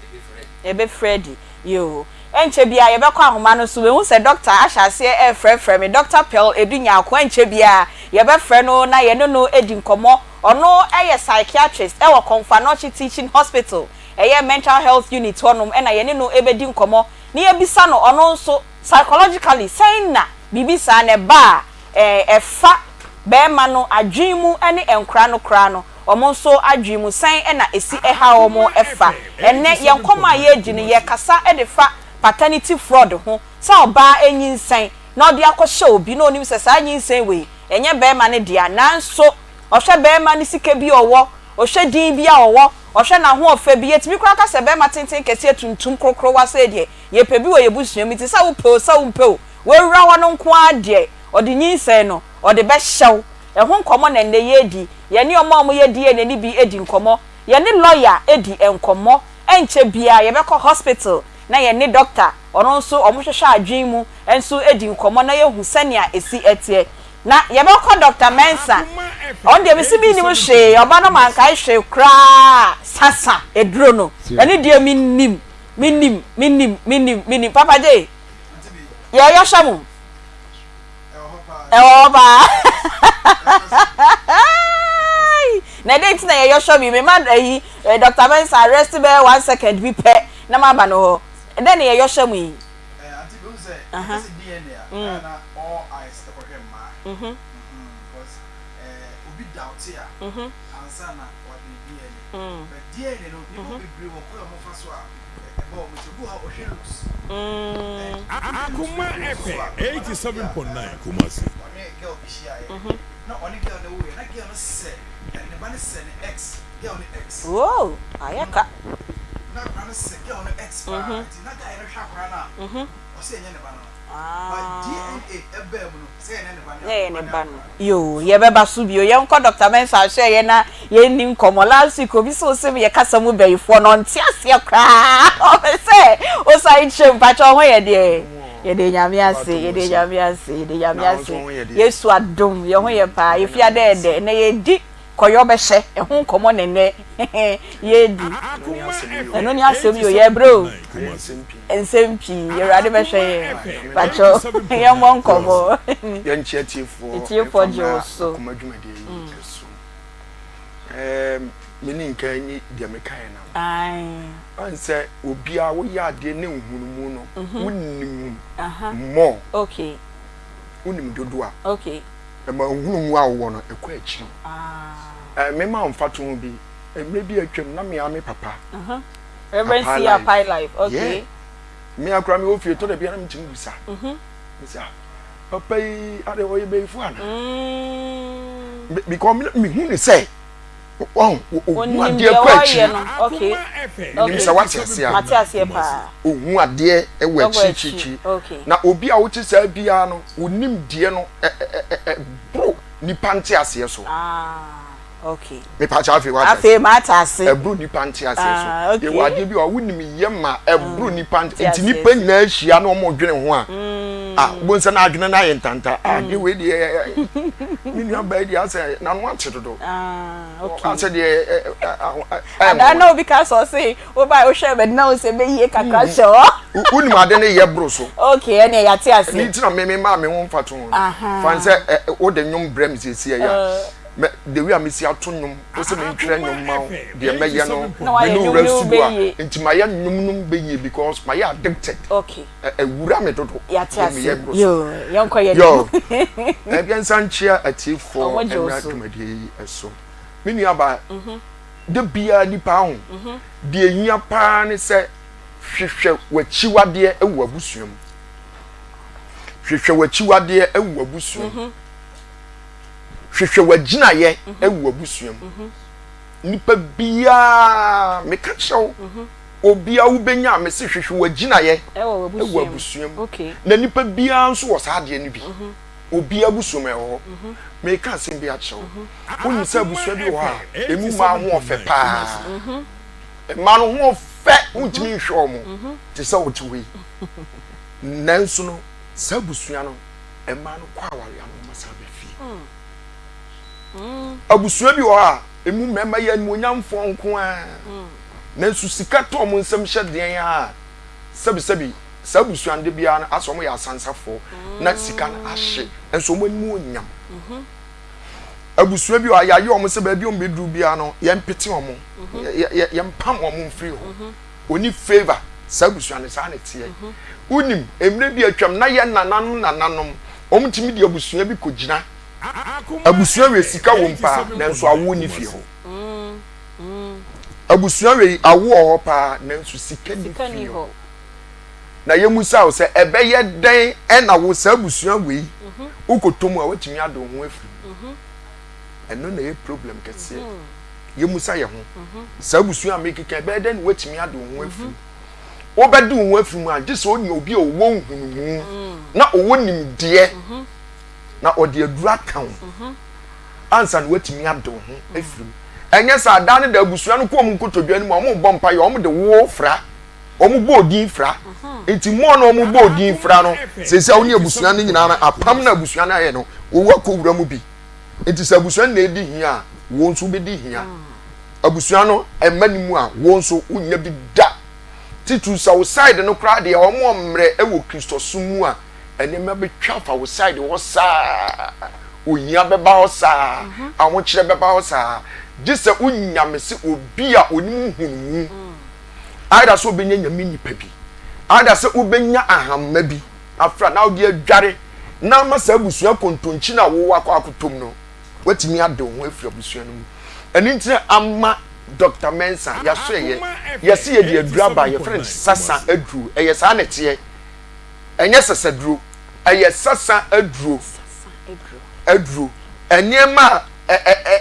ɛbɛfiri adi. Ɛbɛfiri adi. Yoo. Ɛnkyɛ biara yɛbɛkɔ ahoma no so. Mehu sɛ dɔkta ahyɛ aseɛ refrɛfrɛ me. Dɔkta Pearl Adu Nyarko, ɛnkyɛ biara yɛbɛfrɛ no na yɛne no adi nkɔmmɔ. Ɔno yɛ psychiatrist wɔ Komfo Anokye Teaching Hospital, ɛyɛ mental health unit hɔnom na yɛne no bɛdi nkɔmmɔ na yɛabisa no ɔno nso psychologically sɛn na biribi saa no ɛba a ɛfa barima no adwene mu ne nkora no koraa no wɔn nso adwene mu sɛn na ɛsi haw Akoma wɔn fa. FM Ɛnnɛ yɛn nkɔmmɔ a 87.9 yɛredi no Kumasi. yɛrekasa de fa paternity fraud ho, sɛ ɔbaa nyinsɛn na ɔde akɔhyɛ obi na ɔnim sɛ saa nyinsɛn wei ɛnyɛ barima no dea nanso Ɔhwɛ barima no sika bi a ɔwɔ, ɔhwɛ din bi a ɔwɔ, ɔhwɛ n'ahoɔfɛ bi. Yɛtumi koraa ka sɛ barima tenten kɛseɛ tuntum korokorowa sei deɛ, yɛpɛ bi wɔ yɛn abusua mu. Nti sɛ wopɛ o, sɛ wompɛ o, wawura hɔ no nko ara deɛ, ɔde nyinsɛn no, ɔde bɛhyɛ wo. Ɛho nkɔmmɔ na nnɛ yɛredi. Yɛne wɔn a wɔyɛ DNA no bi di nkɔmmɔ. Yɛne lɔya di nkɔmmɔ. Ɛnkyɛ biara yɛbɛkɔ hospital na yɛne dɔkta, ɔno nso wɔhwehwɛ adwene mu nso di nkɔmmɔ na yɛahu sɛnea ɛsi teɛ. Na yɛbɛkɔ Doctor Mensah. Ɔno deɛ mese mennim hwee, ɔba no mankae hwee koraa sasa aduro no ɛno deɛ mennim, mennim, mennim, mennim, mennim. Papa Jay, yɛyɔ hyɛ mo. Ɛwɔ hɔ paa. Na ɛdɛn nti na yɛyɔ hyɛ mi? Mema ayi Doctor Mensah rest bɛyɛ one second bi pɛ na maba no hɔ. Ɛdɛn na yɛyɔ hyɛ mo yi? Eh, auntie, bi sɛ, uh-huh. sɛ DNA a, mm. na all eyes ɛkɔhwɛ mmaa. Mm-hmm. Because eh, obi doubt a, mm-hmm. ansa na ɔde DNA. Mm. But DNA no, nipa mm-hmm. bebree wɔ kwan a wɔfa so a ɛbɔ wɔn ti. Obi wɔ hɔ ɔhwɛ looks. Mm. Akoma FM 87.9 Kumasi. Ɔne girl bi hyia yɛ. Na ɔne girl no wo yɛ. Na girl no sɛ, ne ba no sɛ ne ex. Girl no ex. Whoa, ayɛ ka. Na akora no sɛ girl no ex paa. Nti na guy no hwɛ akora no a, ɔsɛ ɛnyɛ ne ba no. But DNA ɛbaa mu no, sɛ ɛnyɛ ne ba no. Na ɛyɛ ne ba no. Yoo, yɛbɛba so bio. Yɛnkɔ Doctor Mensah ahwɛeɛ na yɛnni nkɔmmɔ. Last week obi sɛ ɔsɛ meyɛ kasa mu bayifoɔ na ɔnte aseɛ koraa. Ɔpɛ sɛ ɔsan kyerɛ mu. Mpakyɛ wo ho yɛ deɛ? Yɛde Nyame ase, yɛde Nyame ase, yɛde Nyame ase. Yesu adom, yɛn ho yɛ paa. Yɛfie adɛɛdɛ. Ɛnnɛ yɛredi Kɔyɔ bɛhyɛ ɛho nkɔmɔ ne nnɛ yɛredi. Ɛno ne asɛm yi o, yɛbrɛ o. Nsɛm pii, Awurade bɛhwɛ yɛn. Pakyɛ yɛmmɔ nkɔmɔ. Yɛnkyɛ atiefoɔ Atiefoɔ gye wo so. Akoma dwumadie yi so. Me ne nka nyi deɛ mekaeɛ no. Ɔn sɛ obiara woyɛ adeɛ ne nhunumu no, wonim more. Okay. Wonim dodoɔ a. Okay. Ɛma nhunumu a wowɔ no kɔ akyiri. Mema wo mfatoho bi. Mmerɛ bi a atwam na me ara me papa. Reverend C. Apai Life. Okay. Yeah. Me akora me wɔ fie tɔ da bi a na metumi bisa. Mese ah papa yi ade ɔyɛ bɛyifo ana? Because mehu ne sɛ ɔn ohu adeɛ kɔ akyiri. Menim sɛ wate aseɛ a. Mate aseɛ paa. Ohu adeɛ wɔ akyirikyirikyiri. Na obi a wote saa biara no, wo nimdeɛ no ɛboro nipa nteaseɛ so. Okay. Mepakyɛ afei wate aseɛ. Afei mate ase. Ɛboro nipa nteaseɛ so. Ah, okay. Yɛwɔ adeɛ bi a wonim yɛ ma ɛboro nipa nte nti nipa nyinaa hyia na wɔn dwene ho a. Ah, wobɛhu sɛ n'adwene no ayɛ ntanta. Ah, adeɛ wei deɛ me nua baa yi deɛ asɛ n'ano ate dodo. Ah, okay. Asɛ deɛ Adaa na obi ka sɛ ɔse wobae wohwɛ bɛde na wo sɛ bɛyie kakra hyɛ hɔ. Wonim ade no yɛ boro so. Okay, ɛneɛ yɛate aseɛ. Ɛno nti na me me maa me ho mfa to ho no. Fa no sɛ wode nnwom brɛ me seesei ɛyɛ a, mɛ the way a mesi ato nnwom, wo sɛ mentwerɛ nnwom ma wo, deɛ mɛyɛ no, me ne wura studio a, nti mayɛ nnwom nom bɛyie because mayɛ addicted. Okay. Ɛwura me dodo. Yɛate aseɛ. Meyɛ boro so. Yoo, yɛnkɔ yɛn Yo, anim. yɛnsan nkyea atiefoɔ Ɔmo gye wo mmra so. dwumadie yi so. Me nuabaa, da biara nipa ho, deɛ ehia paa ne sɛ hwehwɛ w'akyiwadeɛ wɔ w'abusua mu. Hwehwɛ w'akyiwadeɛ wɔ w'abusua mu. Hwehwɛ w'agyinaeɛ wɔ w'abusua mu. Nipa biara, meka kyerɛ wo, obiara wobɛnya a mese hwehwɛ w'agyinaeɛ wɔ w'abusua mu. Na nipa biara nso wɔ saa adeɛ no bi. Obiara abusua mu ɛwɔ hɔ. Meka asɛm bi akyerɛ wo. Wonim sɛ abusua bi wɔ hɔ a, emu mmaa ho ɔfɛ paa. Mmaa no ho ɔfɛ. Wontumi nhwɛ wɔn te sɛ wote hɔ yi. Nanso no, saa abusua no, mmaa no kɔ aware a na wɔasan aba fie. Abusua bi wɔ hɔ a, emu mmarima yɛ animuonyamfoɔ nko ara. Nanso sika tɔ wɔn nsam hyɛ deɛn ara a, sɛbisɛbi, saa abusua no da biara no, asɛ wɔyɛ asansafoɔ na sika no ahye, nso wɔn animuonyam. Abusua bi wɔ hɔ a, yɛayɛ wɔn sɛ baabi a wɔbɛduru biara no, yɛmpete wɔn, yɛmpam wɔn mfiri hɔ. Wɔnni favour. Saa abusua no, saa na ɛteɛ. Wonim, mmerɛ bi atwam na yɛn nananom nananom, wɔtumi de abusua bi kɔgyina. Abusua wei sika wom paa, nanso awoɔ nni fie hɔ. Abusua wei awoɔ wɔ hɔ paa, nanso sika nni fie hɔ. Na yɛmmisa wo sɛ, ɛbɛyɛ dɛn na wo saa abusua wei wokɔtɔ mu a woatumi ade wo ho afiri mu? Ɛno na ɛyɛ problem kɛseɛ. Yɛmmisa yɛn ho, saa abusua a mekeka ɛbɛyɛ dɛn na woatumi ade wo ho afiri mu? Wobɛde wo ho afiri mu a, gye sɛ wonya obi a ɔwɔ nhunumu na ɔwɔ nimdeɛ na ɔde aduru aka wo ansa na woatumi ade wo ho afiri mu. Ɛnyɛ saa, daa ne da abusua no kɔ wɔn nkotodwe anim a wɔrebɔ mpaeɛ, wɔde wo fra. wɔn bɔ odin fra nti mɔɔ na wɔn bɔ odin fra no sɛsɛ wɔn ne abusua no nyinaa no apam na abusua no ayɛ no wɔwɔ akɔ wura mu bi nti sɛ abusua no na edi hia a wɔn nso bɛdi hia abusua no ɛma ne mu a wɔn nso wonya bi da titiri sɛ wo side no koraa deɛ wɔn mmerɛ ɛwɔ kristosom mu a nneɛma bɛtwa afa wo side hɔ saa ohia bɛba hɔ saa ahokyerɛ bɛba hɔ saa gye sɛ wonya me se obi a onim nhunumu Either sɛ wobɛnya nyame nipa bi, either sɛ wobɛnya ahamma bi afra na wode adware na ama saa abusua kontonkyi no a wowɔ akɔ akɔtɔm no, woatumi ade wo ho afiri abusua no mu. Ɛno nti na ama Dr. Mensah yɛasoɛyɛ, yɛse yɛde aduru aba, yɛfrɛ no sasa aduro. Ɛyɛ saa na ɛteɛ. Ɛnyɛ sasaduro, ɛyɛ sasa aduro. Aduro. Nneɛma a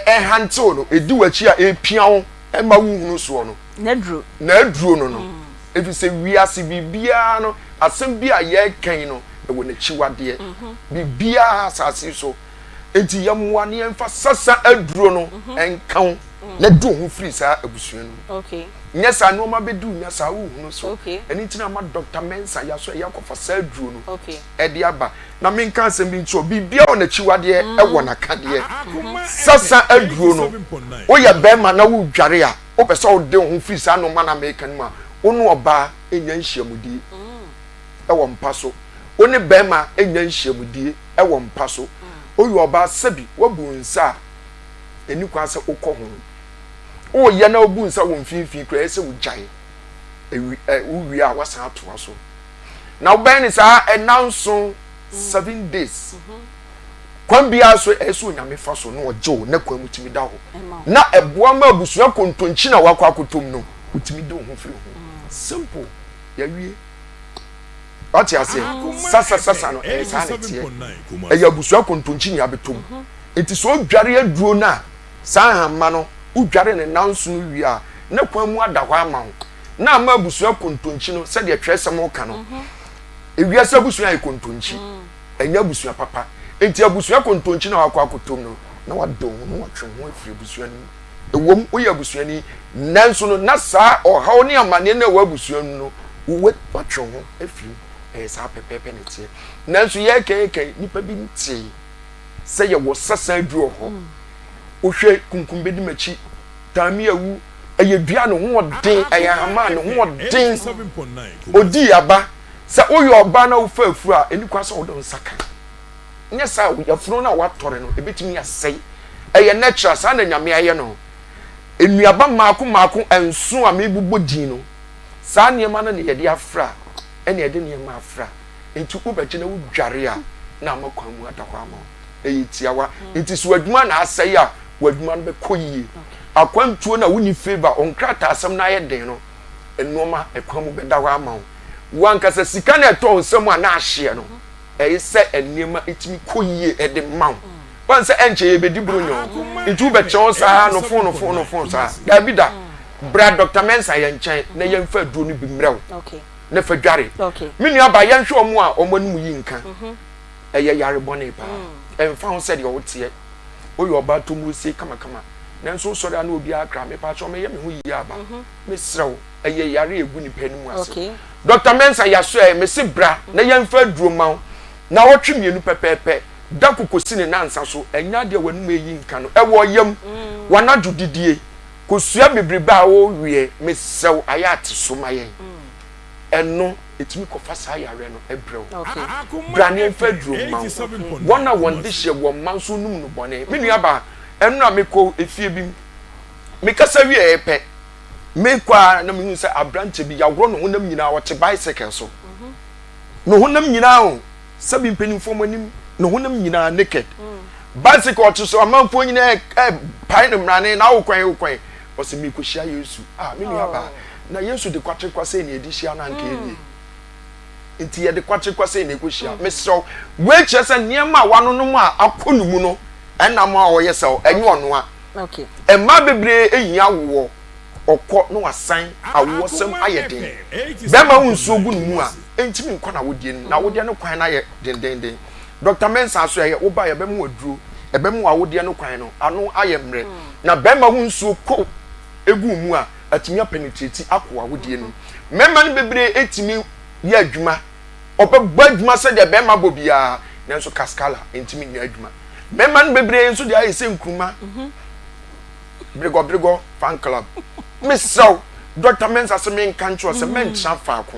ɛhantew no, ɛdi w'akyi a ɛpia wo ɛma wohunu soɔ no. N'aduro. N'aduro no no. Ɛfiri sɛ wiase biribiara no, asɛm bi a yɛreka yi no, ɛwɔ n'akyiwadeɛ. Biribiara asase yi so. Enti yɛmmoa na yɛmfa sasa aduro no nka wo na du wo ho firi saa abusua no mu. Nyɛ saa nneɛma bɛdi wo nya saa wohunu so. Ɛno nti na ama Dɔkta Mensah yɛaso ɛyɛ akɔfa saa aduro no ɛde aba. Na menka asɛm bi nkyerɛ wo, biribiara wɔ n'akyiwadeɛ ɛwɔ n'akadeɛ. Sasa aduro no, woyɛ bɛrima na wodware a, Wopɛ sɛ wode wo ho firi saa nnoɔma no a mereka no mu a, wo ne ɔbaa nnya nhyiamudie wɔ mpa so. Wo ne barima nnya nhyiamudie wɔ mpa so. Woyɛ ɔbaa sɛbi woabu wo nsa a, ɛnni kwan sɛ wokɔ ho. Woyɛ na wobu nsa wɔ mfimfini koraa, ɛyɛ sɛ wogyae. Ewi ɛ wowie a woasan atoa so. Na wobɛyɛ no saa nnanson, seven days. Kwan biara so ɛyɛ sɛ Onyame fa so na ɔgye wo na kwan mu tumi da hɔ na ɛboa ma abusua kontonkyi na wakɔ akɔtɔ mu no wotumi de wo ho firi ho. Simple. Yɛawie. Wate aseɛ? Sasa sasa no ɛyɛ saa na ɛteɛ. Ɛyɛ abusua kontonkyi na yɛabɛtɔ mu. Nti sɛ odware aduro no a, saa ahamma no wodware no nnanson wie a na kwan mu ada hɔ ama wo na ama abusua kontonkyi no sɛdeɛ twerɛsɛm ka no. Ewiase abusua yɛ kontonkyi. Ɛnyɛ abusua papa. Enti abusua kontonkyi na wakɔ akɔtɔ mu no, na wade wo ho na watwe wo ho afiri abusua no mu. Ɛwom, woyɛ abusuani, nanso no, na saa ɔhaw ne amanneɛ no a ɛwɔ abusua no mu no, wo watwe wo ho afiri mu. Ɛyɛ saa pɛpɛɛpɛ na ɛteɛ. Nanso yɛreka yi, nnipa bi ntee sɛ yɛwɔ sasa aduru wɔ hɔ. Wohwɛ kunkum bɛdi m'akyi, taame awu, ɛyɛ dua a ne ho ɔden, ɛyɛ ahama a ne ho ɔden. Ɔdii aba. Sɛ woyɛ ɔbaa na wofa afuru a, ɛnni kwan sɛ wode wo nsa ka. Nyɛ saa a, yafunu no a woatɔre no, ɛbɛtumi asɛe. Ɛyɛ natural, saa na Nyame ayɛ no. Nnuaba mmaako mmaako nson a merebobɔ din no, saa nneɛma no na yɛde afra, ɛna yɛde nneɛma afra. Nti wobɛgye na wodware a, na ama kwan mu ada hɔ ama wo. Ɛyɛ tiawa. Nti sɛ w'adwuma na asɛe a, w'adwuma no bɛkɔ yie. Akwantuo no a wonni favour, wo nkrataasɛm no ayɛ den no, nnoɔma ɛkwan mu bɛda hɔ ama wo. Wo ankasa sika no a ɛtɔ wo nsam a na ahyeɛ no, ɛyɛ sɛ nneɛma ɛtumi kɔ yie de ma wo. Woahu sɛ ɛnkyɛ yɛbɛdi buronya o, nti wobɛkyɛ hɔ saa no fon no fon no fon saa. Daabi da, bra Doctor Mensah yɛn nkyɛn na yɛmfa aduro no bi mmerɛ wo na fa dware. Me nua baa, yɛnhwɛ wɔn a wɔn anom yi nka, ɛyɛ yare bɔne paa. Ɛmfa ho sɛdeɛ woteɛ, woyɛ ɔbaa tomurosie kamakama. Nanso wosɔre a na obiara kra. Mepaakyɛw meyɛ me ho yie aba. Mesrɛ wo, ɛyɛ yare a egu nipa anim ase. Doctor Mensah Yasoɛ, mese bra na yɛmfa aduro mma wo. Naawɔtwe mmienu pɛpɛɛpɛ, da ko kɔsi ne nansa so, ɛnyɛ adeɛ a w'anum reyi nka no. Ɛwɔ ɔyam, w'anadwo didie, kosua bebrebe a woreweɛ, mesrɛ wo, ayɛ ate so ma yɛn. Ɛno, ɛtumi kɔfa saa yareɛ no brɛ wo. Bra na yɛmfa aduro mma wo. Wɔn a wɔn dehyeɛ wɔn mma nso nom no bɔne. Me nuabaa, ɛno a mekɔ efie bi mu, mekasa wieɛ pɛ, mekɔ a na mehu sɛ aberanteɛ bi, yɛaworɔ ne honam nyinaa, ɔte bicycle so. Ne honam nyinaa o, sɛbi mpanimfoɔ mo anim, ne honam nyinaa naked. Bicycle ɔte so, amanfoɔ nyinaa ɛpae no mmrane, na wo kwan, wo kwan. Ɔse merekɔhyia Yesu. Ah, me nuabaa, na Yesu de kwaterekwa sei na yɛde hyia no anka ɛnie. Nti yɛde kwaterekwa sei na ɛkɔhyia. Mesrɛ wo, wei kyerɛ sɛ nneɛma a wanonom a akɔ ne mu no, ɛnam a ɔyɛ sɛ ɛnyɛ ɔno a. Mmaa bebree hia awoɔ, ɔkɔ na wasan, awoɔsɛm ayɛ den. Bɛrima wo nsuo gu ne mu a, ɛntumi nkɔ n'awodeɛ no mu, n'awodeɛ no kwan no ayɛ dendenden. Dɔkta Mensah nso ɛyɛ, woba a yɛbɛma wo aduro, ɛbɛma w'awodeɛ no kwan no ano ayɛ mmerɛ. Na bɛrima wo nsuo kɔ gu wo mu a, atumi apɛnitreti akɔ w'awodeɛ no mu. Mmarima no bebree tumi yɛ adwuma, ɔbɛbɔ adwuma sɛdeɛ bɛrima bɔ biara, nanso kaskala ntumi nyɛ adwuma. Mmarima no bebree nso deɛ ayɛ sɛ nkuruma, bregɔbregɔ fan club. Mesrɛ wo, Dɔkta Mensah sɛ menka nkyerɛ wo sɛ mɛntena faako.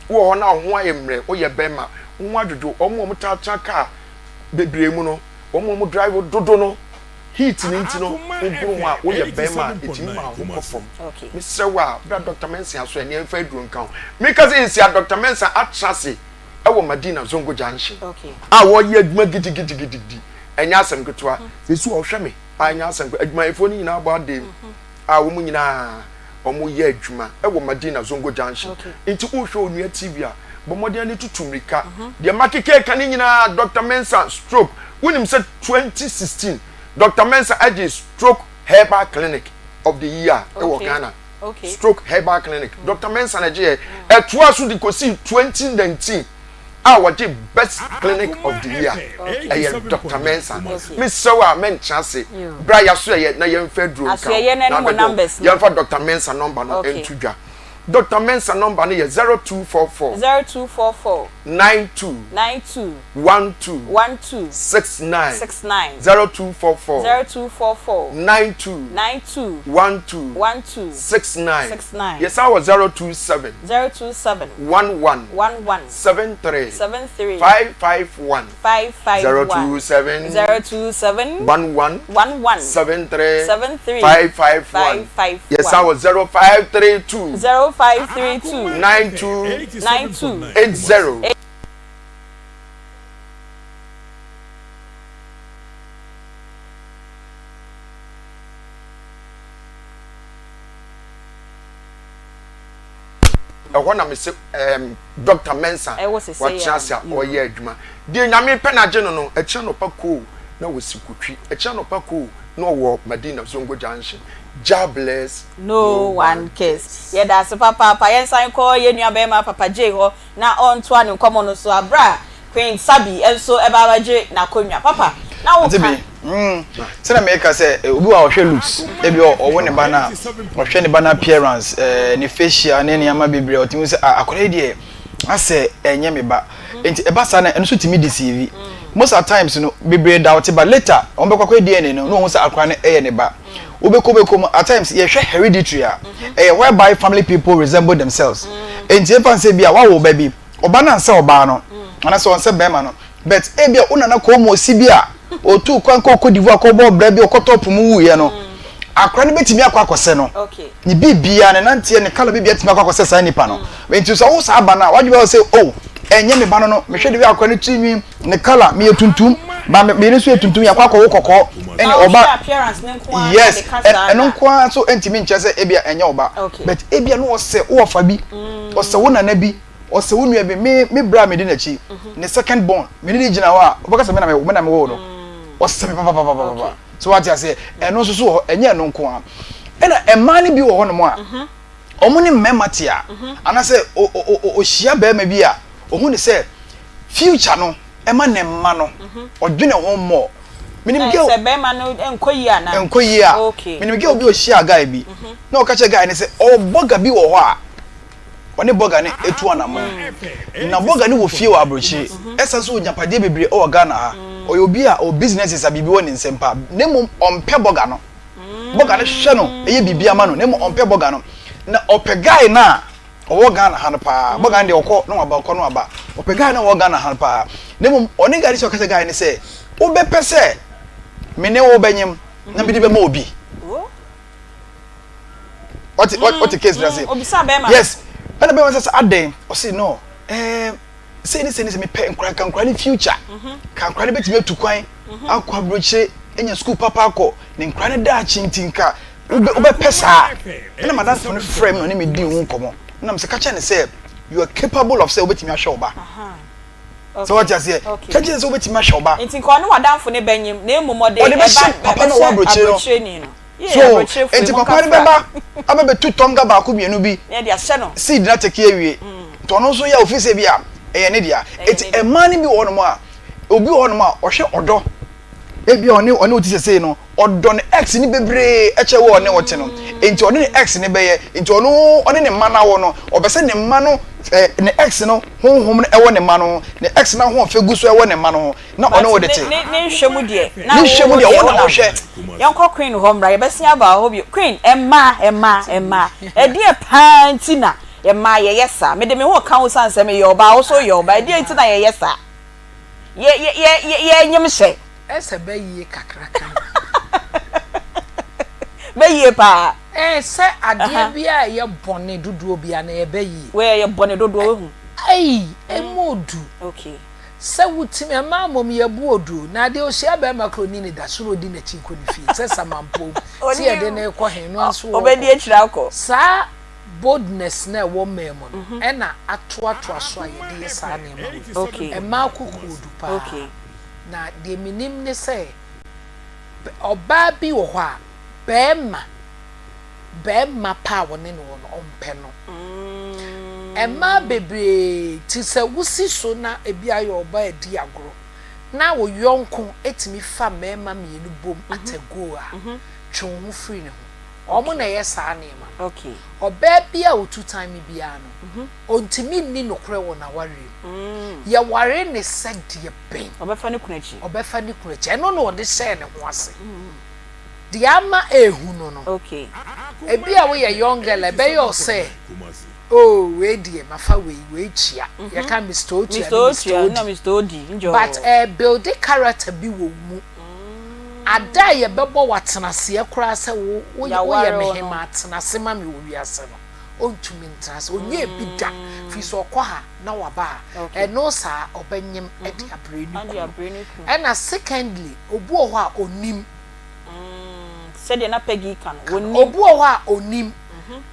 Wowɔ hɔ na wo ho ayɛ mmerɛ, woyɛ bɛrima, wo ho adwodwo, wɔn a wɔtaa tena kaa bebree mu no, wɔn a wɔdrive dodo no, heat no nti no, wogoro ho a, woyɛ bɛrima a, ɛtumi ma wo ho kɔ fam. Mesrɛ wo a, bra Dɔkta Mensah so ɛ, na yɛmfa aduro nka ho. Meka sɛ yɛsi a Dɔkta Mensah atra ase wɔ Madina Zongo Junction a wɔreyɛ adwuma gidigidigidi. Ɛnyɛ asɛm ketewa. Seesei ɔhwɛ me a, ɛnyɛ asɛm ketewa. Adwumayɛfoɔ no nyinaa abɔ adan mu a wɔn nyinaa wɔyɛ adwuma wɔ Madina Zongo Junction. Nti wohwɛ Onua TV a, bɔ mmɔden ara na tutu mmirika. Deɛ makeka reka no nyinaa, Dɔkta Mensah, stroke. Wonim sɛ 2016, Dɔkta Mensah agye Stroke Herbal Clinic of the Year wɔ Ghana. Stroke Herbal Clinic. Dɔkta Mensah na ɛgyeeɛ. Ɛtoaa so de kɔsii 2019 a wɔgye Best Clinic of the Year. Ɛyɛ Dɔkta Mensah. Mesrɛ wo a, mɛntena ase. Bra yɛasoɛeɛ na yɛmfa aduro nka wo. Na abɛdwo. Yɛmfa Dɔkta Mensah nɔmba no nto dwa. Dɔkta Mensah nɔmba no yɛ 0244. 0244. 92. 92. 12. 12. 69. 69. 0244. 0244. 92. 92. 12. 12. 69. 69. Yɛsan wɔ 027. 027. 11. 11. 73. 73. 551. 551. 027. 027. 11. 11. 73. 73. 551. 551. Yɛsan wɔ 0532. 0532. 92. 92. 80. Ɛhɔ na mese ɛɛm Doctor Mensah watena ase a ɔreyɛ adwuma. Deɛ Nyame pɛ na agye no no, ɛkyɛ anɔpa koo na wasi Kotwi, ɛkyɛ anɔpa koo na ɔwɔ Madina Zongo Junction. Jah bless No one cares. Yɛda ase papaapa. Yɛnsan nkɔ yɛn nua barima Papa Jay hɔ na ɔntoa ne nkɔmmɔ no so bere a Queen Sabi nso ba abɛgye n'akonnwa. Papa, na Ante woka. bi, mm, sɛdeɛ meka sɛ eh, obi wɔ a ɔhwɛ looks, ebi ɔ- ɔwo ne ba no a, ɔhwɛ ne ba no appearance, eh, ne facial ne nneɛma bebree a ɔtumi hu sɛ ah, akwadaa yi deɛ asɛ ɛnyɛ me ba. Nti ɛba saa na ɛno nso tumi deceive. Most at times no, bebree doubt but later wɔn bɛkɔ akɔyɛ DNA no na wɔn hu sɛ akwadaa no ɛyɛ ne ba. Wobɛkɔ bɛkɔ mu, at times yɛhwɛ hereditary a, ɛyɛ whereby family people resemble themselves. Nti ɛmfa nsɛ bi a wawo ba bi, ɔba no ansɛ ɔbaa no anaasɛ ɔnsɛ bɛrima no but ebia wo nana kɔɔ mu osi bi a otuu kwan kɔɔ Cote d'Ivoire kɔbɔɔ bra bi ɔkɔtɔɔ po mu wuiɛ no akora no bɛtumi akɔ akɔsɛ no ne biribiara ne nanteɛ ne kala biribiara tumi akɔ akɔsɛ saa nipa no nti sɛ wo saa ba no a wadwene bɛwɔ sɛ oh ɛnyɛ me ba no no mehwɛ de wi akora no tiri nwi ne kala meyɛ tuntum ba me meyere nso yɛ tuntum yɛakɔ akɔwo kɔkɔɔ ɛne ɔba yes ɛno nko ara nso ntumi nkyerɛ sɛ ebia ɛnyɛ ɔba but ebia no ɔsɛ wo ɔfa bi ɔsɛ wo nana bi ɔsɛ wo nua bi me me bra a medi n'akyi ne second born me ne ne gyina hɔ a wobɛka sɛ me na me na mewoo no ɔsɛ me papapapapa so wate aseɛ ɛno nso so wɔ hɔ ɛnyɛ ɛno nko a ɛna mmaa no bi wɔ hɔnom a wɔn ne mmarima te a anaasɛ ɔhyia barima bi a ɔhu ne sɛ future no ɛma ne mma no ɔdwene ho mmɔ. Menim girl. Sɛ bɛrima no nkɔ yie anaa? Nkɔ yie a. Okay. Menim girl bi a ɔhyiaa guy bi. Na ɔka kyerɛ guy no sɛ ɔwɔ bɔga bi wɔ hɔ a ɔne bɔga no etu anamɔn. Na bɔga no wɔ fie wɔ aburokyire. Ɛsan nso wɔ gyapadeɛ bebree wɔ Ghana ha. Ɔyɛ obi a ɔwɔ businesses a biribi wɔ ne nsam paa. Na mmom ɔmpɛ bɔga no. Bɔga no hwɛ no yɛ biribi ama no na mmom ɔmpɛ bɔga no. Na ɔpɛ guy no a ɔwɔ Ghana ha no paa. Bɔga no deɛ ɔkɔ na waba ɔkɔ na waba. Ɔpɛ guy no a ɔwɔ Ghana ha no paa. Na mmom ɔne guy no sɛ ɔka kyerɛ guy no sɛ wobɛpɛ sɛ me ne wo bɛnyem na mede bɛma obi. Ɔte ɔte case no ase. Yes. Ɛna bɛma sɛ sɛ adɛn ɔse no ɛɛ sei ne sei ne sɛ mepɛ nkora nka nkora ne future. Ka nkora no bɛtumi atu kwan akɔ aburokyire anya sukuu papa akɔ ne nkora no daakye nti nka wobɛpɛ saa. Ɛna madamfo no frɛ me na ɔne me dii ho nkɔmmɔ. Ɛna mesɛ ka kyerɛ no sɛ you are capable of sɛ wobɛtumi ahwɛ wo ba. Sɛ wate aseɛ? Ka kyerɛ no sɛ wobɛtumi ahwɛ wo ba. Nti nka ɔne w'adamfo no bɛnyem na mmom ɔde Ɔde bɛhyɛ papa no a ɔwɔ aburokyire no. aburokyireni no. Yee, So aburokyirefo yi, nti monka papa no fra. bɛba abɛbɛtu tɔnga baako mmienu bi Na yɛde ahyɛ no. seed no atɛki awie. Nti ɔno nso yɛ a ofi sɛ bi a ɛyɛ ne dea. Ɛyɛ Nti ne dea. mmaa no bi wɔ hɔnom a, obi wɔ hɔnom a ɔhwɛ ɔdɔ. Ebia ɔne ɔne wo te sesei no, ɔdɔ ne ex no bebree kyɛ wo a ɔne wo te no. Nti ɔne ne ex no bɛyɛ. Nti ɔno ɔne ne mma no awo no, ɔpɛ sɛ ne mma no eh, ne ex no honhom no ɛwɔ ne mma no ho, ne ex no ahoɔfɛ gu so ɛwɔ ne mma no ho, na ɔne wo But de ne te. ne ne nhwɛ mu deɛ, na Ne nhwɛ wo mu wo deɛ, deɛ wo wo na na wohwɛ. Yɛnkɔ Queen hɔ mmra, yɛbɛsen aba hɔ bio. Queen, mmaa, mmaa, mmaa, ɛdeɛn paa nti na mmaa yɛyɛ saa? Mede me ho reka wo sane sɛ meyɛ ɔbaa, wo nso woyɛ ɔbaa, ɛdeɛn nti na yɛyɛ saa? Yɛ yɛ yɛ yɛ yɛnyem hyɛ. Ɛsɛ bɛ yie kakra ka ho. Bɛ yie paa. Ɛɛ sɛ adeɛ biara a ɛyɛ bɔne dodoɔ biara no ɛyɛ bɛ yie. Wei ɛyɛ bɔne dodoɔ wahu. Ei ɛmu odu. Okay. Sɛ wotumi ɛmaa mmom yɛbu odu na adeɛ ohyia bɛɛma koro ɔni ne da so na ɔdi n'akyi kɔ ne fie sɛ samanpom sɛ yɛde no rekɔ he no nso Ɔbɛdi akyire akɔ. Saa boldness no a ɛwɔ mmaa mu no ɛna atoatoa so a yɛde yɛ saa nneɛma wei. Mmaa kokurodu paa. Na deɛ menim ne sɛ ɔbaa bi wɔ hɔ a barima barima pa a wɔne no wɔ no ɔmpɛ no. Mmaa bebree ti sɛ wosi so na ebi ayɛ ɔbaa adi agorɔ na wo yɔnko tumi fa mmarima mmienu bom at a go a, twe wo ho firi ne ho. Wɔn na ɛyɛ saa nneɛma no. Ɔbaa bi a ɔtu tan me biara no, ɔntumi nni nokorɛ wɔ n'awareɛ mu. Yɛware no sɛ deɛ bɛn? Ɔbɛfa ne kunu akyi. Ɔbɛfa ne kunu akyi. Ɛno na ɔde hyɛɛ ne ho ase. Deɛ ama ɛrehu no no, ebia woyɛ young girl a, ɛbɛyɛ wo sɛ, oh, wei deɛ mafa wei, wei tua. Yɛka Mister Otua ne Mister Odi. But ɛrebuilde character bi wɔ wo mu. Ada a yɛbɛbɔ wo atenaseɛ koraa sɛ wo woyɛ me hemaa tena ase ma me wɔ wiase no, ɔntumi ntena ase. Ɔnyɛɛ bi da. Firi sɛ ɔkɔ ha na waba ha. Ɛno saa ɔbɛnyem de abrɛ ne kunu. Ɛna secondly, obi wɔ hɔ a ɔnnim. Sɛdeɛ na Peggy ka no, wɔnnim. Obi wɔ hɔ a ɔnnim.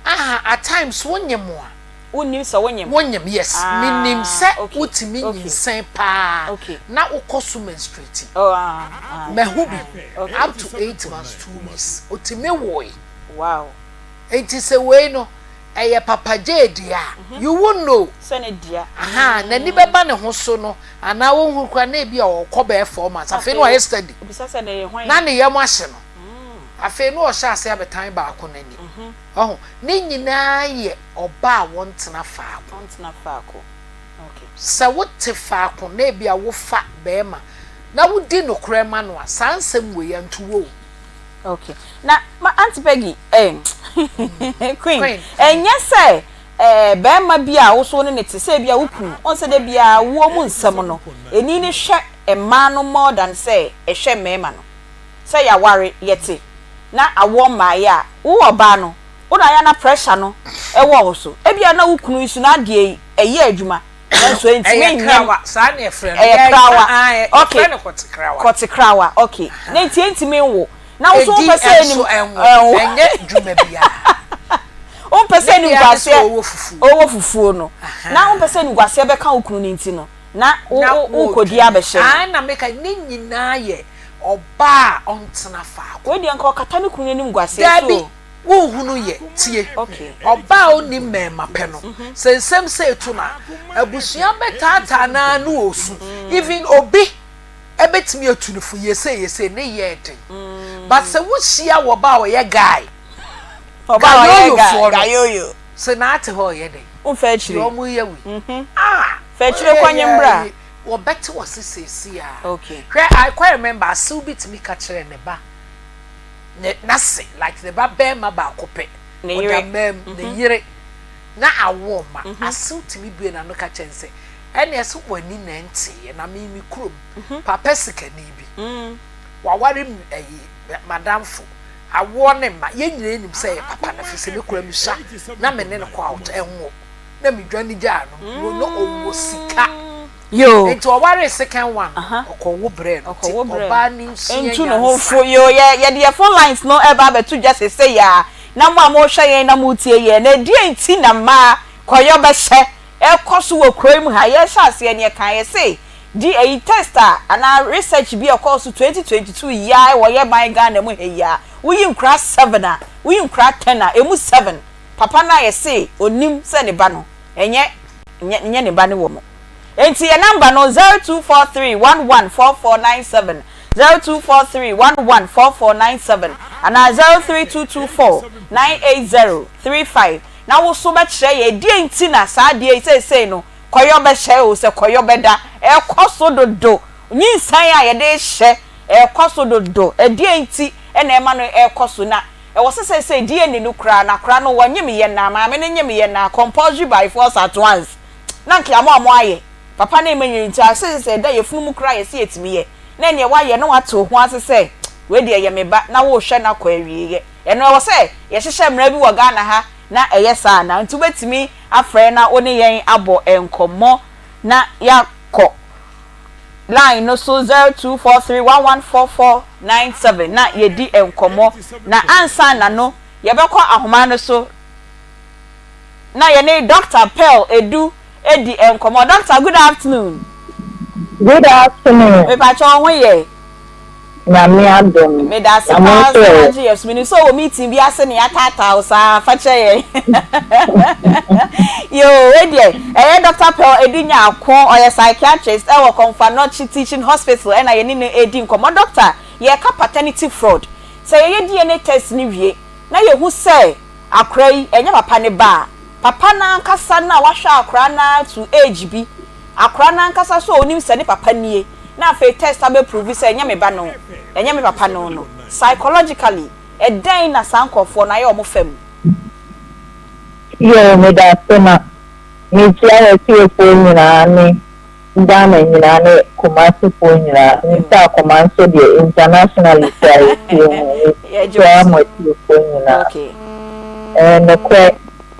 Aha, at times wonyem a. Wonnim sɛ wonyem? Wonyem, yes. Ah, Menim sɛ okay, wotumi okay. nyinsɛn paa Okay. na wokɔ so menstruate. Oh, ah, ah. Mahu bi, Okay. up to 8 months, 2 weeks, otumi woe. Wow. Enti sɛ wei no, ɛyɛ Papa J dea a, you won't know. Sɛ ne dea. Ahaa, n'ani bɛba ne ho so no, anaa wonhunu koraa na ebia ɔrekɔ bɛyɛ 4 months, afei na wayɛ steady. Obisa sɛ na ɛyɛ hwan? Na ne yam ahye no. Afei na ɔhyɛ ase abɛtan baako no ani. Wahu? Ne nyinaa yɛ ɔba a wɔntena faako. Wɔntena faako. Okay. Sɛ wote faako na ebia wofa barima na wodi nokorɛ ma no a, saa nsɛm wei ɛnto wo o. Okay. Na ma Auntie Peggy, eh, Queen, Queen. ɛnyɛ sɛ eh, barima bi a wo so wo ne no te sɛ ebia wo kunu, ɔn sɛ da biara woɔ mu nsɛm no, ɛni no hwɛ mmaa no more than sɛ ɛhwɛ mmarima no. Sɛ yɛaware, yɛte, na awoɔ mmaeɛ a, wo ɔbaa no, wo na ayɛ a na pressure no wɔ wo so. Ebia na wo kunu yi so n'adeɛ yi, ɛyɛ adwuma, nanso ɛntumi Ɛyɛ nyɛ. krawa, saa na yɛfrɛ no. Ɛyɛ Yɛka, krawa. ae, Okay. yɛfrɛ no kɔtekrawa. Kɔtekrawa, okay. Na nti ɛntumi nwo. Na wo nso Ɛdi wompɛ sɛ nso anim, ɛnwo. ɛnwo. Ɛnyɛ dwuma biara. Wompɛ sɛ Ne dea ne sɛ animguaseɛ, ɔwɔ fufuo. ɔwɔ fufuo no. Na Ahaa. wompɛ sɛ animguaseɛ bɛka wo kunu no nti no, na wo, Na wo, wokɔdi wɔredwene. abɛhyɛ no. Ae na meka, ne nyinaa yɛ ɔbaa a ɔntena faako. Wei deɛ nka ɔkata ne kunu animguaseɛ so Daabi, o. wonhunu yɛ, tie. Okay. Ɔbaa a ɔnni mmarima pɛ no, sɛ nsɛm sei to no a, abusua bɛtaataa no ara na ɔresu. Even obi. Ɛbɛtumi atu no fo yesei yesei ne yɛ den but sɛ wo hyia wɔ ba a ɔyɛ guy gayoyo foɔ no sɛ na ate hɔ ɔyɛ den deɛ ɔmo yɛ wei ah ɔyɛ yɛ wɔbɛte wɔ se seesei a hwɛ I quite remember asew bi tumi ka kyerɛ ne ba ne n'ase like ne ba bɛɛma baako pɛ ɔda mmaa mu ne yere na awo ma asew tumi bue n'ano ka kyerɛ ne sɛ Ɛneɛ sɛ w'ani na ɛnteeɛ na me me kurom papa sikani bi waware ɛyi madamfo awoɔ ne mma yɛn nyinaa nim sɛ ɛyɛ papa no firi sɛ me kura me sua na me ne no kɔ out ɛnwo na me dwane gyaa no no ɔwɔ sika nti ɔwaree second one no ɔkɔ wo brɛ no nti ɔbaa no nsua Ntu ne ho nyansa. fo yoo yɛ yɛde yɛ phone lines no ɛreba abɛto dwa sesei a na mo a mohwɛ yɛn na motie yɛn na ɛdeɛn nti na mmaa kɔyɔ bɛhyɛ ɛrekɔ so wɔ kuro yi mu ha, yɛrehyɛ aseɛ no yɛkaa yɛse di ɛyi test a anaa research bi a ɛkɔɔ so 2022 yi ara wɔ yɛ man Ghana mu ha yi ara, woyi nkoraa seven a, woyi nkoraa ten a, ɛmu seven papa no a yɛse ɔnim sɛ ne ba no ɛnyɛ nyɛ ne ba no wɔ mu. Enti yɛ number no 0243 11 4497, 0243 11 4497 anaa 03224 980 35. Na wo so bɛkyerɛ yɛn deɛn nti na saa adeɛ yi seesei no kɔyɔ bɛhyɛ o sɛ kɔyɔ bɛda ɛrekɔ so dodo nyinsɛn a yɛde rehyɛ ɛrekɔ so dodo ɛdeɛn nti na ɛma no ɛrekɔ so na ɛwɔ sɛ seesei DNA no koraa na akora no wɔnyem yɛn na maame no nyem yɛn na compulsory by force at once na nka yɛama wɔn ayɛ papa no ɛma nyini nti asɛ sɛ ɛda yɛfunu mu koraa yɛsɛ yɛtumi yɛ na ɛneɛ woayɛ na wate wo ho ase sɛ wei deɛ ɛyɛ me ba na worehwɛ no akɔ awieɛ. Ɛno ɛwɔ sɛ yɛhyehyɛ mmara bi wɔ Ghana ha na ɛyɛ saa anaa? Nti wobɛtumi afrɛ na wo ne yɛn abɔ nkɔmmɔ na yɛakɔ line no so 0243114497 na yɛdi nkɔmmɔ. Na ansa na no yɛbɛkɔ ahoma no so na yɛne Doctor Pearl Edu adi nkɔmmɔ. Doctor, good afternoon. Good afternoon. Mepakyɛ wo ho yɛ? Nyame adom. Medase Na mo paa nso sɛ ɛ? wagye yɛn so. Menim sɛ wɔ meeting bi ase na yɛataataa wo saa, fa kyɛ yɛn. Yoo, wei deɛ ɛyɛ Doctor Pearl Adu Nyarko, ɔyɛ psychiatrist ɛwɔ Komfo Anokye Teaching Hospital ɛna yɛne no redi nkɔmmɔ. Doctor, yɛreka paternity fraud. Sɛ yɛyɛ DNA test no wie na yɛhu sɛ akora yi ɛnyɛ papa ne ba a, papa no ankasa no a wahwɛ akora no ara to age bi, akora no ankasa nso a ɔnim sɛ ne papa nie, na afei test abɛ prove sɛ ɛnyɛ me ba no, ɛnyɛ me papa no no, psychologically ɛdɛn na saa nkorɔfoɔ no ayɛ wɔn fa mu? Yoo medase na mekyia atiefoɔ nyinaa ne Ghana nyinaa ne Kumasi foɔ nyinaa me sɛ akoma nso deɛ internationally koraa yɛtie mu mekyia mo atiefoɔ nyinaa ɛɛ nokorɛ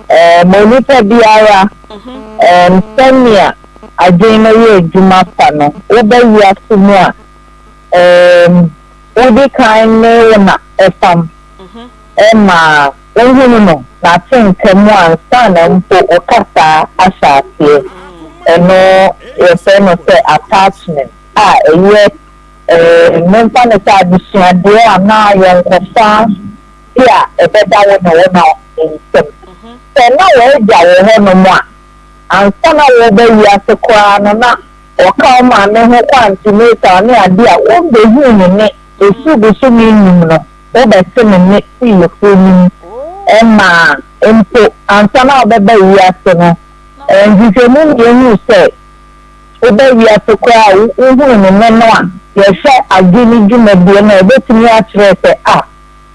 ɛɛ ma onipa biara ɛɛ sɛnea adwene no yɛ adwuma fa no woba wiase mu a ɛɛ wodi kan ne wo na ɛfam ma wohunu no n'atenka mu ansa na mpo wo kasaa ahyɛ aseɛ. Ɛno yɛfrɛ no sɛ attachment a ɛyɛ memfa no sɛ adesuadeɛ anaa ayɔnkofa bi a ɛbɛda wo ne wo na ntam. Sɛ na w'agya wɔ hɔnom a, ansa na woreba wiase koraa no na ɔka wo maame ho kɔ antenatal ne adeɛ a, wombɛhuu ne nne ɛfiri bosome nnum no. Wobɛte me nne firi yafunu no mu ma mpo ansa na wobɛba wiase no. Nhwehwɛmu ma yɛhunu sɛ woba wiase koraa a wohunu ne nne no a, yɛhwɛ adwene dwumadie no a, ɛbɛtumi akyerɛ sɛ a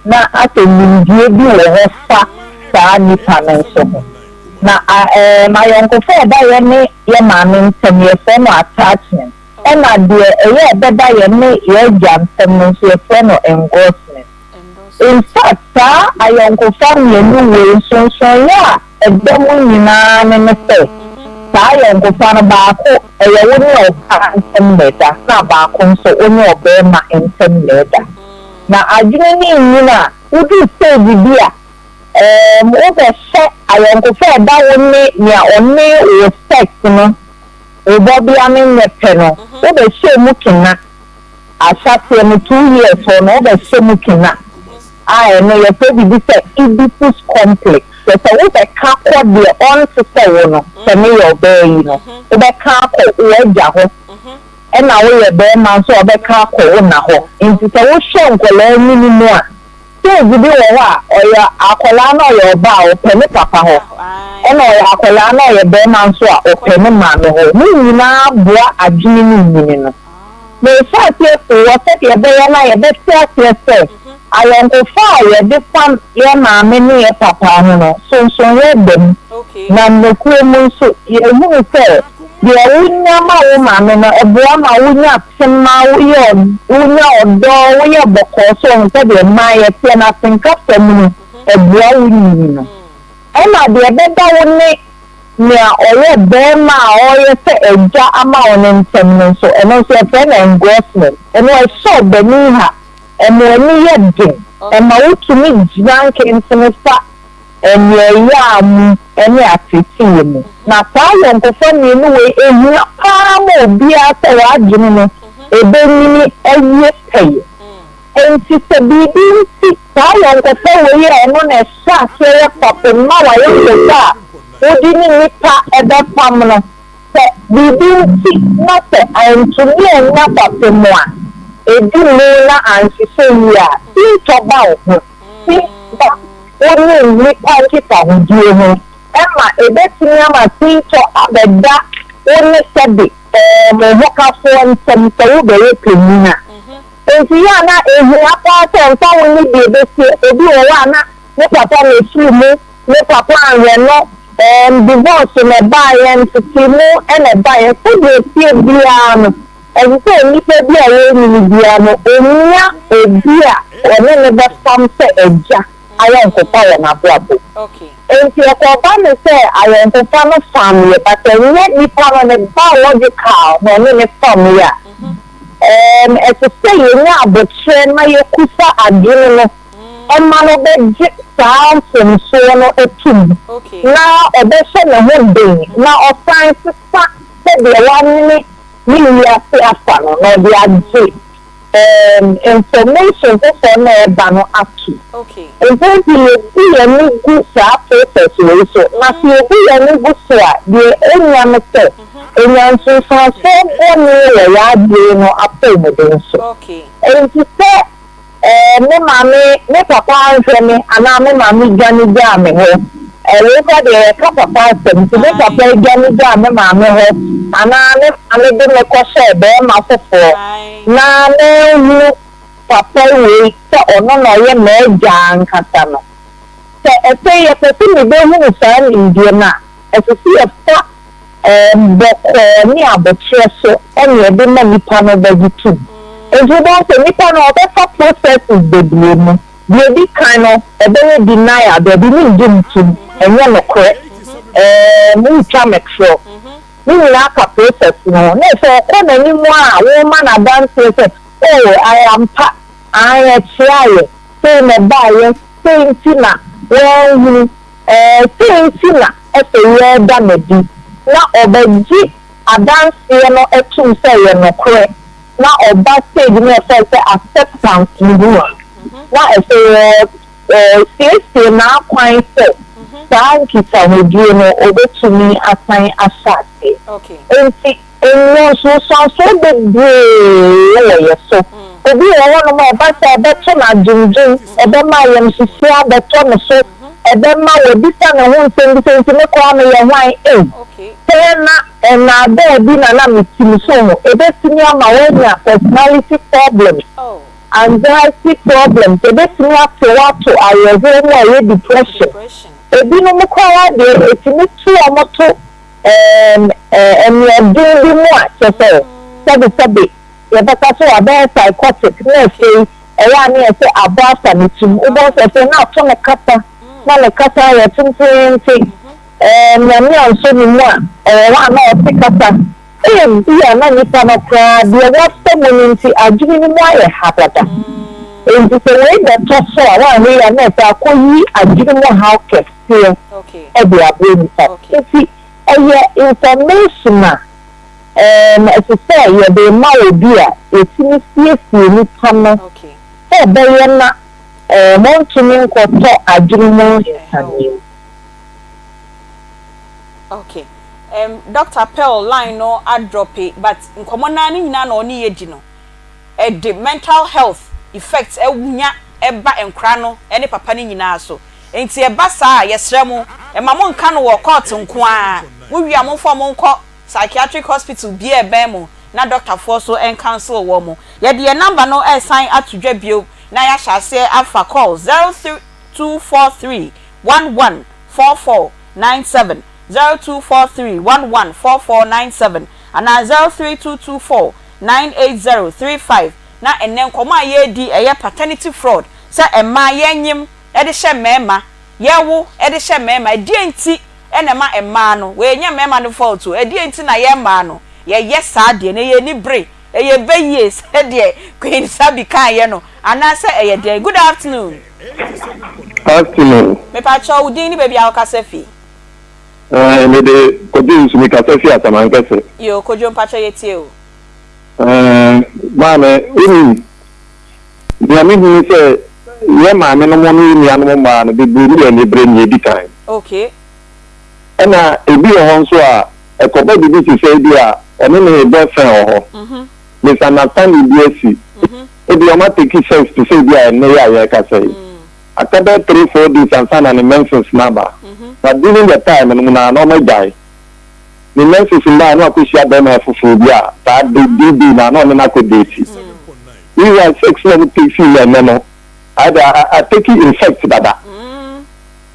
na asɛ nimdeɛ bi wɔ hɔ fa saa nipa no nso ho. Na ayɔnkofa a ɛda yɛne yɛ maame ntam yɛfrɛ no attachment. Ɛna deɛ ɛyɛ a ɛbɛda yɛne yɛn agya ntam no nso yɛfrɛ no engrossment. In fact saa ayɔnkofa mmienu wei nsonsonoeɛ a ɛda mu nyinaa ne ne sɛ, saa ayɔnkofa no baako ɛyɛ wo ne ɔbaa ntam na ɛda na baako nso wo ne ɔbarima ntam na ɛda. Na adwene no nnyini a, woduru stage bi a, ɛɛm wobɛhyɛ ayɔnkofa a ɛda wo ne nea ɔne wo sex no wo bɔbea no nyɛ pɛ no, wobɛhyɛ mu kena. Ahyɛaseɛ no, two years hɔ no, wobɛhyɛ mu kena a ɛno yɛfrɛ biribi sɛ Oedipus complex. Kyerɛ sɛ wobɛka akɔ deɛ ɔnte sɛ wo no, sɛ meyɛ ɔbaa yi no, wobɛka akɔ w'agya hɔ. Ɛna woyɛ barima nso a ɔbɛka akɔ wo na hɔ. Nti sɛ wohwɛ nkwadaa nyini mu a, stage bi wɔ hɔ a ɔyɛ akwadaa na ɔyɛ ɔbaa a ɔpɛ ne papa hɔ, ɛna ɔyɛ akwadaa na ɔyɛ barima nso a ɔpɛ ne maame hɔ. Ne nyinaa boa adwene no nyini no. Merehyɛ aseɛ firi hɔ sɛdeɛ ɛbɛyɛ na yɛbɛte aseɛ sɛ ayɔnkofa a yɛde fam yɛn maame ne yɛn papa ho no, nsonsonoeɛ da mu. Na nokorɛ mu nso, yɛhunu sɛ deɛ wonya ma wo maame no, ɛboa ma wonya tema, woyɛ wonya ɔdɔ, woyɛ bɔkɔɔ. So wohu sɛdeɛ mmaa yɛteɛ no, atenka fam no, ɛboa wo nyini no. Ɛna deɛ ɛbɛda wo ne nea ɔyɛ barima a ɔreyɛ sɛ agya ama wo no ntam no nso, ɛno nso yɛfrɛ no engrossment. Ɛno ɛhyɛ ɔbanin ha, ɛma w'ani yɛ den, ɛma wotumi gyina nkentene fa aniɛyaa mu ne ateeteeɛ mu. Na saa ayɔnkofa mmienu wei, ɛhia pa ara ma obiara sɛ w'adwene no ɛbɛnyini awie pɛyɛ. Enti sɛ biribi nti saa ayɔnkofa wei a ɛno na ɛhyɛ aseɛ yɛ fapem ma w'ayɔnkofa a wode ne nnipa bɛfam no, sɛ biribi nti na sɛ antumi annya fapem a ɛdi mu na anhyehyɛ yie a, sintɔ ba wo ho, sintɔ ba wo ne nnipa nkitahodie ho, ɛma ɛbɛtumi ama sintɔ abɛda wo ne sɛbe mo hokafoɔ ntam sɛ wobɛyɛ panin a. Enti yɛ a na ehia paa sɛ mfa wo ne deɛ ɛbɛsie. Obi wɔ hɔ a na ne papa na ɛfiri mu, ne papa anhwɛ no, ɛɛm divorce na ɛbaeɛ, ntetee mu na ɛbaeɛ. Sɛdeɛ ɛteɛ biara no, ɛsɛ sɛ onipa bi a ɔrenyini biara no, ɔnya obi a ɔne no bɛfam sɛ agya ayɔnkofa wɔ n'abrabɔ mu. Enti ɛkɔba no sɛ ayɔnkofa no famyɛ but ɛnyɛ nipa no ne biological na ɔne no famyɛ a, Ɛɛm, ɛsɛ sɛ yenya aboterɛ na yɛkusa adwene no ma no bɛgye saa mfomsoɔ no tom, na ɔbɛhyɛ ne ho den na ɔsan sesa sɛdeɛ wamene ne wiase afa no, na ɔde agye ɛɛm, information foforɔ no a ɛreba no atom. Mpɛn pii yɛbu yɛn ani gu saa process wei so, na sɛ yɛbu yɛn ani gu so a, deɛ ɛnya ne sɛ, Enya nsunsuansoɔ bɔne wɔ y'adwene no apɔwmuden so. Enti sɛ ɛɛ me maame, me papa anhwɛ me anaa me maame dwane gyaa me hɔ, ɛɛ wei koraa deɛ yɛka papa asɛm, nti me papa dwane gyaa me maame hɔ anaa me maame de me kɔhyɛɛ barima foforɔ na manhunu papa wei sɛ ɔno na ɔyɛ m'agya ankasa no, sɛ ɛsɛ yɛpɛ sɛ mebɛhunu saa nimdeɛ no a, ɛsɛ sɛ yɛfa bɔkɔɔ ne aboterɛ so na yɛde ma nipa no bɛgye tom. Nti wobɛhu sɛ nipa no ɔbɛfa processes bebree mu. Deɛ ɛdi kan no ɛbɛyɛ denial, daabi mengye ntom, ɛnyɛ nokorɛ, ɛɛm woretwa me torɔ. Ne nyinaa ka process no ho. Na sɛ ɔkɔ n'anim a worema no adanseɛ sɛ oh ayɛ ampa, aane ɛkyeaeɛ, sei na ɛbaeɛ, sei nti na woanhunu. Sei nti na ɛsɛ yɛda no adi, na ɔbɛgye adanseɛ no atum sɛ ɛyɛ nokorɛ, na ɔba stage no a yɛfrɛ no sɛ acceptance no mu a, na ɛsɛ yɛsiesie n'akwan sɛ saa nkitahodie no ɔbɛtumi asan ahyɛ aseɛ. Enti Enya nsunsuansoɔ bebree wɔ yɛ so. Obi wɔ hɔnom a ɛba sɛ ɛbɛto no adwendwen, ɛbɛma ayamhyehyeɛ abɛtɔ ne so, ɛbɛma wabisa ne ho nsɛm bi sɛ, nti me koraa meyɛ hwan? Ei, sɛɛ na nnaadaa bi na na mete mu. So ho? Ɛbɛtumi ama woanya personality problems, anxiety problems, ɛbɛtumi ate wo ato awerɛhoɔ mu a ɛyɛ depression. Ebinom koraa deɛ, ɛtumi to wɔn to ɛɛm, anuɔden bi mu a, kyerɛ sɛ, sɛbesɛbe, yɛbɛka sɛ wabɛyɛ psychotic, na afei ɛyɛ a na yɛsɛ abɔ afa ne tirim. Wobɛhu sɛ afei na ato ne kasa, na ne kasa ayɛ tenteenten. Ɛɛm, Nyame ansɔ ne mu a, ɔwɔ hɔ a na ɔte kasa. Ebia na nipa no koraa, deɛ wafa mu no nti, adwene no mu ayɛ ha dada. Enti sɛ wei bɛtɔ so a, woanhwɛ yie a na ɛsɛ akɔyi adwene mu haw kɛseɛ de abrɛ nipa. Nti ɛyɛ information a ɛɛm ɛsɛ sɛ yɛde rema obi a yɛtumi siesie nipa no sɛ ɛbɛyɛ na ɛɛm ɔntumi nkɔtɔ adwene mu nsaneɛ mu. Okay. Ɛm Doctor Pearl line no adrɔpe but nkɔmmɔ no ara ne nyinaa na ɔne yɛ di no. Ɛde mental health effect nya ba nkora no ne papa no nyinaa so. Enti ɛba saa a yɛsrɛ mo mma mo nka no wɔ court nko ara. Mo wie a momfa wɔn nkɔ psychiatric hospital biara a ɛbɛn mo na dɔktafoɔ so ncounsel wɔn. Yɛde yɛn number no resan ato dwa bio na yɛahyɛ aseɛ afa calls, 0243 11 44 97, 0243 11 44 97 anaa 03224 980 35. Na ɛnnɛ nkɔmmɔ a yɛredi ɛyɛ paternity fraud, sɛ mmaa yɛnyem de hyɛ mmarima, yɛwo de hyɛ mmarima, ɛdeɛn nti na ɛma mmaa no, wei ɛnyɛ mmarima no fault o, ɛdeɛn nti na yɛn mmaa no yɛyɛ saa adeɛ no, ɛyɛ anibere, ɛyɛ bayie sɛdeɛ Queen Sabi kaeɛ no, anaasɛ ɛyɛ dɛn? Good afternoon. Afternoon. Mepakyɛw, wo din ne baabi a wokasa fi? Ɛɛ, mede Kojo Nsu, mekasa fi Asamankɛse. Yoo, Kojo mpakyɛw yɛtie wo. Ɛɛ, maame, wonim, nea mehu ne sɛ yɛn maamenom ne yɛn nuanom mmaa no, bebree no yɛ anibere nea edi kan. Okay. Ɛna ebi wɔ hɔ nso a, ɛkɔba biribi te sɛ ebi a ɔne ne boyfriend wɔ hɔ, misunderstanding bi asi, ebia wɔatake sex te sɛ ebi a ɛnnɛ yi a yɛrekasa yi. Aka bɛyɛ three, four days ansa na ne menses no aba. But during the time no mu no ara na wɔagyae. Ne menses mmaeɛ na wakɔhyia barima foforɔ bi a saa day day no ara na ɔne no akɔ date. Meanwhile sex na wɔn take fii ɛnnɛ no ayɛ dɛ a take effect dada.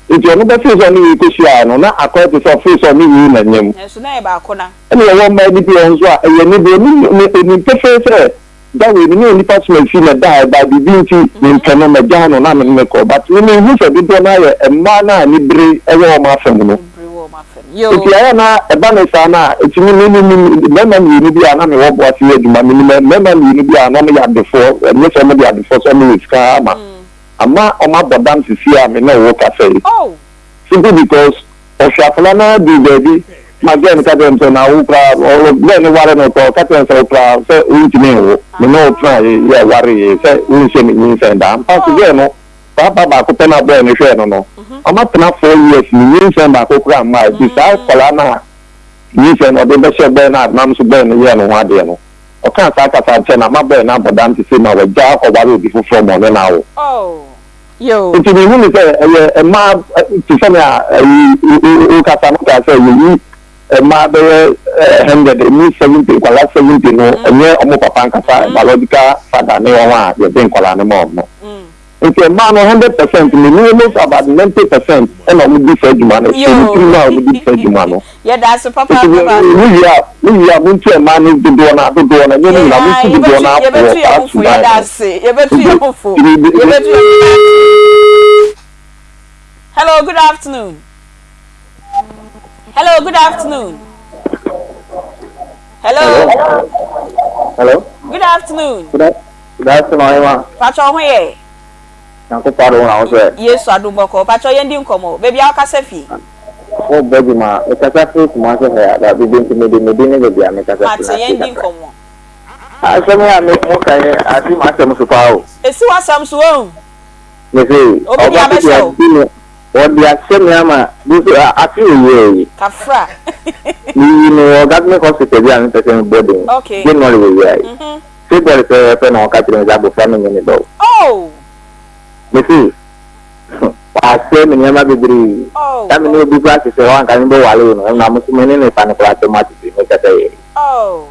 Nti ɔno bɛfeel sɛ ɔne wei kɔhyiaeɛ no na akɔyɛ te sɛ ɔfeel sɛ ɔne wei na nyam. Nanso na ɛyɛ baako na. Ɛna yɛwɔ mmaa no bi wɔ hɔ nso a ɛyɛ anibere, ɔnim ɔnim pefee sɛ da wei me ne onipa somasi na ɛdaeɛ but biribi nti mempɛ no magyae no na me ne no kɔ but me menhu sɛ dodoɔ no ara yɛ mmaa no a anibere wɔ wɔn afa mu no. Nti ayɛ a na ɛba no saa no a ɛtumi me menim mmarima mmienu bi a na mewɔ boase yɛ adwuma menim mmarima mmienu bi a na wɔyɛ adefoɔ ɛnyɛ sɛ wɔde adefoɔ sɛ wɔwɔ sika ara ma ama wɔabɔ dam sesie a me ne wo rekasa yi simply because ɔhwɛ akwadaa no ara duu baabi ma girl no ka kyerɛ no sɛ na wo koraa girl no ware no koraa ɔka kyerɛ no sɛ wo koraa sɛ wontumi nwo me ne wo tenaeɛ yɛ wareeɛ sɛ wonhyɛ me nyinsɛn da ampa so girl no saa ba baako pɛ no a boy no hwɛɛ no no ɔmatena four years ne nyinsɛn baako koraa mmaa nti saa akwadaa no a nyinsɛn no ɔde bɛhyɛ boy no a nam so boy no yɛɛ no ho adeɛ no ɔkaa saa kasa nkyɛ no ama boy no abɔ dam te sɛ ma wagya akɔware obi foforɔ ma ɔne no awo. Nti mehu no sɛ ɛyɛ mmaa te sɛ nea ayi wokasa no kaa sɛ yɛyi mmaa bɛyɛ hundred emu 70 nkwadaa 70 no ɛnyɛ wɔn papa ankasa biological father ne wɔn a yɛde nkwadaa no ma wɔn no. Nti mmaa no 100% no emu almost about 90% ɛna wɔn di saa adwuma no ɛhyɛ ne tirim a wɔn di saa adwuma no. Yɛda ase papaapa. Nti mo wie a mo wie a mo ntu mmaa no dodoɔ no dodoɔ no ɛnyɛ ne nyinaa mo ntu dodoɔ no afo wɔ saa suban no. Yɛbɛtu yɛn ho fo. Yɛbɛtu yɛn ho fo. Hello, good afternoon. Hello, good afternoon. Hello. Hello. Good afternoon. Good, good afternoon, Emma. Pacho ho yɛ. Nyankopɔn adom na wo so ɛ? Yesu adom bɔkɔɔ. Pacho yɛn di nkɔmɔ. Baabi a wokasa fi? Wo bɔ dwuma. Me kasa firi Kumasi ha yi but biribi nti mede me din ne baabi a me kasa firi Mate, no yɛn asie di kakra. nkɔmɔ. Asɛm yi a me mo ka yi asi m'asɛm so paa o. Esi w'asɛm so woahu? Me se Obi de ɔba so de abɛhyɛ wo. adi me wɔde ahyɛ me ama bi so afe wɔ yie yi. Kafra. Me yi no wɔ government hospital bi a me mpɛ sɛ me bɔ din. Okay. January wɔ yie yi. Mhm. February pɛpɛɛpɛ na ɔka kyerɛɛ me sɛ abofra no nyɛ me ba o. Oh! Mese, Wasɛe me nneɛma bebree. Oh! Na me ne obi koraa hyehyɛ hɔ a anka mebɛware no, na mo nso me ne ne fa no koraa asɛm atete, mekasa yɛ. Oh!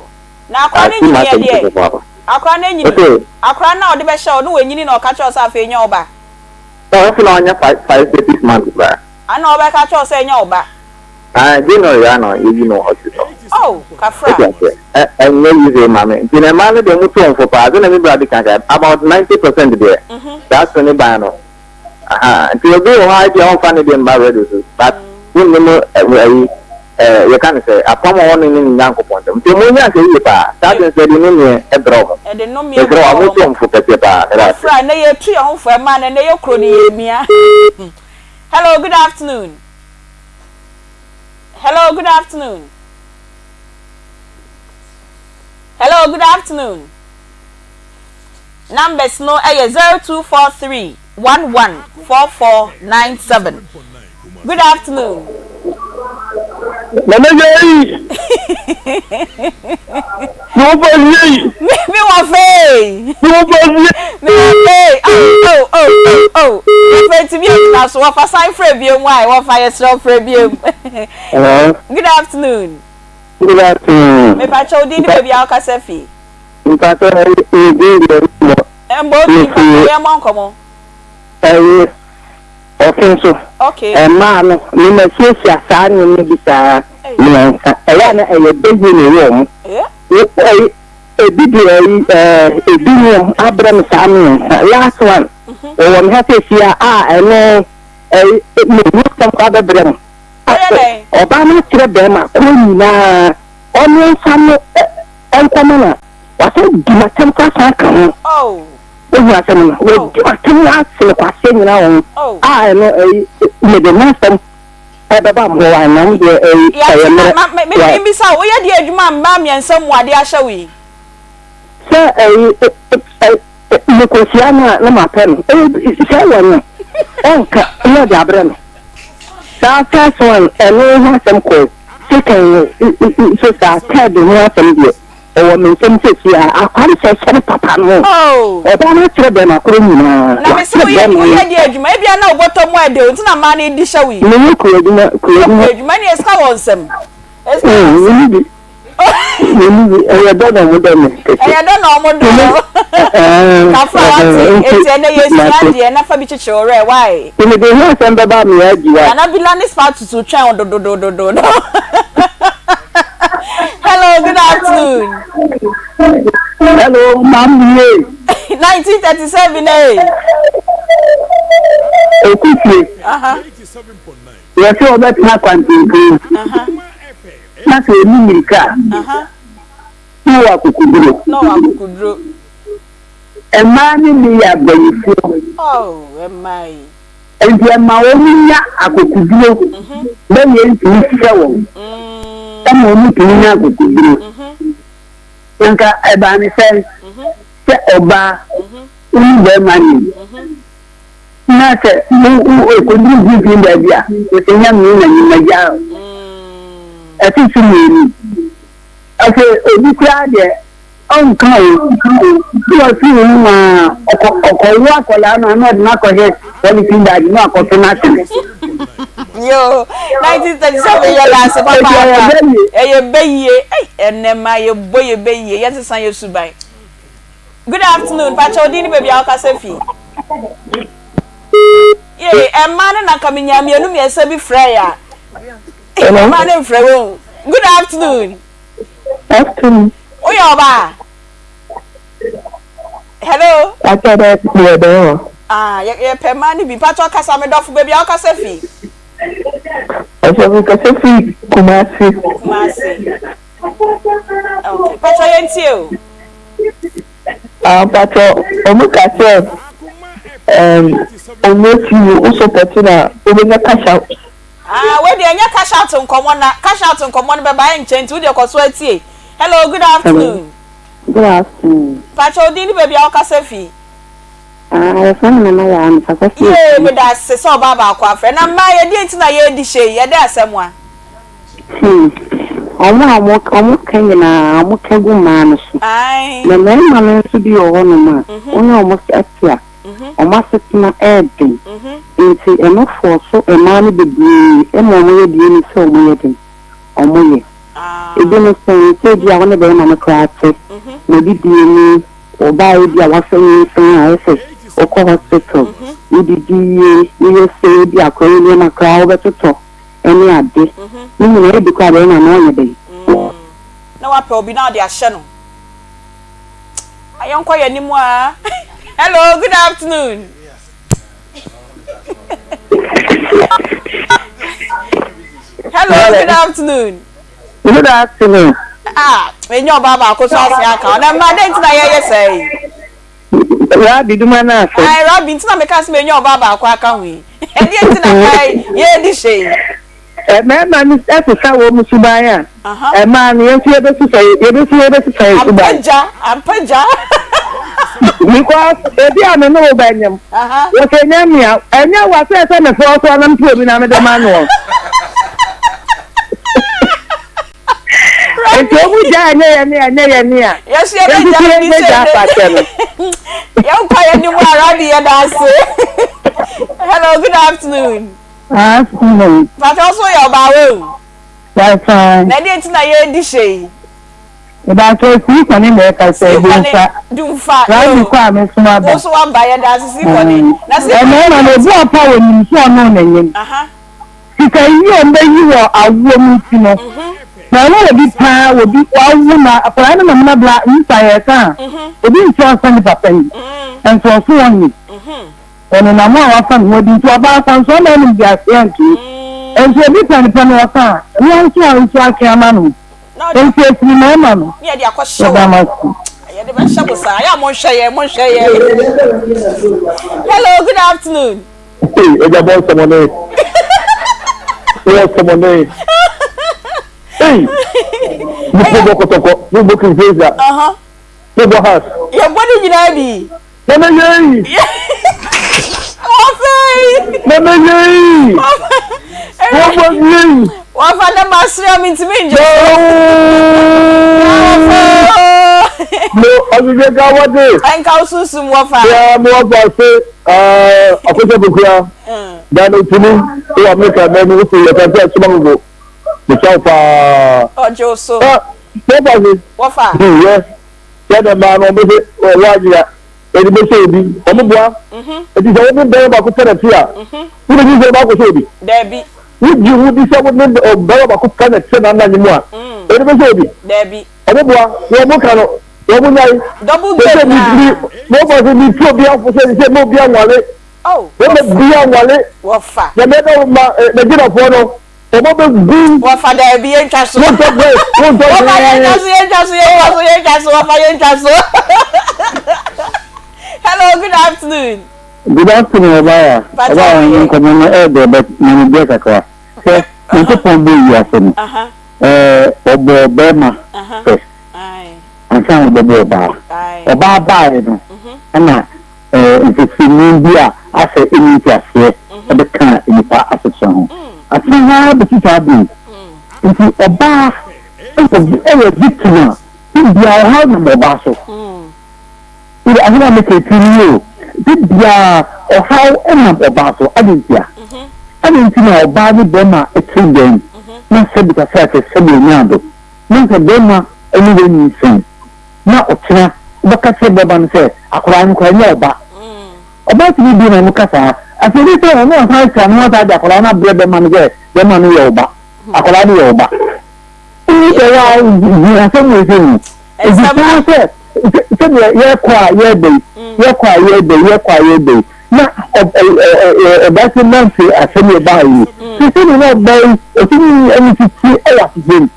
Na akora no Ase nyiniiɛ m'asɛm deɛ? so papaapa. Akora no anyini? Ose. Akora no a ɔde bɛhyɛ wo no wanyini na ɔka kyerɛ wo sɛ afei nyɛ wo ba? Ɔse na wanya five, five, six months koraa. Ana ɔbɛka kyerɛ wo sɛ ɛnyɛ wo ba? Ah, January a na yɛyi no hospital. Oh, kafra. Wote aseɛ? Ɛ, ɛnyɛ easy ma me. Nti na mmaa no deɛ wɔn tu wɔn fo paa. Sɛdeɛ me bra di kan kae, about 90% deɛ, saa so ne ban no. Aha, nti obi wɔ hɔ a ebia ɔmfa ne deɛ mma radio so, but wonnim ɛ, ayi, ɛ, yɛka no sɛ, apam a ɔwɔ ne ne ne Nyankopɔn ntam. Nti wɔn nyɛ ahwɛ yie paa. Saa de nso ɛde nnomeɛ brɛ wɔn. Ɛde nnomeɛ Mesrɛ brɛ wo, wɔn tu wɔn. wɔn fo kɛseɛ paa. Meda ase. Kafra, ɛnnɛ yɛtu yɛn ho fo, ɛmaa no, ɛnnɛ yɛ kuro no yɛmia. Hello, good afternoon. Hello, good afternoon. Hello, good afternoon. Numbers no ɛyɛ 0243 114497. Good afternoon. Nana yei. Me wo fa yei. Me wɔ fei. Me wo fa yei. Me wɔ fei. Oh oh oh oh oh. Wɔfa ntumi agyina so. Wɔfa san frɛ bio mu ayi. Wɔfa yɛsrɛ frɛ bio mu. Hello. Good afternoon. Good afternoon. Mepakyɛ wo din ne baabi a wokasa fi. Mpakyɛ me din deɛ memmɔ. Ɛmbɔ wo din papa yɛmmɔ nkɔmmɔ. Ɛyi ɔfe nso. Okay. Mmaa no me masuasua saa nneɛma bi saa mmiɛnsa. Ɛyɛ a na ɛyɛ bɛyie na ɛwɔ wɔn. Ɛyi ebi de ɛyi ɛɛ ebi nom abrɛ me saa mmiɛnsa. Last one wɔwɔ me ha sɛsi a a ɛno ɛyi me hu asɛm koraa bɛbrɛ mo. Ɔbaa no akyerɛ bɛrima koro nyinaa ɔno nsa no nkɔma no a wasan di m'atɛm koraa san ka ho. Wohu asɛm no? Wadi m'atɛm asene kwaseɛ nyinaa wɔ ho a ɛno ɛyi mede m'asɛm ɛbɛba mo hɔ anam deɛ ɛyi ɛyɛ mmerɛ. Wa. Mbisa wo, woyɛ deɛ adwuma a mmaa mmiɛnsa mu adeɛ ahyɛ wo yi? Sɛ ɛyi mekɔhyia no a na mapɛ no sɛ wɔ no ɔnka na ɔde abrɛ me. Saa first one ɛno ho asɛm kɔe, second nso saa, third ho asɛm deɛ ɔwɔ me nsam seesei a, akwaa no sɛ ɛhyɛ ne papa no. Ɔbaa no akyerɛ bɛrima korɔ nyinaa, Na mese wakyerɛ woyɛ bɛrima no. woyɛ deɛ adwuma, ebia na wobɔtɔ mu ayɛ dɛ o, nti na mmaa no di hyɛ wo yi. Meyɛ kuro adwuma, kuro adwuma. Kuro adwuma, ɛnneɛ sika wɔ nsam. Sika wɔ nsam. Menni bi. Menni bi, ɛyɛ dɔ na ɔmo dɔ me kɛkɛ. Ɛyɛ dɔ na ɔmo dɔ wo. Kafra wate, enti ɛnɛ yɛsua adeɛ na fa bi kyekyere wo werɛ, why? Nti mede ho asɛm bɛba me agyi why? Nana Bila ne spa tutu twɛn wo dododododo. Hello, good afternoon. Hello, Mam Bie. 1937 eh. Okusie. Yɛsɛ wɔbɛtena kwantempɔn mu. Na sɛ ɔni mmirika a, na ɔwɔ akokoduro. Na ɔwɔ akokoduro. Mmaa ne ne yɛ abayifoɔ. Oh, mmaa yi. Nti ɛma wɔn nya akokoduro na yɛn ntumi hyɛ wɔn. Ɛma wɔn tumi nya akokoduro. Nka ɛbaa ne sɛ sɛ ɔbaa wo ne barima nim. Na sɛ wo wo ɛkɔduru mfimfini baabi a, wɔsɛ nya mmienu na nyim agya ɛto so mmienu. Afei obi koraa deɛ ɔnka o, na wafiri wo ho ma ɔkɔ ɔkɔwo akwadaa no a na ɔde no akɔhyɛ polythene bag na wakɔto no atwene. Yo, 1937 yɛ daase papaapa. Ɛyɛ bɛyie. Ei, ɛnɛ ma yɛbɔ yɛ bɛyie, yɛnsesa yɛ suban. Good afternoon, pakyɛ wo din ne baabi a wokasa fi? Yee, ɛmmaa no na nka menyaa mmienu mmiɛnsa bi frɛe a. Ɛmmaa no mfrɛ wo. Good afternoon. Afternoon. Woyɛ ɔbaa? Hello. Pakyɛ dɛ meyɛ bɛrima. Ah, yɛpɛ mmaa no bi. Pakyɛ kasa me dɔfo baabi a wokasa fi? Pakyɛ mekasa fi Kumasi. Kumasi. Okay, pakyɛ yɛntie o. Ah mpakyɛ ɔmo ka sɛ ɛɛm ɔmo akyi no wo support na wobɛnya cash out. Ah wei deɛ ɛnyɛ cash out nkɔmɔ na cash out nkɔmɔ no bɛba ɛnkyɛ nti wo deɛ kɔ so atie. Hello good afternoon. Good afternoon. Mpakyɛ wo din ne baabi a wokasa fi. Ah yɛfrɛ me Nana Yaa mekasa fi Yee Akuma. meda ase sɛ ɔbaa baako afrɛ na mmaa yɛ deɛ nti na yɛredi hyɛ yi ɛdɛ asɛm a. Hmm, wɔn a wɔka nyinaa, wɔka gu mmaa no so. Na mmarima no nso bi wɔ hɔnom a, wo ne wɔn te a, wɔn asetena yɛ den. Nti ɛno fɔɔso mmaa no bebree ma wɔyɛ deɛ ɛnni sɛ wɔyɛ den, wɔyɛ. Ebi ne sɛn, sɛ ebia wo ne barima no koraa te, modidie mu, ɔbaa ebia wafɛ nyinsɛn a ayɛ sɛ wokɔ hospital, wodidi yie, woyɛ sei, ebia akwadaa yi nneɛma koraa wobɛtotɔ. ne ade ne nyinaa ebi koraa bɛyɛ na na ɔnyɛ dɛn. Na wapɛ obi na ɔde ahyɛ no. Yɛnkɔ yɛn anim a. Hello, good afternoon. Hello, good afternoon. Good afternoon. Ah, menye ɔbaa baako so ase aka. Ɔna mmaa dɛn nti na yɛyɛ saa yi? Rabi duma no ase. Ae Rabi nti na meka sɛ menya ɔbaa baako aka ho yi. Ɛdeɛ nti na mmaa yi yɛredi hyɛ yi. Mmarima no sesa wɔn suban a, mmaa no yɛn nso yɛbɛsesa yɛbɛsi yɛbɛsesa yɛn suban. Ampa gya, ampa gya. Because ebi a me ne wo bɛnyem, wɔsɛ nyɛ mmea, ɛnyɛ wa sɛ sɛ mefrɛ so anam to obi na mede ma noɔ. Nti ɔmo gya ɛnyɛ yɛ ne ɛnyɛ yɛ ne a. Yɛso yɛ bɛ gya ne sɛ ɛnɛ. Yɛn kɔ yɛn nimu arabi yɛ da ase. Hello, good afternoon. Afternoon. Pàtó ɔso yɛ ɔbaa wɔ o. Pàtó. Na ɛdeɛ nti na yɛ di hyɛ yi. Ìbàtò sii kɔni na ɛka sɛ dumfa. Dumfa. Rabi kɔ a mi so aba. Wo so waba yɛ da ase sii kɔni. Na sii kɔni. Ɛmɛɛma na ebi ɔpa wɔ nim so ɔno na enyim. Sika yi a wɔbɛyi wɔ awoɔ mu nti no, na ɛwɔ obi paa, obi wawo na akwadaa no nam na bla nsa yɛ ka a, obi nti ɔsɛ ne papa yi, nso ɔso ɔnye. Ɔnenam a wafa ne ho adi nti ɔbaa kwan so ɔma anim de aseɛ nto. Nso obi pɛ ne pɛ no ɔka a, ɛno nso a nso atwe ama no. Nti efiri mmarima no, yɛda mo ase. Yɛde bɛhyɛ mo saa, yɛ a monhwɛ yɛn, monhwɛ yɛn. Hello, good afternoon. Hey, ẹja bọ nsọmọdé. Wọ́n nsọmọdé. Hey, mo kò bọ kọtọkọ, mo bọ kìrìsìtẹ́sà, mo bọ house. Yẹ bọ ne nyinaa bi. Nana yei. Wɔfɛ yi. Nana yei. Wɔfɛ yei. Wɔfa ne ma srɛ mi ntumi ngye so. Mo ɔhwehwɛ ka wɔde. Ɛnka wo sunsum wɔfa. Ya mo wɔfa se akɔsɛ bukua. Ghana tumi wɔ Amerika mɛ mi wofi yɛ kante asoma gbogbo. Mekyɛw paa. Ɔgye wo so. Wɔfa se. Wɔfa. Yɛ sɛ na mmaa no wɔn bɛ sɛ wɔn anyina ɛde bɛ sɛ obi wɔn boa. Eti sɛ wɔn bɛrɛ baako pɛ na ti a. Wɔn bɛ sɛ baako sɛ obi. Dɛbi. Wogye wo di sɛ wo ne ɔbarima baako pɛ na ɛte n'anan mu a, ɛde bɛhyɛ obi? Dabi. Ɔmo boa, wɔn mo ka no, wɔn mo nyae. Double game naa. Mi mo fa sɛ mi tu obi afo sɛ sɛ mo obi anwale. Oh. Wɔn bɛ bi anwale. Wɔfa. Nyame bɛ wo ma Nigeriafoɔ no, wɔn bɛ gu. Wɔfa daabi yɛn twa so. Wɔn tɔ bread, wɔn tɔ Wɔfa yɛn twa so, yɛn twa so, yɛn twa so, yɛn twa so, wɔfa yɛn twa so. Hello, good afternoon. Good afternoon ɔbaa ɔbaa wɔn nkɔmɔ no ɛɛdɛ but na me brɛ kakra hwɛ Nyankopɔn bɔɔ wiase no ɛɛ ɔbɔɔ bɛɛma first ansa na ɔbɛbɔ ɔbaa ɔbaa baeɛ no ɛna ɛɛ nsɛsɛmu bi a asɛ ɛni nteaseɛ ɛbɛkaa nnipa asetena ho atena hɔ ara bɛsi saa bere yi nti ɔbaa ɛyɛ victim a biribiara ɔhaw nam ɔbaa so. Wode asɛm a meka yi tirim yi o, da biara ɔhaw nam ɔbaa so, adɛn ntia? Adɛn nti na ɔbaa ne bɛrima te dɛn na sɛbi kakra sɛ sɛbi ɔnya ado, na sɛ bɛrima ne wei nyinsɛn na ɔkyena wobɛka kyerɛ bɛrima no sɛ akwadaa no koraa ɛnyɛ ɔba. Ɔbaa tumi bue n'ano ka saa, afei ne sɛ ɔno ɔsan atwa ne ho asan de akwadaa no abrɛ bɛrima no sɛ bɛrima no yɛ ɔba, akwadaa no yɛ ɔba. Wosɛ wa gyina asɛm wei sɛ mu. Enti saa sɛ sɛdeɛ yɛkɔ a yɛreba yi, yɛkɔ a yɛreba yi, yɛkɔ a yɛreba yi, na ɔbaa sɛ nante asɛm yɛ baa yi. Sɛ sɛdeɛ na ɔbaa yi ɔtumi ɛne titi ɛwɔ asekyerɛ mu.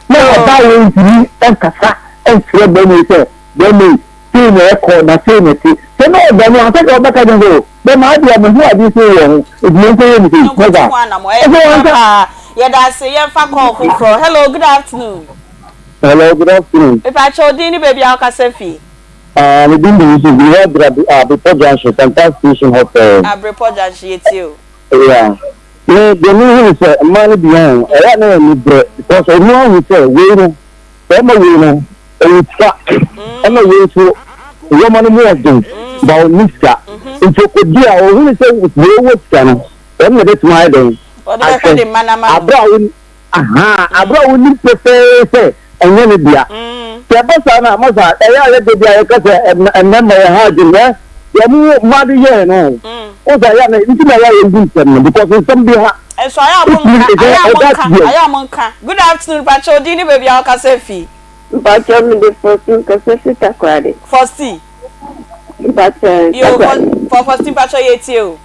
Na ɔbaa wei ntumi ɛnkasa ɛnkyerɛ bɛrima yi sɛ bɛrima yi sei na ɛkɔ na sei na ɛte. Sɛ na ɔdɔ no a sɛdeɛ ɔbɛka kyerɛ sɛ o bɛrima adeɛ meho adeɛ sei wɔ ho nti yɛnkɔ yɛ ne sei. Nkoto ho anamɔ ɛyɛ paa. Yɛda ase yɛmfa call foforɔ. Hello, good afternoon. Hello, good afternoon. Mepakyɛ wo din ne baabi a wokasa fi? Ah, me din de Yusuf, me wɔ Adra, ah, Abrepɔ Junction, Santaa Station hɔ pɛɛ. Abrepɔ Junction, yɛtie o. Yeah. Me, deɛ me hu ne sɛ, mmaa no bi ho, ɛyɛ a na yɛ ani brɛ, because ɔno ahu sɛ wei no, bɛrima wei no, ɔwɔ sika, ɛna wei nso, nneɛma no mu ɔden, ba ɔnni sika. Nti ɔkɔdi a, ɔhu ne sɛ wei wɔ sika no, ɔno na ɛbɛtumi ayɛ dɛn? Ɔde bɛhwɛ de mma no ama no. Aberɛ a wo Ahaa, bere a wonim pefee sɛ ɛnyɛ ne dea. Sɛ ɛba saa no a, masa, ɛyɛ a yɛda bi a yɛka sɛ mmarima yɛ ha adwene, ɛ, deɛ mo mmaa de yɛɛ no, wo sɛ ɛyɛ a na, nti na ɛyɛ a yɛndi nsɛm no, because nsɛm bi ha. Nso ayɛ a mo nka, ayɛ a mo nka, ayɛ a mo nka. Good afternoon, mpakyɛ wo din ne baabi a wokasa fi? Mpakyɛ mede Fosti mekasa fi Takoradi. Fosti. Mpakyɛ Takoradi. Yo, Fosti mpakyɛ yɛtie o.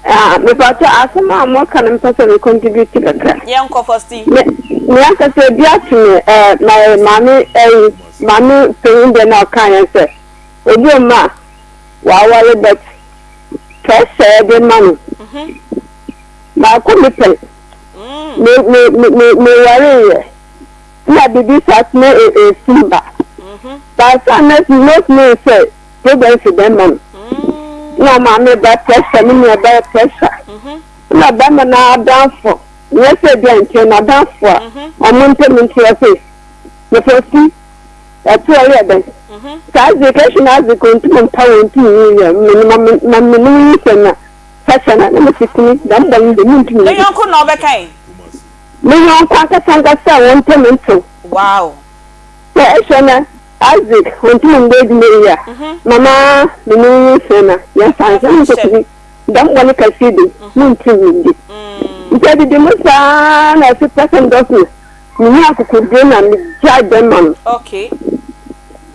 Ah mepakyɛ asɛm a moka no mepɛ sɛ me contribute kakra. Yɛnkɔ Fosti. Me me ankasa ebi ato me eh my maame ɛyi maame panyin deɛ na ɔka yɛn sɛ obi ɔma a waware but pressure yɛde ma no maako me pɛn me me me me me ware yɛ na bibi saa tumi efim ba baasa na mostly sɛ Problem fi bɛrima no. Na ɔmaame ba pressure, me nua ba pressure. Na bɛrima no adamfo, nyɛ sɛ ebi a nkyɛn n'adamfo a ɔmo ntam nti ɔse. Mefɔsi, ɛto ɔyɛ dɛn? Saa adze kɛhye na adze kɔ nntum mmpa wo nntum nnyi yɛ me ma me ma me no nyinsɛn na fakyɛ na na mese tumi dɛm bɔn no de munntum Ne nndzi. yɔnko na ɔbɛka yi. Me yɔnko ankasa ankasa a wɔn ntamu nntsew. Wow. Sɛ ehwɛ na Isaac onntum mmbɔ edwuma yi a, ma ma me no nyinsɛn na yɛmfa nhyɛ na mese tumi dɛm bɔn kɛse yi de munntum nndzi. Ntsi edidi mu saa na ɔse pɛ sɛ ndɔso no. Minyaa akokoduro na megyae bɛrima no. Okay.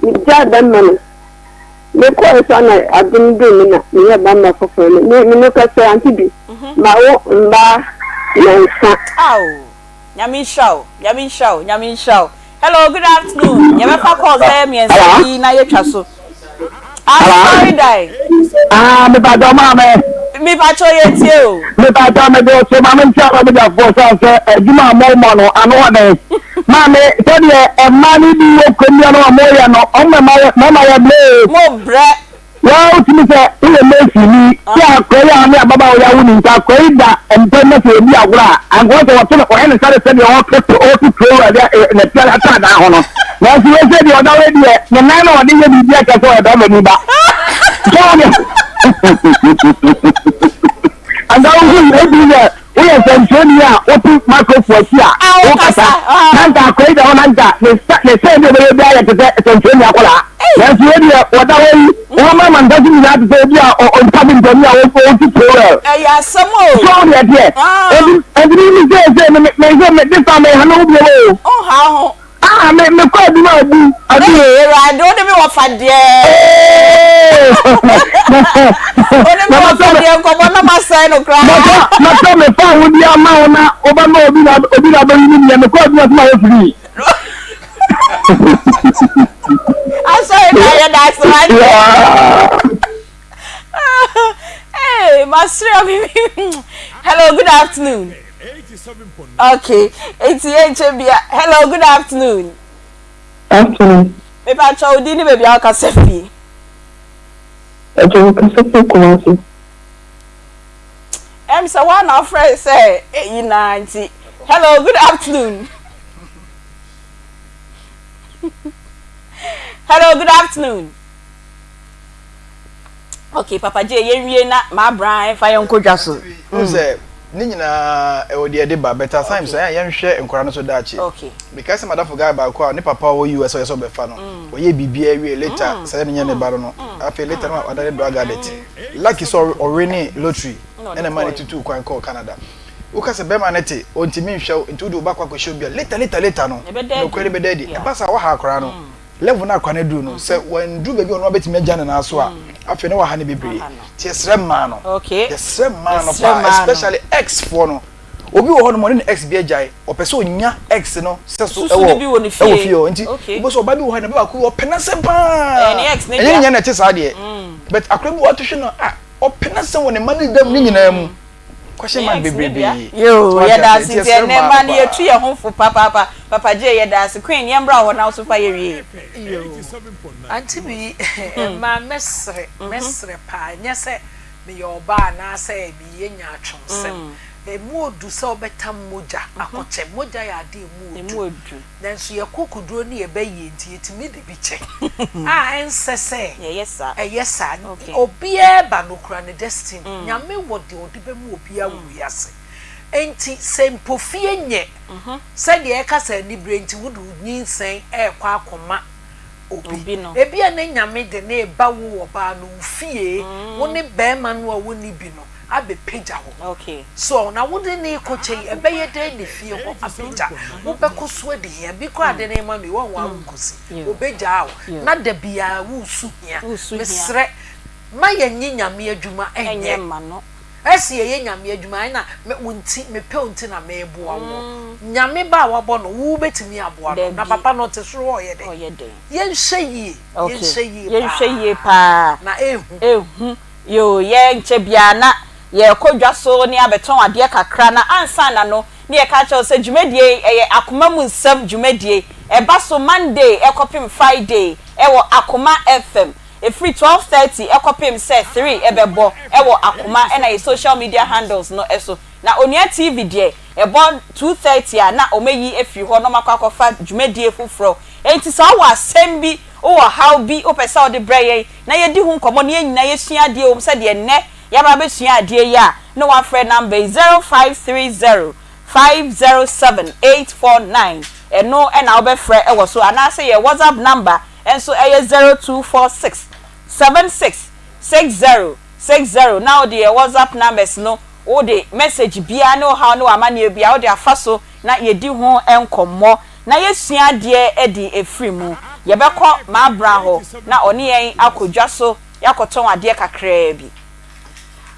Megyae bɛrima no. Mekɔɛ so na adom duu me na meyɛɛ bɛrima foforɔ no. Me me no kasa ante bi. Mhm. Mawo mmaa mmiɛnsa. Aw. Nyame nhyira wo. Nyame nhyira wo. Nyame nhyira wo. Hello, good afternoon. Yɛbɛfa calls bɛyɛ mmiɛnsa bi na yɛatwa so. Asɔredan. Ah, mepatɔ maame. Mepatɔ yɛ tie o. Mepatɔ mede ɔso maame nti a mabegyafoɔ sane sɛ adwuma a mɔmɔ no ano ɔden. Maame sɛdeɛ ɛma no bi wɔ kurom no a moyɛ no ɔmo mɛma yɛ brɛ o. Mo brɛ. Waa wotumi sɛ woyɛ mesini sɛ akora yi a ne ababaawa yi awo ne nti akora yi da mpam na sɛ ɔdi agorɔ a anka wɔsɛ wɔto no ɔyɛ ne sare sɛdeɛ ɔto ɔto turo ɛde nɛteɛ ataadaa ho no. Nanso wei sɛ deɛ ɔda hɔ deɛ ne nan na ɔde yɛ biribi akyɛ sɛ ɔyɛ bɛrima ni ba. Sɛ wo deɛ anka wo nso yɛ ebi sɛ woyɛ sɛnkyerɛni a wote microphone akyi a wokasa na nka akɔyi da hɔ na nka ne nsa ne sɛn deɛ ɔbɛyɛ bi ayɛ te sɛ sɛnkyerɛni akwadaa. Nanso wei deɛ ɔda hɔ yi wɔn ama nsa so nyinaa te sɛ obi a ɔnta bi ntɔni a ɔtu towel. Ɛyɛ asɛm o. So wo deɛ teɛ. Ebi ebi mi sɛ sɛ me me sɛ me de fa me ha me ho bio o. Ɔha ho. Ah, me me kɔ adwuma abu abu. Ee, Awurade, wo de me wɔ fa deɛ. Wo de me wɔ fa deɛ nkɔmɔ na ma sɛn no koraa. Mɛtɔ mɛtɔ me fa wo di ama wo na wo ma obi na obi na bɛyi ne deɛ me kɔ adwuma so ma yɛ free. Asɔre na yɛ da ase wa. Hey, masere mi. Hello, good afternoon. Okay, eti yɛn nkyɛn bia. Hello, good afternoon. Afternoon. Mepa kyɛw di ne baabi a ɔkasa fi. Ɛkyɛ mekasa fi Kumasi. Ɛm sɛ wɔn na afrɛ sɛ eyi naa nti. Hello, good afternoon. Hello, good afternoon. Okay, Papa J, yɛnwie na m'abran ɛmfa yɛn nkɔ dwa so. Wohu sɛ ne nyinaa ɛwɔ deɛ ɛde ba but at times ɛyɛ a yɛnhwɛ nkwadaa no so daakye. Mekae sɛ madamfo guy baako a ne papa wɔ US a ɔyɛ sɛ ɔbɛfa no, ɔyɛɛ biribiara wie later sɛ ɛno nyɛ ne ba no no, afei later no wadane drug addict. Lucky sɛ ɔwinee lottery ɛna ɛma no tutuu kwan kɔɔ Canada. Woka sɛ bɛrima no te ɔntumi nhwɛ wo nti wode wo ba kɔ akɔhyɛ obi a later later later no nokorɛ no bɛda adi. Ɛba saa woha akwadaa no. Level no a akwadaa no aduru no, sɛ wanduru baabi a ɔno abɛtumi agya ne nan so a, afei na waha no bebree. Nti yɛsrɛ mmaa no, yɛsrɛ mmaa no paa, especially ex foɔ no. Obi wɔ hɔ nom ɔne ne ex bi agyae, ɔpɛ sɛ ɔnya ex no sɛso ɛwɔ ɛwɔ fie hɔ. Nti wobɛhu sɛ ɔbaa bi wɔ hɔ a ne ba baako bi ɔpɛ n'asɛm paa. Ɛnyɛ ne nyinaa na ɛte saa deɛ, but akwadaa bi wɔ hɔ a ɔto hwɛ no a, ɔpɛ n'asɛm wɔ ne mma no dam ne nyinaa mu. Question mark bebrebe. Yoo yɛda ase nti ɛnɛ mma no yɛtu yɛn ho fo papaapa papa Jay yɛda ase Queen yɛn bra hɔ na wo so fa yɛ wie. Yoo auntie bi mmaa mɛsrɛ mɛsrɛ paa nyɛ sɛ meyɛ ɔbaa anaasɛ meyɛ nyaatwomsɛm ɛmu ɔdu sɛ wobɛtam mogya akɔkyɛ mogya yɛ adeɛ ɛmu ɔdu Nanso yɛn akokoduro ne yɛn bayie nti, yɛtumi de bi kyɛ a ɛnsɛ sɛ ɛyɛ saa. Obiara ba no ɔkura ne destiny. Nyame wɔ deɛ ɔde bɛma obiara wɔ wiase. Enti sɛ mpo fie nyɛ sɛdeɛ ɛka sɛ aniberɛ nti wode wo nyinsɛn rekɔ akɔma obi. Ebia na Nyame de no reba wo ɔbaa no wo fie, wo ne barima no a wonni bi no. abɛpagya hɔ. So na wode no rekɔkyɛ yi, ɛbɛyɛ dɛn na fie hɔ apagya? Wobɛkɔ so adi hia. Bi koraa ade no rema no yi, woanware wo nkɔsi. Wɔbɛgyaa wo. Na da biara woresu hia. Mesrɛ, mma yɛnnye Nyame adwuma nnyɛ. Ɛse yɛyɛ Nyame adwuma a, ɛna wo nti, mepɛ wo nti na mereboa woɔ. Nyame ba a wabɔ no, wo wobɛtumi aboa no? Na papa no ɔte soro hɔ ɔreyɛ dɛn? Yɛnhwɛ yie, yɛnhwɛ yie paa. Na ɛnhu. Yoo, yɛ nkyɛ biara na yɛrekɔ dwa so ne abɛtɔn adeɛ kakra na ansa na no ne yɛka akyerɛ wo sɛ dwumadie yi ɛyɛ Akoma mu nsɛm dwumadie. Ɛba so Monday kɔpem Friday ɛwɔ Akoma FM. Ɛfiri 12:30 kɔpem sɛ 3 ɛbɛbɔ ɛwɔ Akoma ɛna yɛ social media handles no so. Na Onua TV deɛ, ɛbɔ 2:30 a na wɔayi afiri hɔ na wɔakɔ akɔfa dwumadie foforɔ. Enti sɛ wowɔ asɛm bi, wowɔ ɔhaw bi wopɛ sɛ wode brɛ yɛn na yɛdi ho nkɔmmɔ na yɛn nyinaa yɛsua adeɛ wɔ mu sɛdeɛ nnɛ yɛaba abɛsua adeɛ yi a, na woafrɛ number yi, 0530 507 849. Ɛno na wobɛfrɛ wɔ so anaasɛ yɛn WhatsApp number nso yɛ 0246 76 60 60 na wode yɛn WhatsApp numbers no wode message biara ne wo haw ne w'amanneɛ biara wode afa so na yɛdi ho nkɔmmɔ na yɛsua adeɛ de afiri mu. Yɛbɛkɔ M'Abra hɔ na ɔne yɛn akɔ dwa so yɛakɔtɔn adeɛ kakraa bi.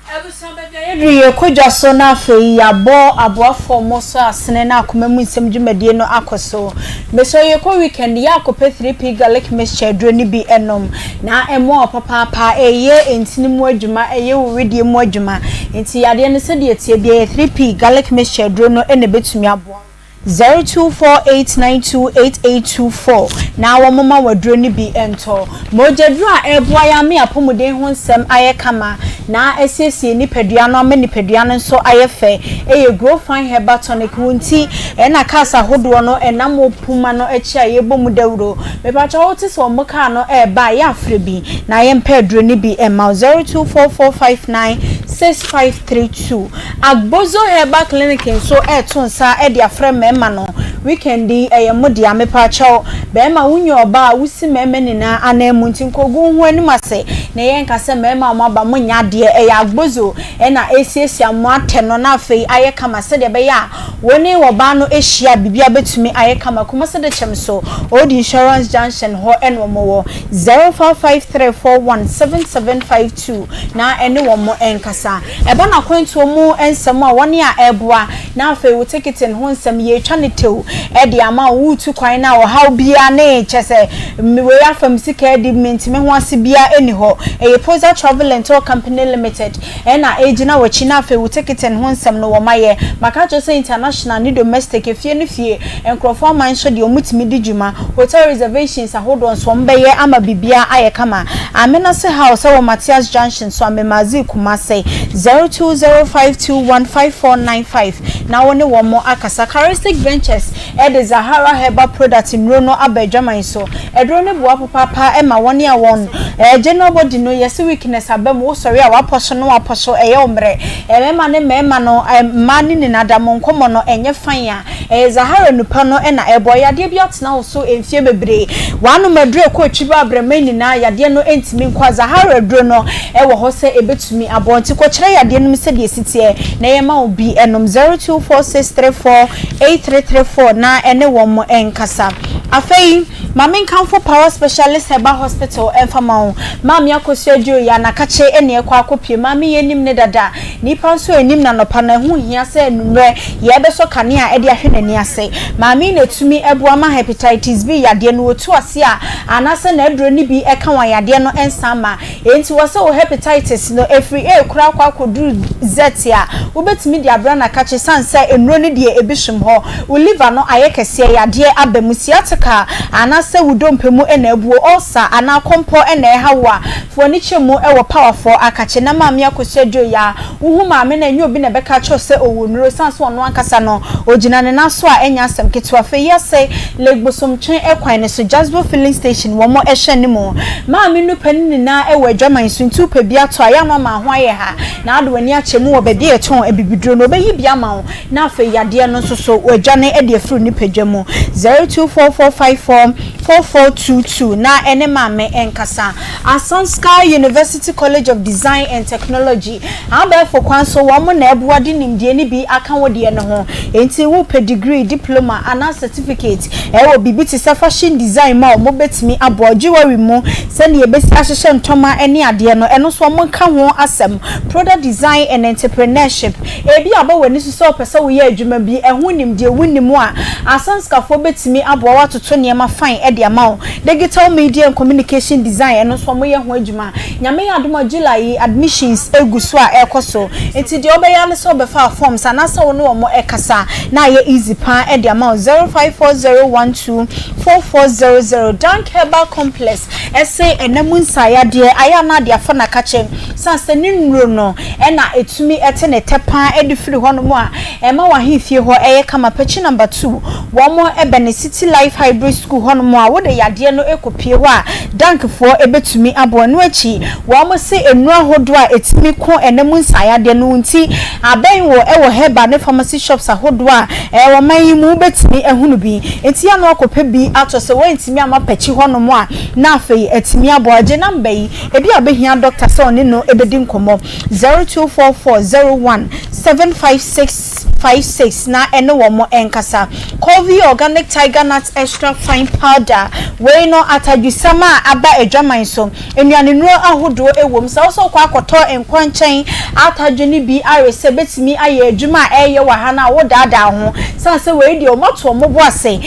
Abusua baabi a yɛduru yi yɛkɔ dwa so na afei yɛabɔ aboafoɔ mo so asene na akoma mu nsɛm dwumadie no akɔ so. Mesrɛ wo yɛkɔ weekend yɛ akɔpɛ 3P garlic mixture aduro no bi nom na ɛmmoa wo papaapa ɛyɛ ntini mu adwuma ɛyɛ wo wedeɛ mu adwuma nti yadeɛ no sɛdeɛ ɛteɛ biara yɛ 3P garlic mixture aduro no na ɛbɛtumi aboa wo. 0248928824 na wɔmoma wo aduro no bi ntɔ. Mogyaduro a ɛreboa yɛn ama yɛn apɔmuden ho nsɛm ayɛ kama na asiesie nipadua no ama nipadua no nso ayɛ fɛ yɛ Grow Fine Herbal Tonic. Wo nti na cars ahodoɔ no nam wo poma no akyi a yɛrebɔ mu dawuro. Mepakyɛw wote sɛ wɔn car no reba a yɛ afrɛ bi na yɛmpɛ aduro no bi mma wo 0244596532. Agbozo Herbal Clinic nso reto nsa de afrɛ mmarima no, weekend yi ɛyɛ mo dea, mepaakyɛw, barima wo nyɛ ɔbaa a wosi mmarima nyinaa anan mu nti nkɔgu wo ho anim ase na yɛnka sɛ mmarima a moaba monyɛ adeɛ, ɛyɛ Agbozo na ɛresiesie mo atɛ no na afei ayɛ kama sɛdeɛ ɛbɛyɛ a wo ne ɔbaa no hyia a biribiara bɛtumi ayɛ kama, Kumasi Dekyem so Old Insurance Junction hɔ na wɔwɔ, 0553417752 na ɛne wɔn nkasa. Ɛba no akwantuo mu nsɛm a wɔne a ɛreboa na afei wo ticketing ho nsɛm yɛretwa no tew de ama wo, woretu kwan no a ɔhaw biara ne kyerɛ sɛ wei afa me sika adi mente me ho ase biara nni hɔ. Ɛyɛ Poza Travel and Tour Company Limited na ɛregyina w'akyi na afei wo ticketing ho nsɛm no wɔayɛ. Maka akyerɛ wo sɛ international ne domestic, efie ne fie, nkurɔfoɔ aman nso deɛ wɔtumi di dwuma. Hotel reservations ahodoɔ nso wɔbɛyɛ ama biribiara ayɛ kama. Amenase House ɛwɔ Mathias Junction so Amemazi Kumase 0205215495 na wo ne wɔn akasa. Charistic Ventures de Zahara Herbal Product nnuro no aba adwaman so. Aduro no boa papaapa ma wɔn a wɔn general body no yɛse weakness aba mu, wosɔre a wapɔ so na wapɔ so ɛyɛ wo mmerɛ. Mmarima ne mmarima no mmaa no nyinaa da mo nkɔmmɔ no ɛnyɛ fine a Ɛyɛ Zahara nupa no na ɛbɔ. Yadeɛ bi atena wo so mfeɛ bebree. W'anom aduro ɛkɔ akyiri ba abrɛma nyinaa yadeɛ no ntumi nkɔ a, Zahara aduro no wɔ hɔ sɛ ɛbɛtumi aboa wo. Nti kɔkyerɛ yadeɛ no mu sɛdeɛ ɛsi teɛ na yɛma wo bi nom. 0246348334 na ɛne wɔn nkasa. Afei, ma menkamfo Power Specialist Herbal Hospital mfa ma wo. Maame Akosua Aduro yi, Anakakye na ɛkɔ akɔpue. Maame yi yɛnim no dada. Nnipa nso nnim no anɔpa no, ɛho hia sɛ anwummerɛ yɛbɛsɔ kanea de ahwɛ n'ani ase. Maame yi na ɛtumi boa ma Hepatitis B yadeɛ no wɔtu ase a, anaasɛ n'aduro no bi ka wɔn a yadeɛ no nsan mma. Enti wɔ sɛ wo Hepatitis no ɛfiri A koraa kɔ akɔduru Z a, wobɛtumi de abrɛ no akakye sane sɛ nnuro no deɛ ɛbi som hɔ. Wo liver no ayɛ kɛseɛ, yadeɛ aba mu, sciatica anaasɛ wo dompe mu na abuo, ulcer anaa kɔmpɔ na ɛha wo a, Fa w'ani kyerɛ mu wɔ powerfoɔ akakye na maame Akosua Adjei a wohu maame no a ɛnyɛ obi na ɛbɛka akyerɛ wo sɛ ɔwɔ nnuro ɛsiane sɛ ɔno ankasa no ɔgyina ne nan so a ɛnyɛ asɛm ketewa Afei yi ase Lake Bosomtwe kwan no so Jasbo filling station wɔn hyɛn no mu maame nnupa no nyinaa wɔ adwaman so nti wopɛ bi atɔ a yɛ ano ama ho ayɛ ha na ade w'ani akyɛ mu wɔ baabi a yɛtɔn abibiduro no ɔbɛyi bi ama wo na afei yadeɛ no nso so wɔadwane de afiri wo nipadwa mu 024454 4422 na ɛne maame nkasa. Asanska University College of Design and Technology, Abɛɛfo kwan so wɔn na ɛboa de nimdeɛ no bi aka wo deɛ no ho. Enti wopɛ degree, diploma anaa certificate ɛwɔ biribi te sɛ fashion design mu a wɔbɛtumi aboa wo, jewelry mu sɛdeɛ yɛbɛsi ahyehyɛ ntɔma ne adeɛ no ɛno nso wɔnka ho asɛm, product design and entrepreneurship. Ebia aba w'ani so sɛ wopɛ sɛ woyɛ adwuma bi, ɛho nimdeɛ wunni mu a, asanskafoɔ bɛtumi aboa wo atoto nneɛma fann ayɛ de ama wo. Digital media and communication design ɛno nso wɔyɛ ho adwuma. Nyame yɛ adom a July yi admissions gu so a ɛrekɔ so. Nti deɛ wobɛyɛ ara ne sɛ wobɛfa forms anaasɛ wo ne wɔn ɛkasa na ayɛ easy paa de ama wo. 0540124400 Dank Herbal Complex ɛse ɛna mu nsaeyadeɛ ayɛ a na ade afa n'akakyɛ sane sɛ ne nnuro no na ɛtumi te ne tɛ paa de firi hɔnom a ɛma w'ahemfie hɔ yɛ kama. Pakyi number 2 wɔn bɛne City Life Hybrid School hɔnom a wode yadeɛ no kɔpie hɔ a Dankfoɔ bɛtumi aboa. Ɛno akyi wɔn se nnuro ahodoɔ a ɛtumi ko ɛna mu nsaeyadeɛ no nti abɛn wɔ wɔ herbal ne pharmacy shops ahodoɔ a ɛwɔ man yi mu wobɛtumi ahunu bi. Nti yɛ na wakɔpɛ bi atɔ sɛ woantumi amma pakyi hɔnom a na afei atumi aboa. Gye number yi, ebi a wobɛhia doctor sɛ ɔne no bɛdi nkɔmmɔ, 0244 01 75656 na ɛne wɔn nkasa. Covey Organic Tiger Nut Extra Fine Powder, wei no atadwisam a aba adwaman so, nnuanennuro ahodoɔ wɔ mu. Sɛ wo sɛ wokɔ akɔtɔ nkwankyɛn atadwe no bi awe sɛ bɛtumi ayɛ adwuma a ɛreyɛ wɔ ha no a, wodaadaa ho. Sane sɛ wei deɛ wɔato wɔn bo ase de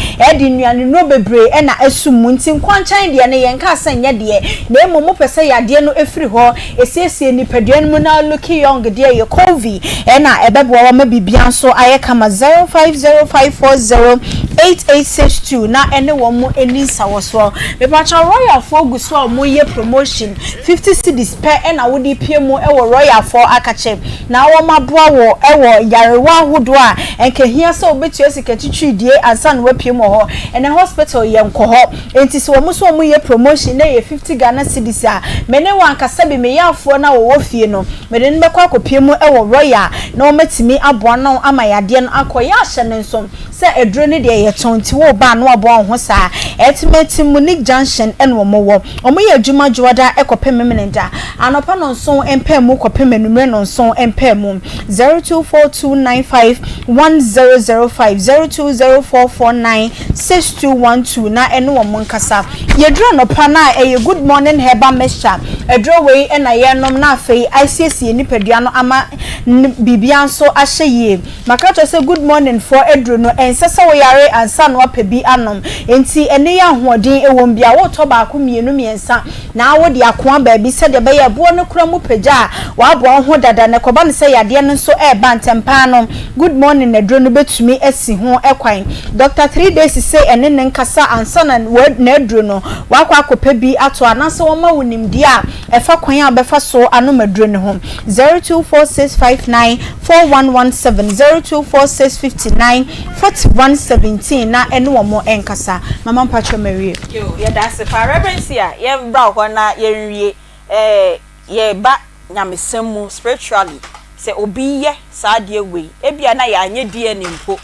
nnuanennuro bebree na asum mu nti, nkwankyɛn deɛ no yɛnkaa sɛ nyɛ deɛ, na mmom wopɛ sɛ yadeɛ no firi hɔ, ɛsiesie nipadua no mu na looking young deɛ yɛ Covey na ɛbɛboa wo ama biribiara nso ayɛ kama. 0505408862 na ɛne wɔn nni nsawɔsoɔ. Mepakyɛw Royal foɔ gu so a wɔyɛ promotion, 50 cedis pɛ na wode pue mu wɔ Royal foɔ akakyɛ na wɔn aboa wo wɔ nyarewa ahodoɔ a ɛnka ɛhia sɛ wobɛtua sika twitwiridie ansa na woapue mu wɔ hɔ. Ɛnɛ hospital yɛnkɔ hɔ enti sɛ wɔn nso wɔyɛ promotion na ɛyɛ 50 Ghana cedis a me ne wo ankasa bi me yafoɔ no a wɔwɔ fie no mede no bɛkɔ akɔpue mu wɔ Royal na wɔatumi aboa no ama yadeɛ no akɔ. Yɛ ahyɛ no nso Sɛ aduro no deɛ yɛtɔn nti wo ba a na waboa wo ho saa. Ɛtimɛtim Munich junction ɛna ɔmo wɔ. Ɔmo yɛ adwuma dwoada kɔpem memeneda. Anɔpa nɔnson mpaemu kɔpem anumere nɔnson mpaemu. 0242951005 0204496212 na ɛne ɔmo nkasa. Yɛduru anɔpa no a ɛyɛ good morning herbal mixture. Aduro wei na yɛnom na afei asiesie nipadua no ama biribiara nso ahyɛ yie. Maka akyerɛ sɛ good morning foɔ aduru no ɛnsɛ sɛ wo yare ansa na wapɛ bi anom enti ɛnɛ yi ahoɔden ɛwom bia wotɔ baako mmienu mmiɛnsa na wode akoa baabi sɛdeɛ ɛbɛyɛ ɛboɔ no kora mu pagya a waboa wo ho dada na ɛkɔba no sɛ yadeɛ no nso ɛreba ntɛmpaa no good morning aduro no bɛtumi asi ho kwan Doctor 3 days sei ɛne ne nkasa ansa na n'aduro no wakɔ akɔpɛ bi ato anaasɛ wɔma wo nimdeɛ a ɛfa kwan a wobɛfa so anom aduro no ho 024659 4117 0246 59 4117 na ɛne wɔn nkasa. Mama mpakyɛw mawie. Yo, yɛda ase paa Reverend Sia, yɛmbra wo hɔ na yɛnwie. Eh, yɛba nyamesɛm mu spiritually, sɛ obi yɛ saa adeɛ wei, ebia na yɛanyɛ DNA mpo,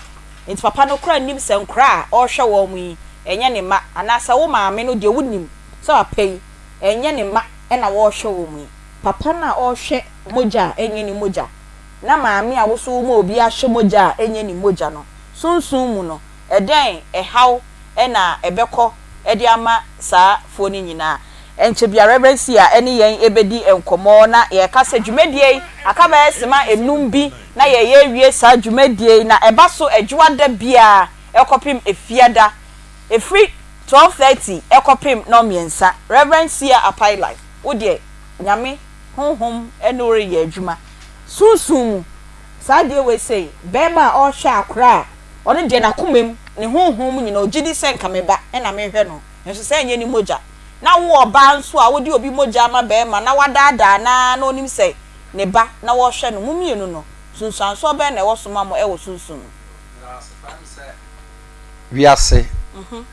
nti papa no koraa nnim sɛ nkoraa a ɔrehwɛ wɔn yi, ɛnyɛ ne mma, anaasɛ wo maame no deɛ wonim sɛ papa yi, ɛnyɛ ne mma na wɔrehwɛ wɔn yi, papa no a ɔrehwɛ mogya a ɛnyɛ ne mogya, na maame a wo nso woma obi ahwɛ mogya a ɛnyɛ ne mogya no, sunsum mu no, ɛdɛn ɛhaw na ɛbɛkɔ de ama saa foɔ no nyinaa? Ɛnkyɛ biara Rev. Sia ne yɛn bɛdi nkɔmmɔ na yɛreka sɛ dwumadie yi, aka bɛyɛ sima nnum bi na yɛreyɛ awie saa dwumadie yi, na ɛba so Adwoada biara kɔpem Efiada, ɛfiri 12:30 kɔpem nnɔnmiɛnsa. Rev. Sia Apailai, wo deɛ Nyame honhom ne wo reyɛ adwuma sunsum mu. Saa adeɛ wei sei, barima a ɔrehwɛ akora a, ɔno deɛ n'akoma mu, ne honhom mu nyinaa, ɔgye di sɛ nka me ba na merehwɛ no, nso sɛ ɛnyɛ ne mogya. Na wo ɔbaa nso a wode obi mogya ama barima na wadaadaa no ara na ɔnim sɛ ne ba na wɔrehwɛ no, mo mmienu no, nsunsuansoɔ bɛn na ɛwɔ so ma mo wɔ sunsum mu? Wiase,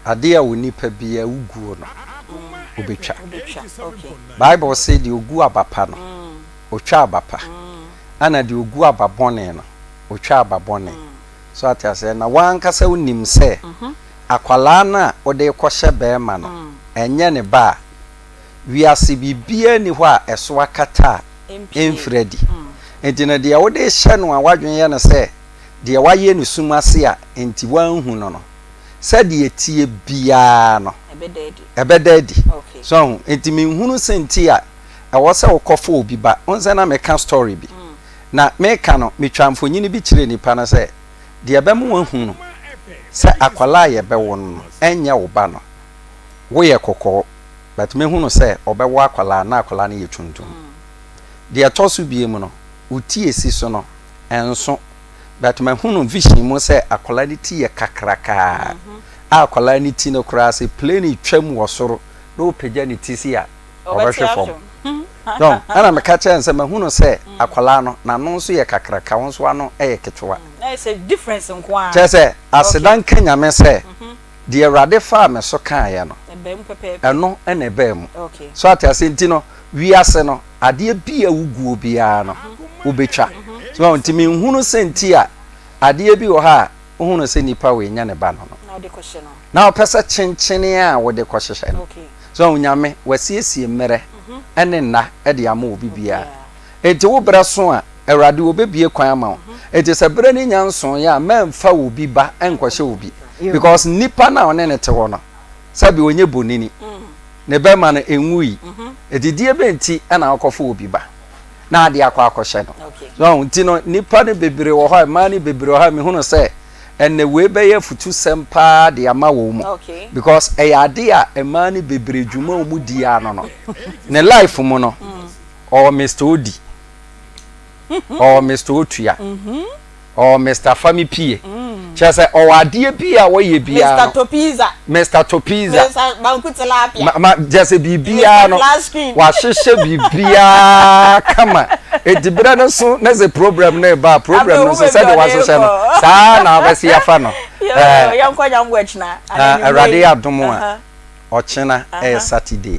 adeɛ a onipa biara woguo no, wobɛtwa. Bible se deɛ ɔgu aba pa no, ɔtwa aba pa, ɛna deɛ ɔgu aba bɔne no, ɔtwa aba bɔne. So ate aseɛ? Na w'ankasa wonim sɛ akwadaa no a wode rekɔhyɛ barima no, ɛnyɛ ne ba a, wiase biribiara nni hɔ a ɛso akata a ɛmfiri adi. Enti no deɛ wode rehyɛ no a w'adwene yɛ no sɛ deɛ wayɛ no sum ase a enti wanhu no no, sɛdeɛ ɛteɛ biara no, ɛbɛda adi. So ahu? Enti menhunu sɛnti a ɛwɔ sɛ wokɔfa obi ba. Wohu sɛ na meka story bi. Na meka no, metwaa mfonini bi kyerɛɛ nipa no sɛ, deɛ ɛbɛma wahunu sɛ akwadaa a yɛbɛwo no no, ɛnyɛ wo ba no. Woyɛ kɔkɔɔ but mɛhu no sɛ ɔbɛwo akwadaa na akwadaa no yɛ tuntum. Deɛ ɛtɔ so biem no, wo ti esi so no, ɛnso but mahu no vision mu sɛ akwadaa no ti yɛ kakrakaa a akwadaa no ti no koraa sɛ plane twam wɔ soro na ɔpagya ne ti si a, ɔbɛhwe fam. No, ɛna meka kyerɛ no sɛ mahu no sɛ akwadaa no n'ano nso yɛ kakraka, wo nso ano yɛ ketewa. Kyerɛ sɛ aseda nka Nyame sɛ deɛ Awurade faa me so kaeɛ no, ɛno na ɛbaa mu. So ate aseɛ? Nti no, wiase no, adeɛ bi a woguo biara no, wobɛtwa. So nti menhunu sɛ nti a adeɛ bi wɔ hɔ a wohunu sɛ nipa wei nyɛ ne ba no no, na wopɛ sɛ kyenkyene a wode kɔhyehyɛ no. So Onyame, wasiesie mmerɛ ne nna de ama obi biara. Enti wo berɛ so a, Awurade ɔbɛbue kwan ama wo. Enti sɛ berɛ no nya nsoeɛ a, mɛmfa obi ba nkɔhyɛ obi. Because nipa no a ɔne no te hɔ no, sɛbe ɔnyɛ bonini. Ne bɛma no ɛnwui. Enti deɛ bɛn nti na wokɔfa obi ba na ade akɔ akɔhyɛ no? So nti no, nipa no bebree wɔ hɔ a, mmaa no bebree wɔ hɔ a, mehunu sɛ ɛnɛ wei bɛyɛ afutusɛm paa de ama wɔn mu because ɛyɛ ade a mmaa no bebree dwuma wɔn di ano no ne life mu no ɔwɔ Mr Odi ɔwɔ Mr Otua ɔwɔ Mr Fami Pie kyerɛ sɛ ɔwɔ adeɛ bi a wɔyɛ biara no Mr Topiza Mr Topiza Mr Banku Tilapia ma ma kyerɛ sɛ biribiara no wahyehyɛ biribiara kama eti berɛ no so na sɛ problem no reba a problem no nso sɛdeɛ wahyehyɛ no saa na wabɛsi afa no yɛnkɔ nyambo akyina Awurade yɛ adom a ɔkyena ɛyɛ Saturday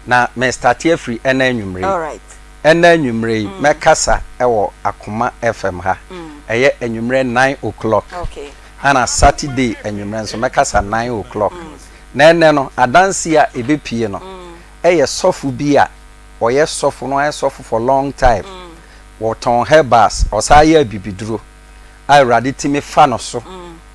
na me starte afiri ɛna anwummere yi ɛna anwummere yi mɛkasa ɛwɔ Akoma FM ha ɛyɛ anwummerɛ 9 o'clock ɛna Saturday anwummerɛ nso mɛkasa 9 o'clock. Na ɛnnɛ no, adanseɛ a ɛbɛpue no yɛ sɔfo bi a ɔyɛ sɔfo na wayɛ sɔfo for long time. Ɔtɔn herbals, ɔsan yɛ abibiduro a Awurade tumi fa no so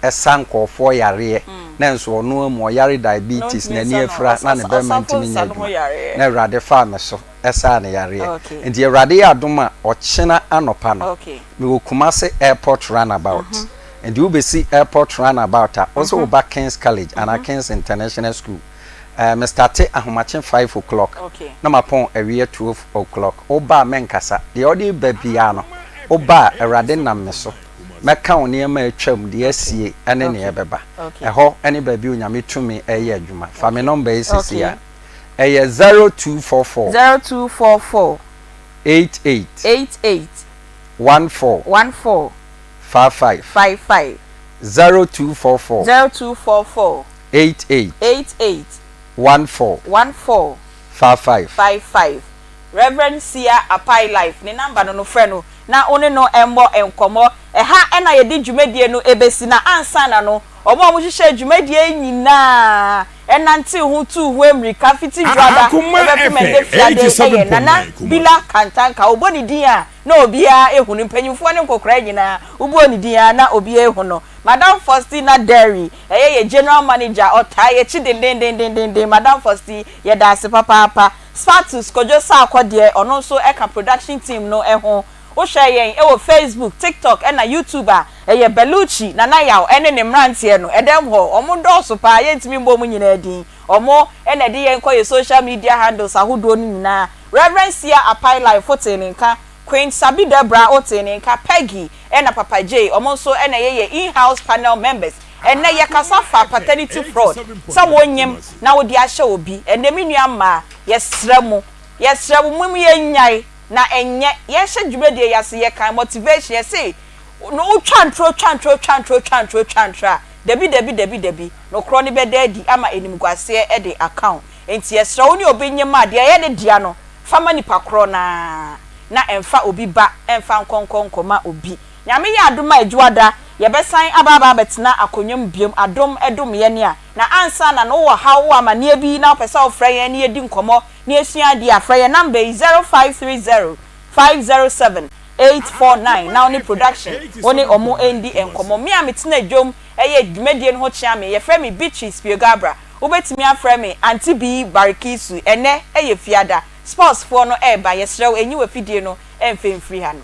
sa nkurɔfoɔ yareɛ na nso ɔno amu ɔyare diabetes, n'ani afira na ne bɛrima ntumi nyɛ adwuma na Awurade faa me so saa no yareɛ. Nti Awurade yɛ adom a ɔkyena anɔpa no mewɔ Kumasi airport runabout. Nti wobɛsi airport runabout a wo sɛ woba King's College anaa King's International School. Eh, me starte ahomakye 5 o'clock na mapɔn awia 12 o'clock. Woba a mɛnkasa. Deɛ wode reba biara no, woba a Awurade nam me so mɛka wo nneɛma a atwam, deɛ asie ne nea ɛbɛba. Ɛhɔ ne baabi a Onyame tumi reyɛ adwuma. Fa me nɔmba yi seesei a. Ɛyɛ 0244. 0244. 88. 88. 14. 14. 55. 55. 0244. 0244. 88. 88. 14. 14. 55. 55. Rev. Sia Apai Life ne number no no frɛ no na wo ne no mmɔ nkɔmmɔ. Ɛha na yɛde dwumadie no bɛsi na ansa na no wɔn a wɔhyehyɛɛ dwumadie yi nyinaa nantee ho tuu ho mmirika fiti Dwoada bɛpem ɛnnɛ Fiade yɛ Nana Bila Kantanka. Wɔbɔ ne din a na obiara hu no, mpanyimfoɔ ne nkɔkoraa nyinaa wobɔɔ ne din a na obiara hu no. Madam Faustina Derry, ɛyɛ yɛn General Manager, ɔtaa yɛn akyi dendendendenden. Madam Fausti, yɛda ase papaapa. Spatus Kojo Sarkor deɛ, ɔno nso ka production team no ho. Wohwɛ yɛn wɔ Facebook, TikTok ɛna YouTube a, ɛyɛ Belucci, Nana Yaw ne ne mmeranteɛ no. Ɛdɛm hɔ, wɔn dɔɔso paa, yɛntumi mmɔ wɔn nyinaa din. Wɔn na ɛde yɛn kɔ yɛn social media handles ahodoɔ no nyinaa. Rev. Sia Apai Life wotee ne nka, Queen Sabi Debra wotee ne nka, Peggy ɛna Papa Jay, wɔn nso na ɛyɛ yɛn in-house panel members. Ɛnnɛ yɛkasa fa paternity fraud, sɛ wonyem na wode ahyɛ obi. Ɛnnɛ me nua mmaa, yɛsrɛ mo, yɛsrɛ mo, mom yɛnnyae na ɛnyɛ. Yɛnhyɛ dwumadie yi ase, yɛkan motivation, yɛse no wotwa ntorɔ, twa ntorɔ, twa ntorɔ, twa ntorɔ, twa ntorɔ a, dabi, dabi, dabi, dabi, nokorɔ no bɛda adi ama animguaseɛ de aka wo. Enti yɛsrɛ wo ne obi nyem a, deɛ ɛyɛ ne dea no, fa ma nipa korɔ no ara, na ɛmfa obi ba ɛmfa nkɔnkɔ nkɔma obi. Nyame yɛ adom a Adwuada yɛbɛsan aba aba abɛtena akonnwa mu biom, adom dom yɛn a. Na ansa na no wowɔ haw, wowɔ amaneɛ bi na wopɛ sɛ wofrɛ yɛn na yɛdi nkɔmmɔ na yɛsua adeɛ a, frɛ yɛn number yi, 0530 507 849 na wo ne production wo ne ɔmo ndi nkɔmmɔ. Me a metena dwom yɛ dwumadie no ho kyea me, yɛfrɛ me Beatrice Piogabra. Wobɛtumi afrɛ me Auntie Bee Barikisu. Ɛnnɛ yɛ Fiada, sports foɔ no reba, yɛsrɛ wo nyi w'afidie no mfa mfiri hanom.